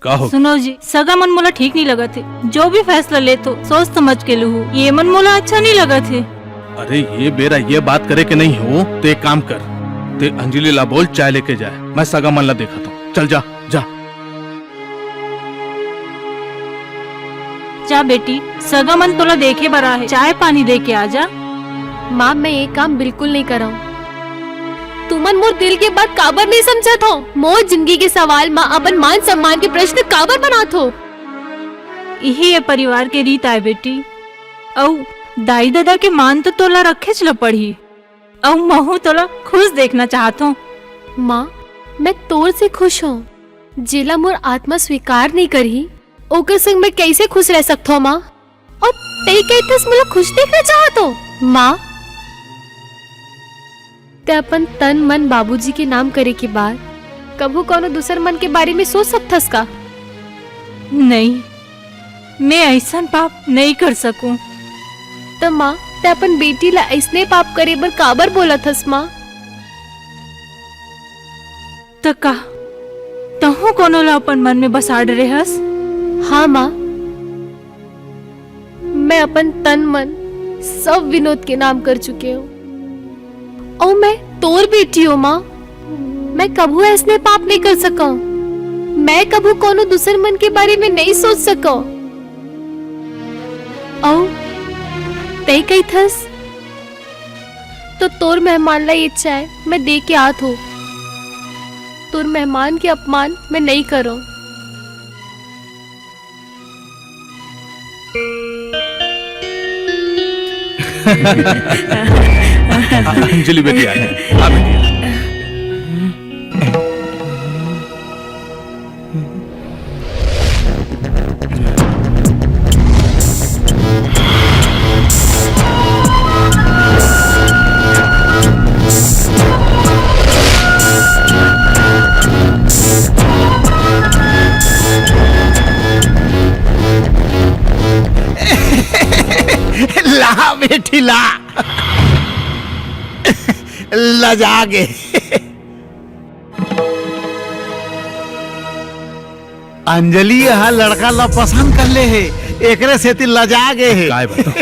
का हो? सुनो जी, सगा मन मोला ठीक नहीं लगत हे। जो भी फैसला लेथो, सोच समझ के लूहू। ये मन मोला अच्छा नहीं लगत हे। अरे, ये बेरा ये बात करे के नहीं हो, तैं एक काम कर, तैं अंजलि ला बोल, चाय लेके जाय, मैं सगा मन ला देखत हंव। चल जा, जा। जा बेटी, सगा मन तोला देखे बर आहे, चाय पानी दे के आ जा। माँ, मैं ये काम बिल्कुल नहीं करंव। तुमन मोर दिल के बात काबर नहीं समझत हो? मोर जिंदगी के सवाल म अपन मान सम्मान के प्रश्न काबर बनात हो? इही ये परिवार के रीत आय बेटी। अउ दाई ददा के मान तो तोला रखेच ल पड़ही। अउ महू तोला खुश देखना चाहत हों। माँ, मैं तोर से खुश हों। जेला मोर आत्मा स्वीकार नहीं करही, ओकर संग मैं कैसे खुश रह सकत हों, माँ? अउ तैं कहिथस मोला खुश देखना चाहत हो? माँ, तैं अपन तन मन बाबूजी के नाम करे के बाद कभू कोनो दूसर मन के बारे में सोच सकथस का? नहीं, मैं अइसन पाप नहीं कर सकूं। त माँ, तैं अपन बेटी ला अइसने पाप करे बर काबर बोलत हस माँ? त का तहूं कोनो ला अपन मन में बसा डरे हस? हाँ माँ, मैं अपन तन मन सब विनोद के नाम कर चुके हों। अउ मैं तोर बेटी हों माँ, मैं कभू अइसने पाप नहीं कर सकंव। मैं कभू कोनो दूसर मन के बारे में नहीं सोच सकंव। अउ तैं कहिथस, त तोर मेहमान ला ये चाय मैं दे के आत हों। तोर मेहमान के अपमान मैं नहीं करंव। अंजलि बेटी आ गई। आ बेटी, आ। ला बेटी ला। लजा गे। अंजलि ह लड़का ला पसंद कर ले हे, एकरे सेती लजा गे हे। काय बताओ?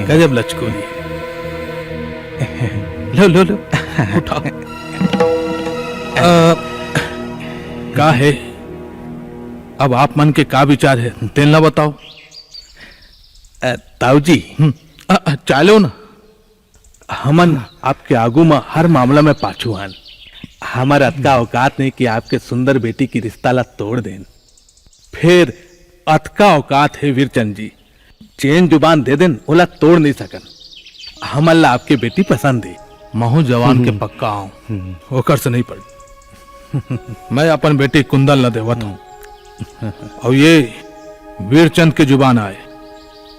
गजब लचकोनी। लो, लो, लो, उठाओ। अ, का हे? अब आप मन के का विचार हे, तेन ला बताओ। अ, ताऊ जी। हम्म। अ, अ, चालो ना। हमन आपके आगू म हर मामला में पाछू हन। हमर अतका औकात नहीं कि आपके सुंदर बेटी के रिश्ता ला तोड़ देन। फेर अतका औकात हे वीरचंद जी, जेन जुबान दे देन, ओला तोड़ नहीं सकन। हमन ला आपके बेटी पसंद हे। महू जवान के हम्म। पक्का आऊं, हम्म। ओकर से नहीं पड़। मैं अपन बेटी कुंदन ला देवत हूँ। अउ ये वीरचंद के जुबान आय,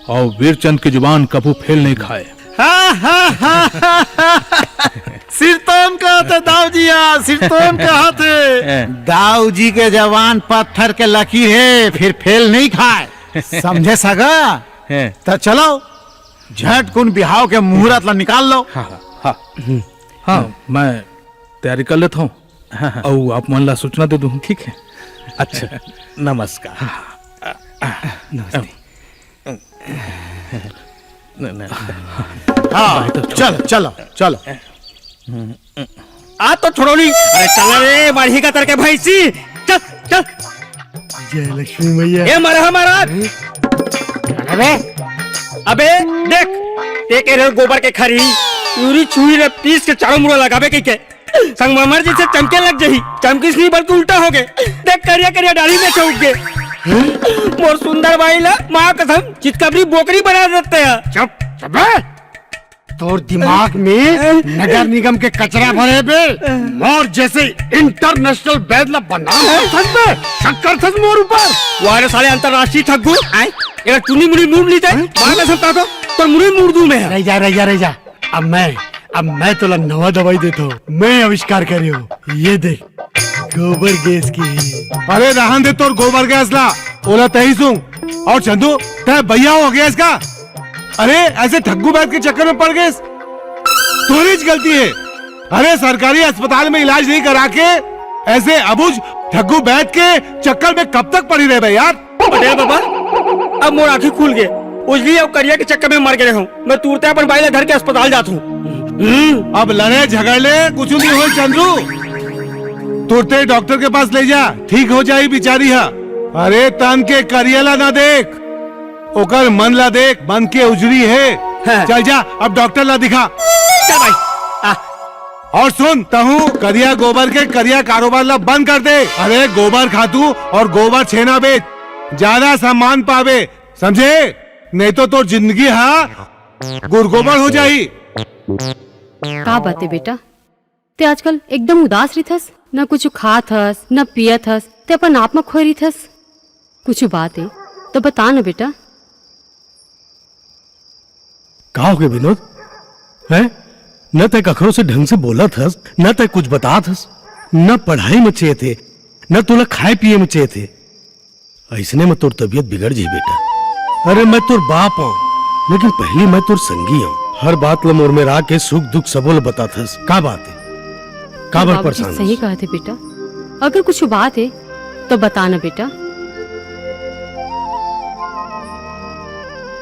अउ वीरचंद के जुबान कभू फेल नहीं खाय। सिरतोन कहत हे दाऊ जी, हाँ, सिरतोन कहत हे। हैं। दाऊ जी के जबान पत्थर के लकीर हे, फेर फेल नहीं खाय। समझे सगा? हैं। त चलो, झटकुन बिहाव के मुहूर्त ला निकाल लो। हाँ, हाँ, हाँ। हाँ, मैं तैयारी कर लेत हूँ। हाँ, हाँ। अउ आप मन ला सूचना दे दूँ। ठीक है। अच्छा, नमस्कार। हाँ। नमस्ते। न, न। हाँ, भाई, तो चलो, चलो, चलो। आ तो छोड़ो नहीं। अरे चल रे, मारही का तरके भैंसी। चल, चल। जय लक्ष्मी मैया। ए मरहा महाराज। अरे बे। अबे देख, ते के रे गोबर के खरी, यूरी छुरी रे पीस के चारों मुड़ा लगाबे कहिके। संगमरमर जैसे चमके लग जही। चमकिस नहीं बल्कि उल्टा हो गे। देख करिया करिया डाली में चौक गे। मोर सुंदर बाई ला माँ कसम चितकबरी बोकरी बना देते हैं। चुप, चुप बे। तोर दिमाग में नगर निगम के कचरा भरे बे। मोर जैसे इंटरनेशनल बैद ला बदनाम करथस बे। शक करथस मोर ऊपर। वारे साले अंतर्राष्ट्रीय ठग्गू। आए? एला टुनी मुनी मूड़ ली ते। हैं? मार कसम का तो तोर मुनी मूड़ दूं मैं। रह जा, रह जा, रह जा। अब मैं, अब मैं तोला नवा दवाई देथों। मैं आविष्कार करे हूँ। ये देख, गोबर गैस की। अरे रहन दे तोर गोबर गैस ला, ओला तही सूंघ। अउ चंदू, तैं बइहा हो गया इसका। अरे ऐसे ठग्गू बैद के चक्कर में पड़ गए, तोरी ज गलती हे। अरे सरकारी अस्पताल में इलाज नहीं करा के ऐसे अबुझ ठग्गू बैद के चक्कर में कब तक पड़ी रहे बे यार? पटेल बाबा, अब मोर आँखी खुल गे। उजली अउ करिया के चक्कर में मर गे हूँ। मैं तुरते अपन बाई ला धर के अस्पताल जात हूँ। हम्म। अब लड़े झगड़ ले, कुछ नहीं हो चंदू। तुरते डॉक्टर के पास ले जा, ठीक हो जाही बिचारी हा। अरे तन के करिया ला ना देख, ओकर मन ला देख, मन के उजरी हे। हाँ। चल जा, अब डॉक्टर ला दिखा। चल भाई। आ। अउ सुन, तहूँ करिया गोबर के करिया कारोबार ला बंद कर दे। अरे गोबर खातू अउ गोबर छेना बेच, ज्यादा सम्मान पाबे, समझे? नहीं तो तोर जिंदगी हा गुरगोबर हो जाही। का बात हे बेटा, तैं आजकल एकदम उदास रहिथस, न कुछु खात हस, न पियत हस, तैं अपन आप म खोय रहिथस। कुछु बात हे त बता न बेटा। का होगे विनोद? हैं? न तैं कखरो से ढंग से बोलत हस, न तैं कुछ बतात हस, न पढ़ाई म चेत हे, न तोला खाए पिए म चेत हे। अइसने म तोर तबीयत बिगड़ जही बेटा। अरे मैं तोर बाप हूँ, लेकिन पहली मैं तोर संगी हूँ। हर बात ल मोर मेर आके सुख दुख सबो ल बताथस। का बात हे? काबर बाबूजी परेशान सही हस? कहत हे बेटा, अगर कुछ बात हे तो बता ना बेटा।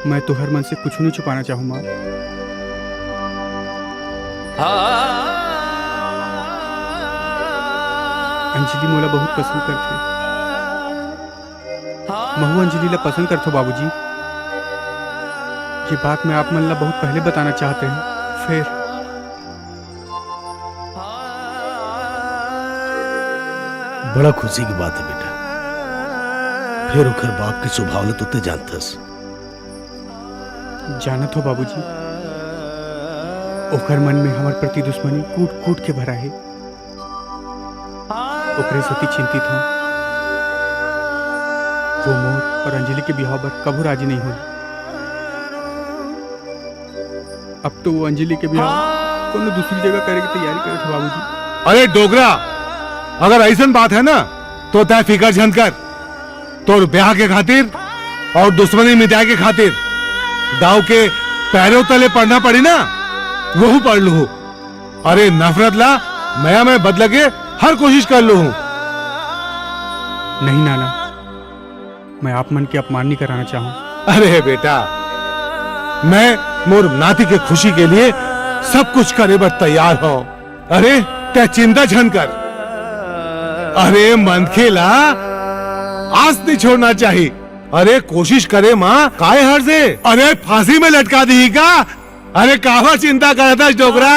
मैं तोहर मन से कुछु नहीं छुपाना चाहूँ माँ। अंजलि मोला बहुत पसंद करथे। महू अंजलि ला पसंद करथो बाबूजी। ये बात मैं आप मन ला बहुत पहले बताना चाहत रहेंव, फेर बड़ा खुशी की बात हे बेटा, फेर ओखर बाप के स्वभाव ला तो तैं जानथस। जानत हो बाबूजी, ओखर मन में हमर प्रति दुश्मनी कूट कूट के भरा हे। ओकरे सेती चिंतित हूँ। वो मोर अउ अंजलि के बिहाव बर कभू राजी नहीं होही। अब तो वो अंजलि के बिहाव कोनो दूसरी जगह करे के तैयारी करत हे बाबूजी। अरे डोकरा, अगर अइसन बात हे ना तो तैं फिकर झन कर। तोर ब्याह के खातिर अउ दुश्मनी मिटाए के खातिर दाऊ के पैरों तले पड़ना पड़ी ना, वहू पड़ लूहूँ। अरे नफरत ला मया में बदले के हर कोशिश कर लूं। नहीं नाना, मैं आप मन के अपमान नहीं कराना चाहूँ। अरे बेटा, मैं मोर नाती के खुशी के लिए सब कुछ करे बर तैयार हूँ। अरे तै चिंता झन कर। अरे मनखे ला आस नहीं छोड़ना चाहिए। अरे कोशिश करे माँ, काय हर से? अरे फांसी में लटका दी का? अरे काबर चिंता करत हस डोकरा?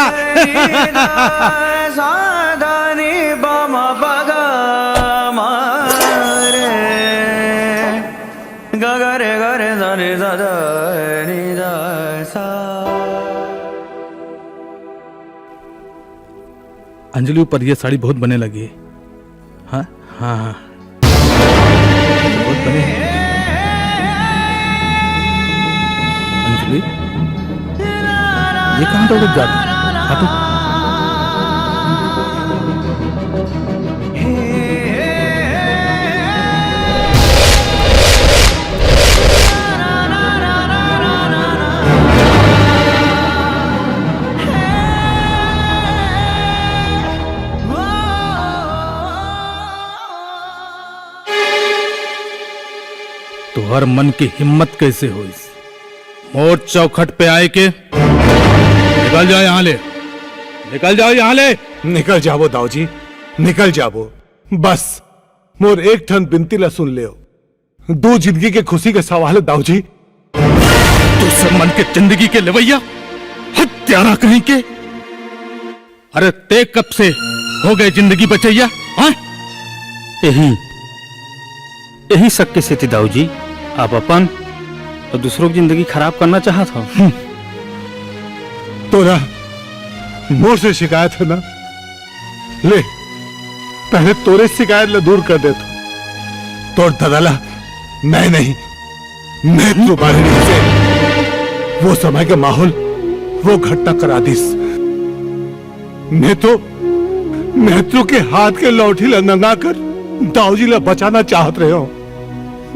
साधानी बम बग मारे गगरे गरे सरे सजनी सा। अंजलि ऊपर ये साड़ी बहुत बने लगी है। हाँ, हाँ, हाँ। बहुत बने। अंजलि, ये कहाँ दौड़त जात है? हाँ तो। तुहर मन के हिम्मत कैसे होइस मोर चौखट पे आए के? निकल जा यहाँ ले, निकल जाओ यहाँ ले। निकल जाबो दाऊजी, निकल जाबो। बस मोर एक ठन बिनती ला सुन लेव। दू जिंदगी के खुशी के सवाल है दाऊजी। दूसर मन के जिंदगी के लेवैया, हत्यारा कहीं के। अरे ते कब से हो गए जिंदगी बचैया, हाँ? यही, यही शक के सेती दाऊजी, आप अपन और दूसरों की जिंदगी खराब करना चाहत हो। हम्म। तोरा मोर से शिकायत है ना? ले, पहले तोरे शिकायत ला दूर कर देथों। तोर ददा ला मैं नहीं, मैं तो बाहरी से वो समय के माहौल, वो घटना करा दिस। मैं तो, मैं तो के हाथ के लौठी ला नंगा कर दाऊजी ला बचाना चाहत रहेंव।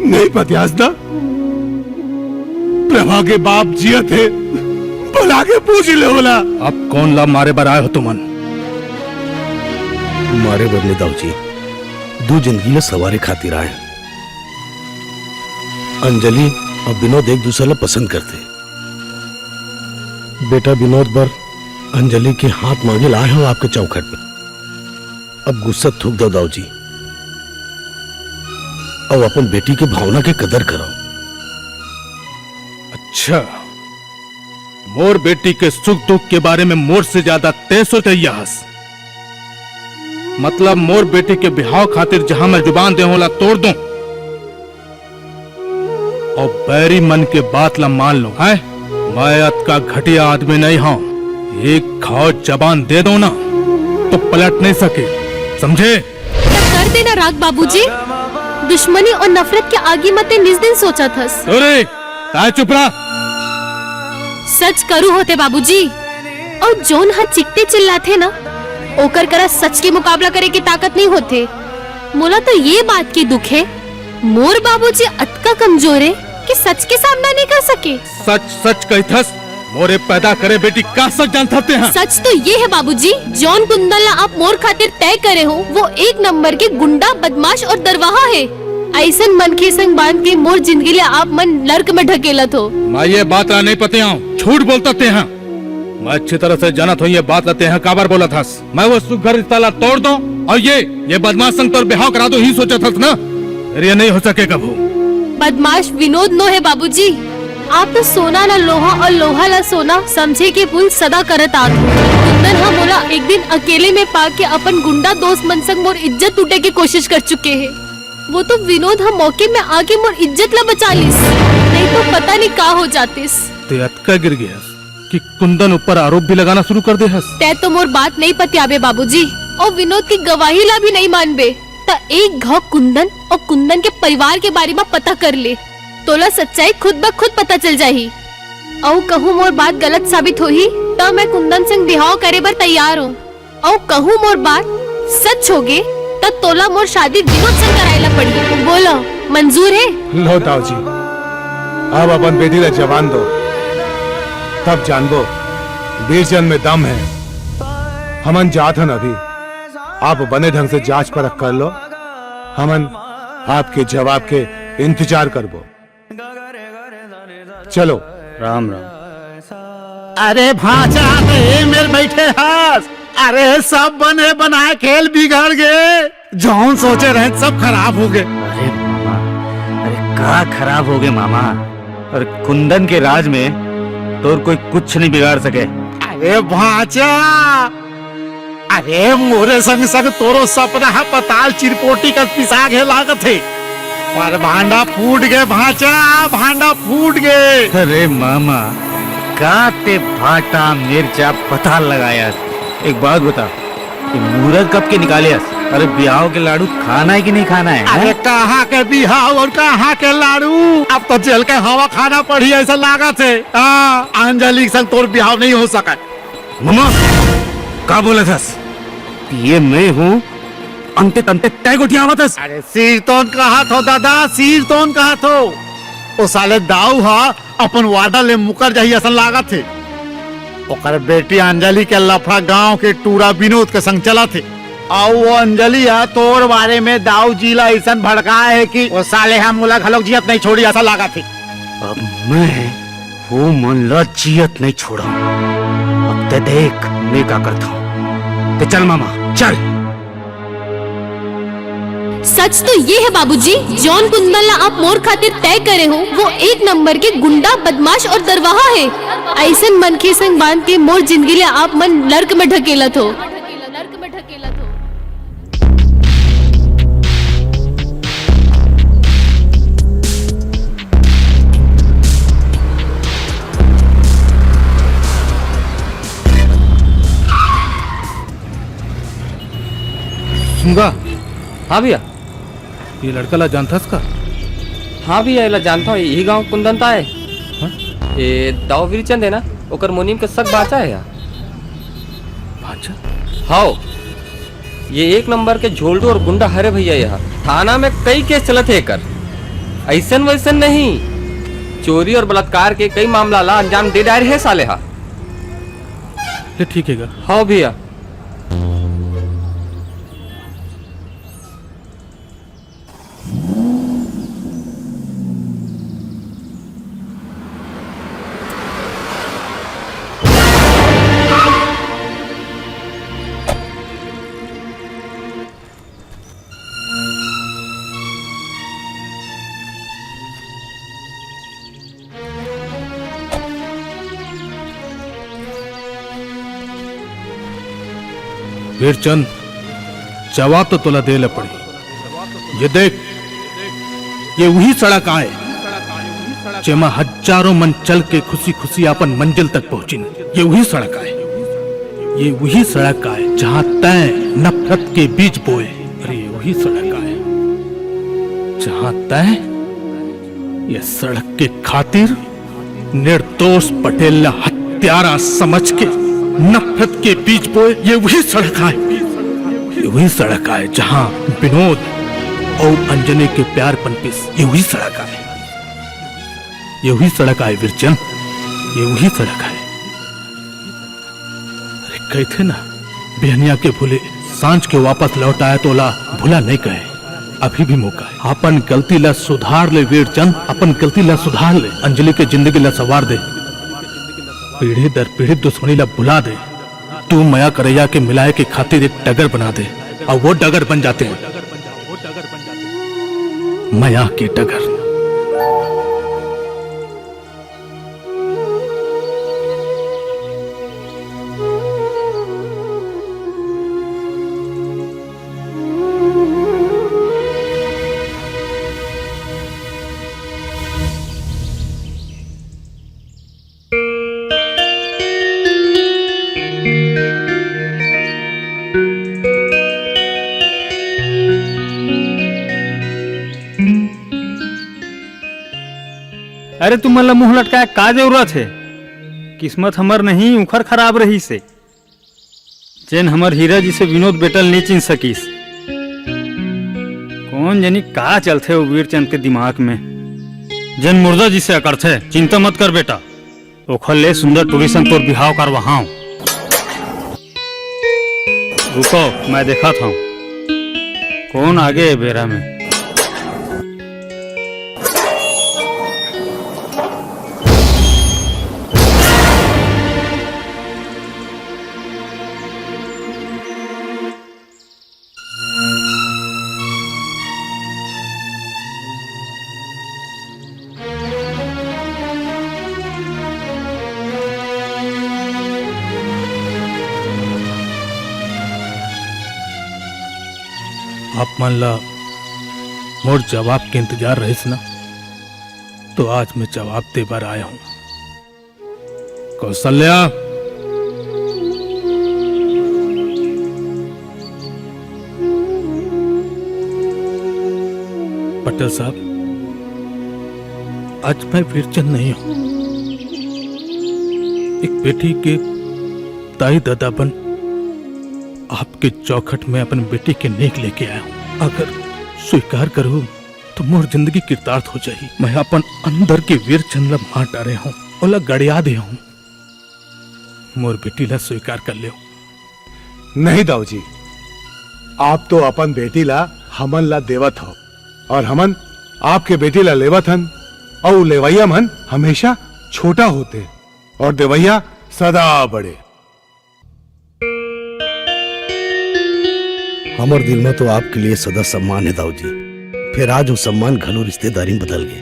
नहीं पतियास ना, प्रभा के बाप जियत हे, बुला के पूछ ले ओला। अब कौन ला मारे बर आए हो तुमन? मारे बर नहीं दाऊजी, दू जिंदगी ला सवारे खातिर आए। अंजलि अउ विनोद एक दूसर ला पसंद करथे। बेटा विनोद बर अंजलि के हाथ मांगे ला आए हों आपके चौखट में। अब गुस्सा थूक दव दाऊजी, अउ अपन बेटी के भावना के कदर करव। अच्छा, मोर बेटी के सुख दुख के बारे में मोर से ज्यादा तैं सोचइया हस। मतलब मोर बेटी के बिहाव खातिर जहां मैं जुबान दे हों ओला तोड़ दों, अउ बैरी मन के बात ला मान लों, हैं? मैं अतका घटिया आदमी नहीं हों। एक घाव जबान दे दों ना, तो पलट नहीं सके, समझे? तब कर देना राग बाबूजी। दुश्मनी अउ नफरत के आगी म तैं निस दिन सोचत हस। अरे, काय चुप रहा। सच करू होते बाबूजी, अउ जोन ह चिखते चिल्लाथे ना, ओकर करा सच के मुकाबला करे के ताकत नहीं होथे। मोला तो ये बात के दुख हे, मोर बाबूजी अतका कमजोर हे कि सच के सामना नहीं कर सके। सच सच कहिथस, मोरे पैदा करे बेटी का सच जानथस तें हा? सच तो ये हे बाबूजी, जौन कुंदन ला आप मोर खातिर तय करे हो, वो एक नंबर के गुंडा, बदमाश अउ दरवाहा हे। अइसन मनखे संग बांध के मोर जिंदगी ला आप मन नरक में ढकेलत हो। मैं ये बात ला नहीं पतियावंव, झूठ बोलथस तें हा। मैं अच्छी तरह से जानत हों ये बात ला तें हा काबर बोलत हस। मैं वो सुघर रिश्ता ला तोड़ दों अउ ये, ये बदमाश संग तोर बिहाव करा दों, इही सोचत हस ना? फेर ये नहीं हो सके कभू। बदमाश विनोद नो हे बाबूजी, आप तो सोना ला लोहा अउ लोहा ला सोना समझे के भूल सदा करत आत हो। कुंदन ह मोला एक दिन अकेले में पाके अपन गुंडा दोस्त मन संग मोर इज्जत लूटे के कोशिश कर चुके हे। वो तो विनोद ह मौके में आके मोर इज्जत ला बचा लिस, नहीं तो पता नहीं का हो जातिस। तें अतका गिर गे हस कि कुंदन ऊपर आरोप भी लगाना शुरू कर दे हस। तें तो मोर बात नहीं पतियाबे बाबूजी, अउ विनोद के गवाही ला भी नहीं मानबे। त एक घाव कुंदन अउ कुंदन के परिवार के बारे म पता कर ले, तोला सच्चाई खुद ब खुद पता चल जाही। अउ कहूँ मोर बात गलत साबित होही, त मैं कुंदन संग बिहाव करे बर तैयार हों। अउ कहूँ मोर बात सच होगे, त तोला मोर शादी विनोद संग कराए ला पड़ही। बोलो, मंजूर हे? लो दाऊजी, अब अपन बेटी ला जबान दो, तब जानबो बीरजन में दम हे। हमन जात हन अभी, आप बने ढंग से जांच परख कर लो, हमन आपके जवाब के इंतजार करबो। चलो। राम राम। अरे भांचा, तो ए मेर बैठे हस। अरे सब बने बनाए खेल बिगड़ गे। जौन सोचे रहे सब खराब हो गे। अरे मामा, अरे का खराब हो गे मामा? अरे कुंदन के राज में तोर कोई कुछ नहीं बिगाड़ सके। अरे भांचा, अरे मोरे संग संग तोरो सपना ह पताल चिरपोटी कस पिसा गे लागत हे। पर भांडा फूट गे भांचा, भांडा फूट गे। अरे मामा, का ते भाटा मिर्चा पताल लगायस? एक बात बता, ये मुहूर्त कब के निकाले हस? अरे बिहाव के लाडू खाना है कि नहीं खाना है, अरे हैं? कहाँ के बिहाव और कहाँ के लाडू? अब तो जेल के हवा खाना पड़ी ऐसा लागत हे। हाँ, अंजलि के संग तोर बिहाव नहीं हो सकत। मामा, का बोलत हस? ये मैं हूँ, अंते तंते तय गोठियावत हस। अरे सिर तोन कहत हो दादा, सिर तोन कहत हो। ओ साले दाऊ हा अपन वादा ले मुकर जाही असन लागत हे। ओकर बेटी अंजलि के लफड़ा गांव के टूरा विनोद के संग चलत हे। अउ वो अंजलि हा तोर बारे में दाऊ जी ला अइसन भड़काए हे कि वो साले हा मोला घलोक जियत नहीं छोड़ी असन लागत हे। अब मैं वो मन ला जियत नहीं छोड़ा। अब ते देख मैं का करता हूँ। ते चल मामा, चल। सच तो ये है बाबूजी, जौन कुंदन ला आप मोर खातिर तय करे हो, वो एक नंबर के गुंडा, बदमाश और दरवाहा है। ऐसन मनखे संग बांध के मोर जिंदगी ला आप मन नर्क में ढकेलत हो। सुनगा? हाँ भैया। ये लड़का ला जानथस का? हाँ भैया, एला जानता हूँ, यही गांव कुंदन ता है। हाँ? ये दाव वीरचंद है ना, ओकर मुनीम के सग भांचा है यार। भांचा? हाओ, ये एक नंबर के झोलडू और गुंडा हरे भैया। यह थाना में कई केस चलत है एकर, ऐसन वैसन नहीं, चोरी और बलात्कार के कई मामला ला अंजाम दे डारे है साले हा। ले ठीक है गा। हाँ भैया। वीरचंद, जवाब तो तोला दे ले पड़ी। ये देख, ये वही सड़क आए, जेमा हजारों मन चल के खुशी खुशी अपन मंजिल तक पहुंचिन। ये वही सड़क आए, ये वही सड़क आए, जहां तय नफरत के बीज बोए। अरे, ये वही सड़क आए, जहां तय ये सड़क के खातिर निर्दोष पटेल ला हत्यारा समझ के नफरत के बीज बोए, ये वही सड़क आए, ये वही सड़क आए, जहां विनोद और अंजनी के प्यार पनपिस। ये वही सड़क आए, ये वही सड़क आए वीरचंद, ये वही सड़क आए। अरे, कहिथे ना, बिहनिया के भूले, सांझ के वापस लौट आए तो ओला भूला नहीं कहे। अभी भी मौका है, अपन गलती ला सुधार ले वीरचंद, अपन गलती ला सुधार ले, अंजलि के जिंदगी ला संवार दे, पीढ़ी दर पीढ़ी दुश्मनी ला भुला दे। तू मया करैया के मिलाए के खातिर एक डगर बना दे, और वो डगर बन जाते हैं मया के डगर। अरे, तुमन ला मुंह लटकाए का जरूरत हे? किस्मत हमर नहीं, उखर खराब रहिस हे, जेन हमर हीरा जइसे विनोद बेटा ल नइ चिन सकिस। कोन जनी का चलथे ओ वीरचंद के दिमाग में, जेन मुर्दा जइसे अकड़थे। चिंता मत कर बेटा, ओखर ले सुंदर टूरी संग तोर बिहाव करवाहूं। रुको, मैं देखत हंव, कोन आगे ए बेरा में। आप मन ला मोर जवाब के इंतजार रहिस ना, तो आज मैं जवाब दे बर आए हंव। कौशल्या। पटेल साहब, आज मैं वीरचंद नहीं हूं। एक बेटी के दाई ददा बन आपके चौखट में अपन बेटी के नेग लेके आया हूं। अगर स्वीकार करहू तो मोर जिंदगी कृतार्थ हो जाही। मैं अपन अंदर के वीरचंद ला मार डारे हंव, ओला गड़िया दे हंव। मोर बेटी ला स्वीकार कर लेव। नहीं दाऊ जी, आप तो अपन बेटी ला हमन ला देवत हव, और हमन आपके बेटी ला लेवत हन, और लेवैया मन हमेशा छोटा होथे और देवैया सदा बड़े। हमर दिल में तो आपके लिए सदा सम्मान है दाऊ जी, फिर आज वो सम्मान घलो रिश्तेदारी में बदल गए।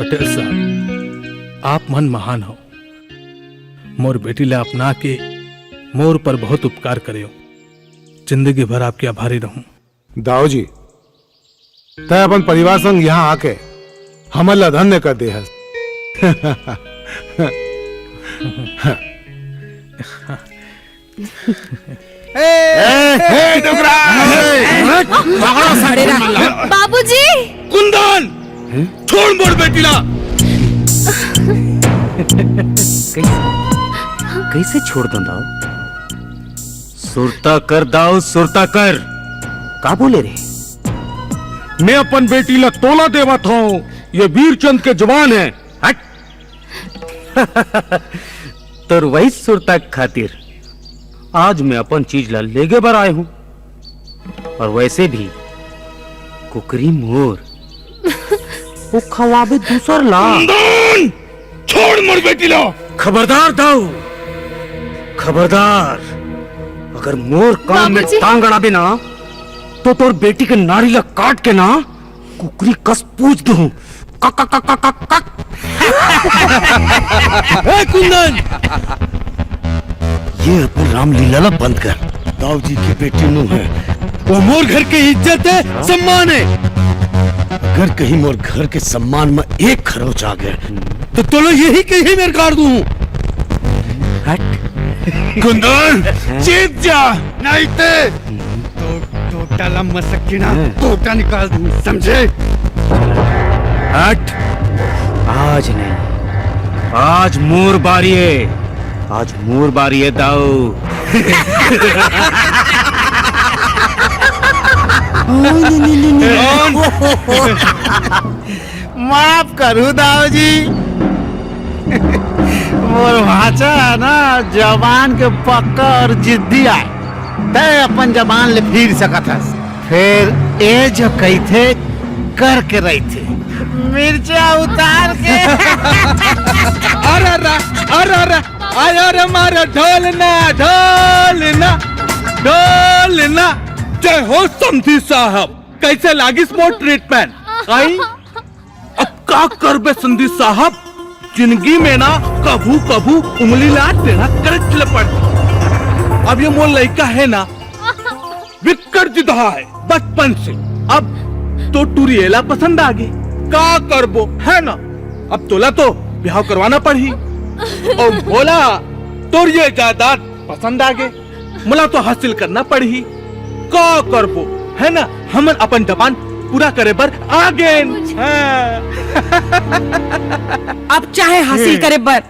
पटेल साहब, आप मन महान हो। मोर बेटी ला अपना के मोर पर बहुत उपकार करे हो। जिंदगी भर आपके आभारी रहूं। दाऊ जी, तै अपन परिवार संग यहाँ आके हमन ला धन्य कर दे हस। ए, ए, डोकरा! ए, पकड़ो सब अरे रा-, मन ला। बाबूजी! कुंदन! छोड़ मोर बेटी ला! कैसे, कैसे छोड़ दूं दाऊ? सुरता कर दाऊ, सुरता कर। का बोले रे? मैं अपन बेटी ला तोला देवत हूँ, ये वीरचंद के जवान है। हट। तोर वही सुरता खातिर आज मैं अपन चीज ला लेगे बर आए हूँ। और वैसे भी कुकरी मोर, वो खवाबे दूसर ला। कुंदन, छोड़ मोर बेटी ला। खबरदार दाऊ, खबरदार, अगर मोर काम में बाबूजी। टांग अड़ाबे ना, तो तोर बेटी के नारी ला काट के ना, कुकरी कस पूछ दूं। कक, कक, कक, कक, कक, कक। ए कुंदन, ये अपन रामलीला ला बंद कर। दाऊ जी की बेटी नू है, वो मोर घर के इज्जत है, सम्मान है। अगर कहीं मोर घर के सम्मान में एक खरोच आ गए, तो तोला यही कहीं मेर गाड़ दूं। हट। कुंदन, चीत जा, नहीं ते तो टोटा ला मसक के ना, हाँ। टोटा निकाल दूं, समझे? हट। आज नहीं, आज मोर बारी है, आज मोर बारी है दाऊ। माफ करू दाऊ जी। मोर भांचा है ना, जबान के पक्का और जिद्दी आय। तै अपन जबान ले फिर सकत हस। फिर ए जो कहिथे, करके रहिथे। मिर्चा उतार के। अरे रा, अरे रा, अरे रा, मारा ढोलना, ढोलना, ढोलना। जय हो समधी साहब, कैसे लागिस मोर ट्रीटमेंट? आई? अब का करबे संदीप साहब, जिंदगी में ना कभू कभू उंगली ला टेढ़ा करे ले पड़थे। अब ये मोर लइका है ना, विकट जिदहा है बचपन से। अब तो टुरी एला पसंद आ गे, का करबो, है ना? अब तोला तो ब्याह करवाना पड़ही। और भोला, तोर ये जायदाद पसंद आ गे, मोला तो हासिल करना पड़ही। का करबो, है ना? हमन अपन जबान पूरा करे बर आ गेन। हाँ। अब चाहे हासिल करे बर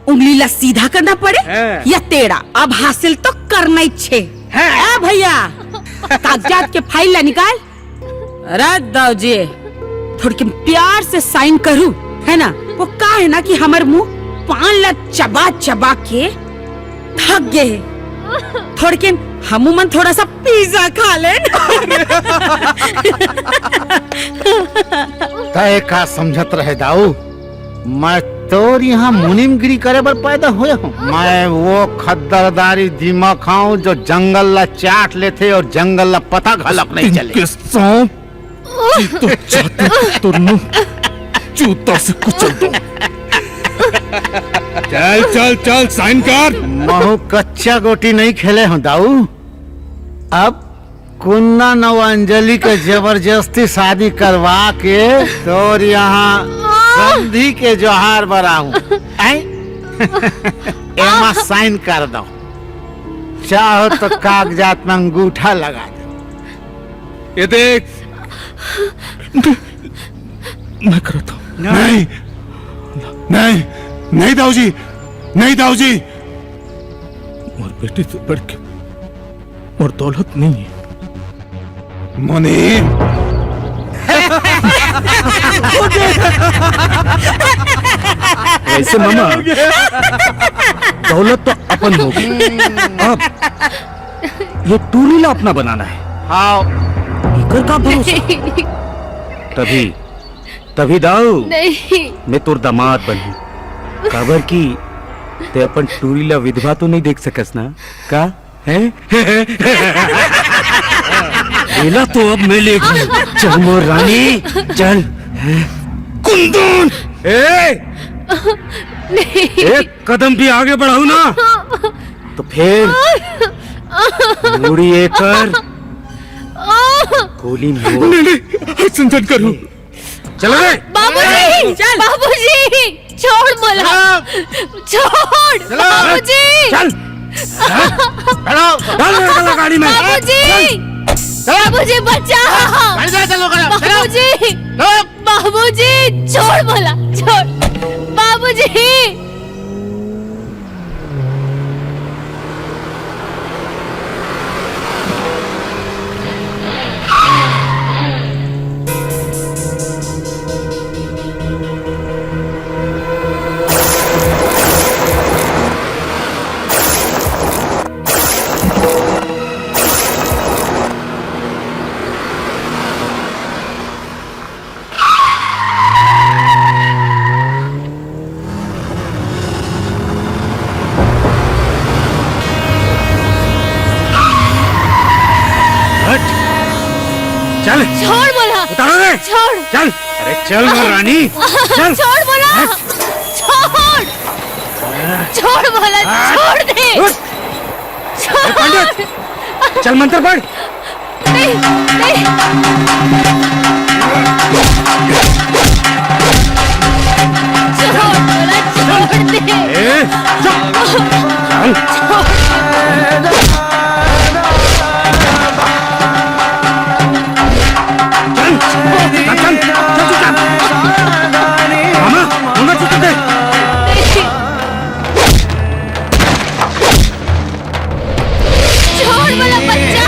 उंगली ला सीधा करना पड़े हाँ। या टेढ़ा, अब हासिल तो करना ही छे। हाँ। ए भैया, कागजात के फाइल ला निकाल। अरे दाऊ जी, थोड़किन प्यार से साइन करू, है ना? वो का है ना कि हमर मुंह पान ला चबा चबा के थक गे हे। थोड़किन हमू मन थोड़ा सा पिज्जा खा ले। तय का समझत रहे दाऊ, मैं तोर यहाँ मुनीमगिरी करे बर पैदा होय हूँ। मैं वो खद्दरदारी दिमाग हूँ जो जंगल ला चाट लेथे और जंगल ला पता घलक नहीं चले। सांप, जी तो चाहते तुरनु जूता से कुचल दो। चल, चल, चल, साइन कर। महू कच्चा गोटी नहीं खेले हूँ दाऊ। अब कुंदन अउ अंजलि के जबरदस्ती शादी करवा के तोर यहाँ संधि के जोहार बर आहूँ। आय? एमा साइन कर दो, चाहो तो कागजात में अंगूठा लगा दो। ये देख। मैं करत हूँ। नहीं, नहीं, नहीं दाऊ जी, नहीं दाऊ जी। मोर बेटी से बढ़ के मोर दौलत नहीं है। मुनीम। वैसे मामा, दौलत तो अपन होगे, अब ये टूरी ला अपना बनाना है। हाँ। एकर का भरोसा? तभी, तभी दाऊ, नहीं। मैं तोर दामाद बनहूँ। काबर कि ते अपन टूरी ला विधवा तो नहीं देख सकस ना, का? हैं? एला तो अब मैं लेगहूँ। चल मोर रानी, चल। कुंदन! ए! नहीं। एक कदम भी आगे बढ़ाऊ ना, तो फिर मुड़ी एकर गोली मोर। नहीं, नहीं, अइसन झन करू। चल रे। बाबूजी, चल। बाबूजी, छोड़ मोला। चल। छोड़। चल। बाबूजी। चल। बैठो। डाल रे साला गाड़ी में। बाबूजी। चल। चल। बाबूजी, बचा। गाड़ी में चलो, चलो। बाबूजी। चलो। बाबूजी, छोड़ मोला, छोड़। बाबूजी। हट। चल। छोड़ मोला। उतारो रे। छोड़। चल। अरे चल ना रानी। चल। छोड़ मोला। हट। छोड़। छोड़ मोला। हट। छोड़ दे। उठ। छोड़। ए, पंडित, चल मंत्र पढ़। नहीं, नहीं। छोड़, छोड़ दे। ए, चुप। चल। चल, चल, चल, चल चुपचाप। मामा, मामा चुप दे। छोड़ मोला बच्चा।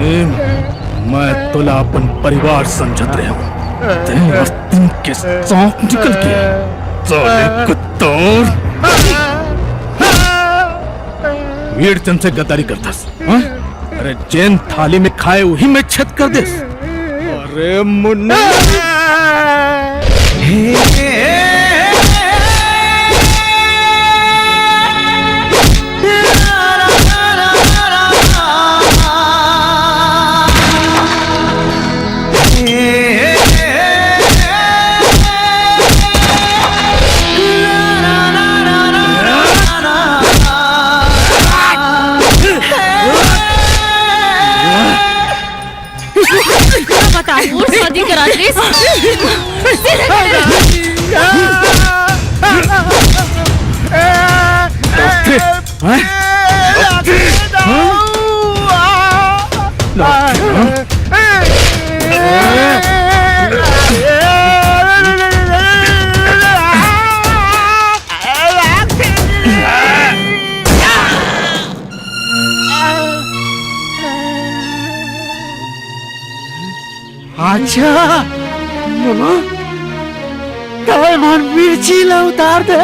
नीम, मैं तोला अपन परिवार समझत रहे हूँ। तें आस्तीन के सांप निकल के, साले कुत्तोर। वीर चंद से गद्दारी करथस, हाँ? अरे जेन थाली में खाए, वही में छेद कर देस। अरे मुन्ना। बता, मोर शादी करा देस। नोनू, तैं मोर मिर्ची ला उतार दे।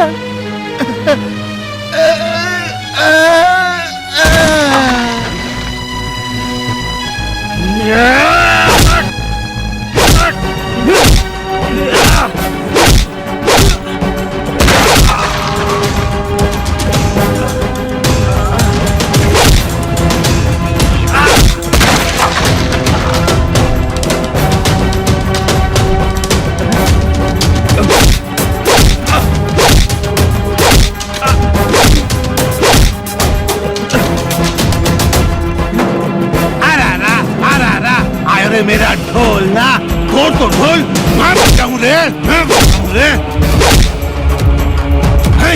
अरे रा, अरे रा, आयो रे मेरा ढोल ना, खोल तो ढोल, मैं बजाऊं रे, मैं बजाऊं रे। हे,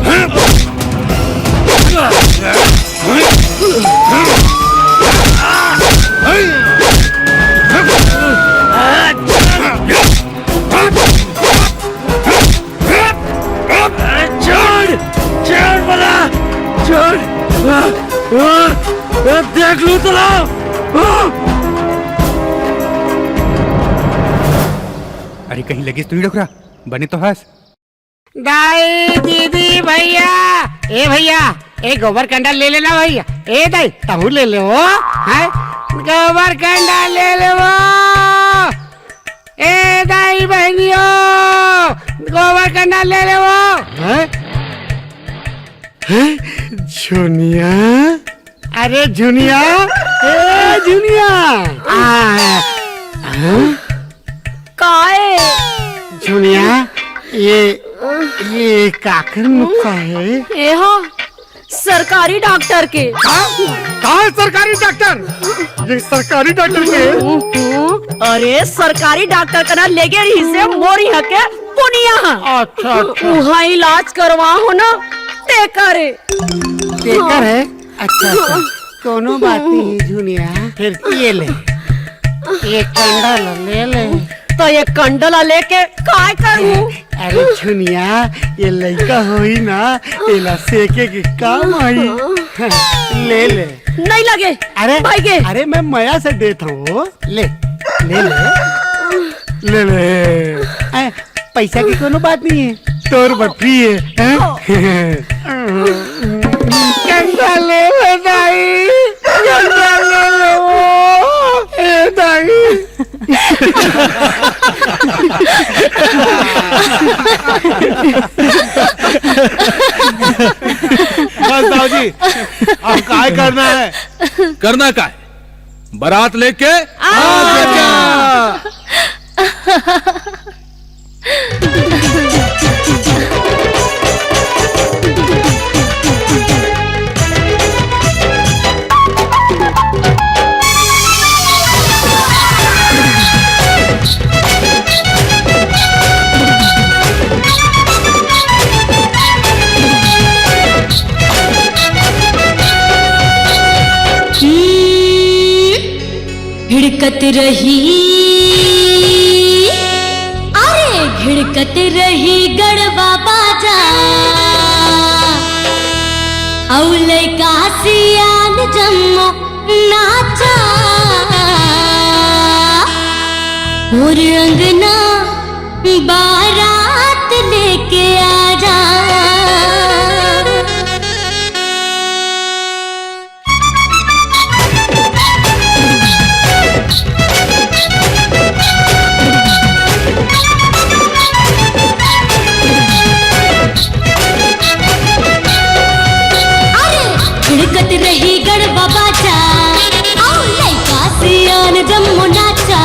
हे, छोड़, छोड़ मला, छोड़। आ, आ, आ, देख लूं तोला। आ। अरे कहीं लगिस तो नहीं डोकरा, बने तो हस। दाई, दीदी, भैया, ए भैया, ए गोबर कंडा ले लेना भैया। ए दाई, तहू ले ले वो, हैं? गोबर कंडा ले ले वो। ए दाई बहनियों, गोबर कंडा ले ले वो। हैं? हैं? झुनिया? अरे झुनिया, ए झुनिया। आ, हैं? काय? झुनिया, ये, ये काकर नुक्सा है? ए हो, सरकारी डॉक्टर के। का? का है सरकारी डॉक्टर? ये सरकारी डॉक्टर के? अरे सरकारी डॉक्टर करा लेगे रहिसे मोर इहाँ के पुनिया। अच्छा, अच्छा। उहाँ इलाज करवा हो ना, ते करे। ते करे? अच्छा, अच्छा। कोनो बात नहीं, झुनिया। फिर ये ले। ये कंडा ला ले ले। तो ये कंडा ला लेके काय करूं? अरे झुनिया, ये लइका होई ना, एला सेके के काम आई। ले ले। नहीं लगे। अरे, भाई के। अरे मैं मया से देत हूँ। ले, ले ले। ले ले। ए, पैसा की कोनो बात नहीं है, तोर बटरी है, हैं? कंडा ले ले दाई, कंडा ले ले वो, ए दाई। बस दाऊ जी, अब काय करना है? करना काय? बारात लेके आ जा। भिड़कत रही, अरे भिड़कत रही गड़वा बाजा, अउ लइका सियान जम्मो नाचा। मोर अंगना बारात लेके आजा। अरे भिड़कत रही गड़वा बाजा, अउ लइका सियान जम्मो नाचा।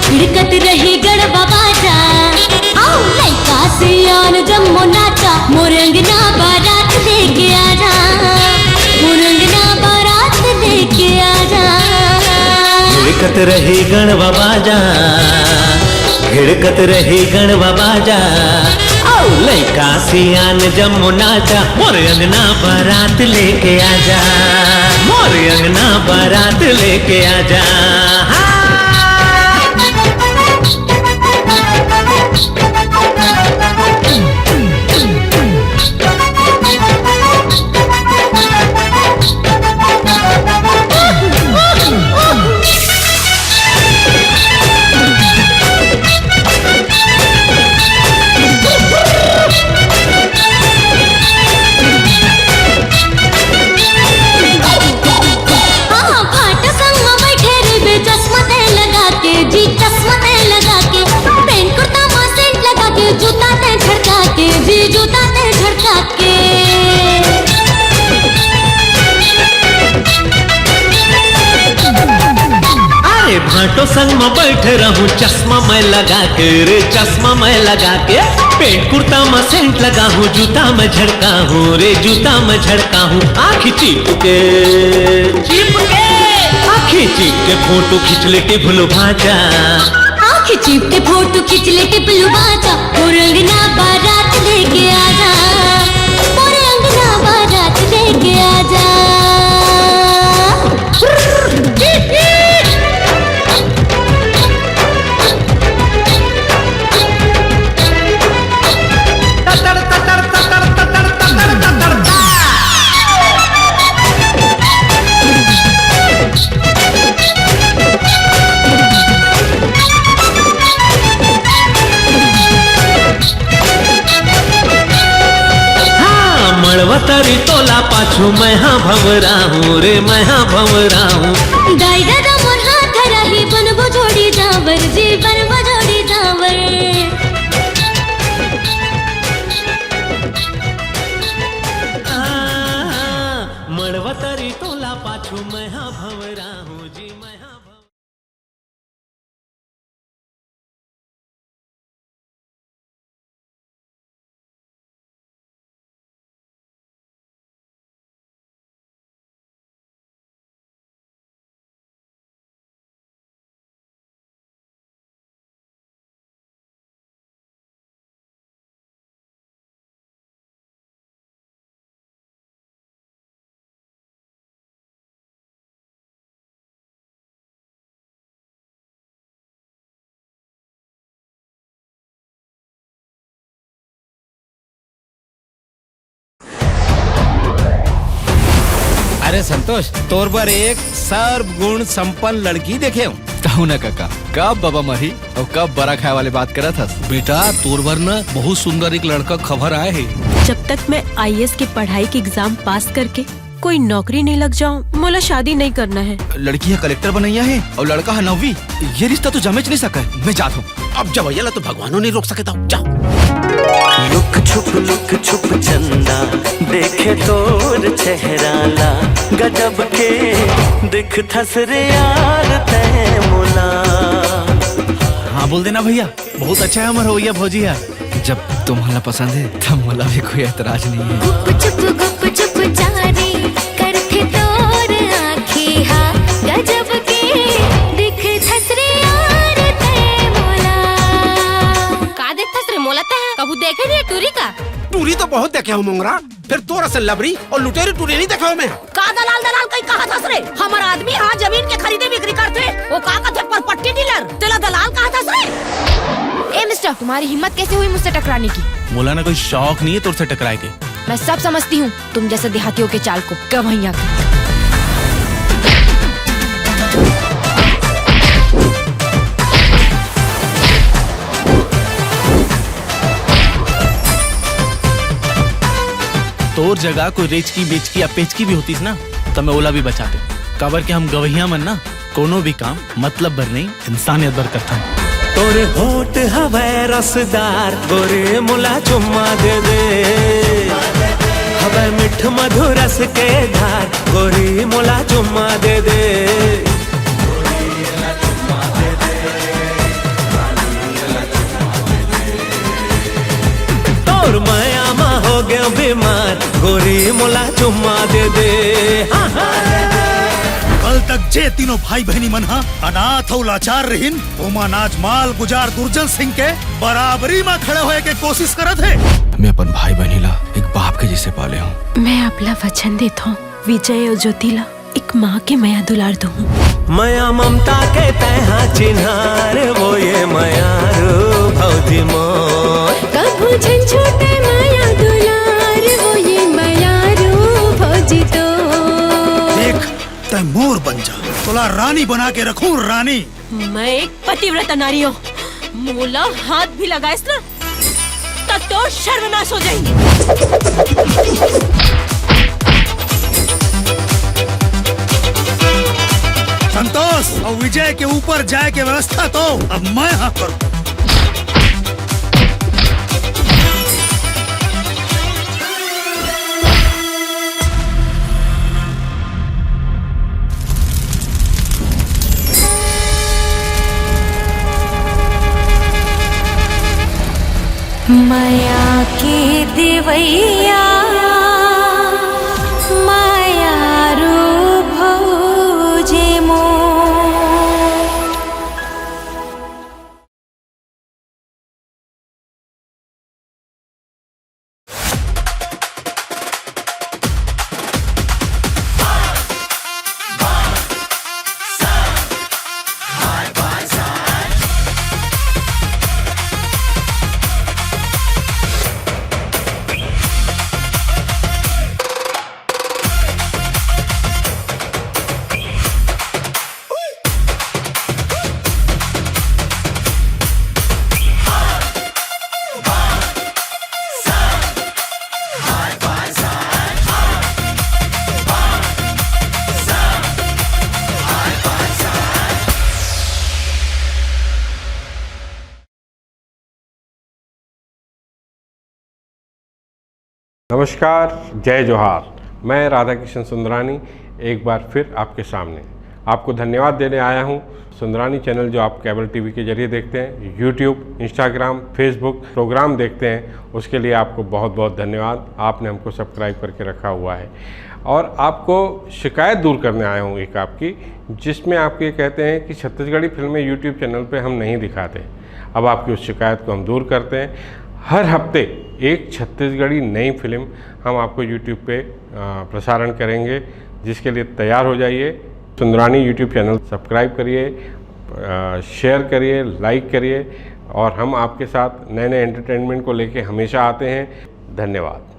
भिड़कत रही गड़वा बाजा, अउ लइका सियान जम्मो नाचा। मोर अंगना बारात लेके आजा, मोर अंगना बारात लेके आजा। भिड़कत रही गड़वा बाजा, भिड़कत रही गड़वा बाजा, अउ लइका सियान जम्मो नाचा। मोर अंगना बारात लेके आजा, मोर अंगना बारात लेके आजा। हाँ। तो संग में बैठे रहूं चश्मा मैं लगा के, रे चश्मा मैं लगा के। पेंट कुर्ता में सेंट लगा हूँ, जूता में झड़का हूँ, रे जूता में झड़का हूँ। आँखी चिप के, चिप के, आँखी चिप के फोटो खींच ले टिभलू भांचा। आँखी चिप के फोटो खींच ले टिभलू भांचा। मोर अंगना बारात लेके आजा, मोर अंगना बारात लेके आजा। हाँ, मड़वा तरी तोला पाछू मैं हाँ भंवरा हूँ रे, मैं हाँ भंवरा हूँ। दाई ददा मोर हाथ धराही, बनबो जोड़ी जांवर जी, बनबो जोड़ी जांवर। हाँ, मड़वा तरी तोला पाछू मैं हाँ भंवरा हूँ जी, मैं हाँ भंवरा। अरे संतोष, तोर बर एक सर्वगुण संपन्न लड़की देखे हूँ। कहूँ ना काका, कब बाबा मरही और कब बरा खाए वाले बात करत हस। बेटा, तोर बर न बहुत सुंदर एक लड़का खबर आए है। जब तक मैं आईएएस की पढ़ाई के एग्जाम पास करके कोई नौकरी नहीं लग जाऊं, मोला शादी नहीं करना है। लड़की ह कलेक्टर बनैया है और लड़का ह नौवीं। ये रिश्ता तो जमेच नहीं सका है। मैं जात हूँ। अब जवैया ला तो भगवानो नहीं रोक सके था। जाओ। लुक छुप लुक छुप चंदा देखे तोर चेहरा ला, गजब के दिखथस रे यार तै मोला। हाँ बोल देना भैया, बहुत अच्छा है हमर होइया भौजी है। जब तुम्हाला पसंद है तब मोला भी कोई एतराज नहीं है। गुप चुप गुप चुप जा रे, करथे तोर आँखी हा गजब के, दिखथस रे यार तै मोला। का देखथस रे मोला तै? कभू देखे नहीं टूरी का? टूरी तो बहुत देखे हूँ मोंगरा, फिर तोर असन लबरी और लुटेरी टूरी नहीं देखे हूँ मैं। का दलाल दलाल कहीं कहा थस रे? हमर आदमी हा जमीन के खरीदे बिक्री करथे, वो का कथे परपट्टी डीलर, तेला दलाल कहा थस रे? ए मिस्टर, तुम्हारी हिम्मत कैसे हुई मुझसे टकराने की? मोला ना कोई शौक नहीं है तोर से टकराए के। मैं सब समझती हूँ, तुम जैसे देहातियों के चाल को। गवैया का। तोर जगह कोई रेचकी, बेचकी या पेचकी भी होतीस ना, त मैं ओला भी बचातेंव। काबर के हम गवइया मन ना कोनो भी काम मतलब बर नहीं, इंसानियत बर करथन। तोरे होठ हवय रसदार, गोरी मोला चुम्मा दे दे। हवय मिठ मधुर रस के धार, गोरी मोला चुम्मा दे दे। तोर मया मा हो गयो बीमार, गोरी मोला चुम्मा दे दे। हाँ, हाँ। कल तक जे तीनों भाई बहनी मन हा अनाथ अउ लाचार रहिन, ओमन आज माल गुजार दुर्जन सिंह के बराबरी मा खड़े होए के कोशिश करत हे। मैं अपन भाई बहनी ला एक बाप के जैसे पाले हूँ। मैं आप ला वचन देथों, विजय अउ ज्योति ला एक माँ के मया दुलार दूँ। मया ममता के तैहा चिन्हार, वो ये मयारू भौजी मोर। कभू झन छूटे मया दुलार, वो ये मयारू भौजी तोर। देख, तै मोर बन जा, तोला रानी बना के रखूं, रानी। मैं एक पतिव्रता नारी हूँ, मोला हाथ भी लगाइस ना, त तोर सर्वनाश हो जाही। संतोष, अउ विजय के ऊपर जाए के व्यवस्था तो अब मैं हा करूँ। मया के देवैया, मयारू भौजी मोर। नमस्कार, जय जोहार। मैं राधाकिशन सुंदरानी एक बार फिर आपके सामने आपको धन्यवाद देने आया हूं सुंदरानी चैनल, जो आप केबल टीवी के जरिए देखते हैं, यूट्यूब, इंस्टाग्राम, फेसबुक प्रोग्राम देखते हैं, उसके लिए आपको बहुत बहुत धन्यवाद। आपने हमको सब्सक्राइब करके रखा हुआ है। और आपको शिकायत दूर करने आया हूँ एक आपकी, जिसमें आप ये कहते हैं कि छत्तीसगढ़ी फिल्में यूट्यूब चैनल पे हम नहीं दिखाते। अब आपकी उस शिकायत को हम दूर करते हैं। हर हफ्ते एक छत्तीसगढ़ी नई फिल्म हम आपको यूट्यूब पे, अ, प्रसारण करेंगे, जिसके लिए तैयार हो जाइए। सुंदरानी यूट्यूब चैनल सब्सक्राइब करिए, अ, शेयर करिए, लाइक करिए, और हम आपके साथ नए नए एंटरटेनमेंट को लेके हमेशा आते हैं। धन्यवाद।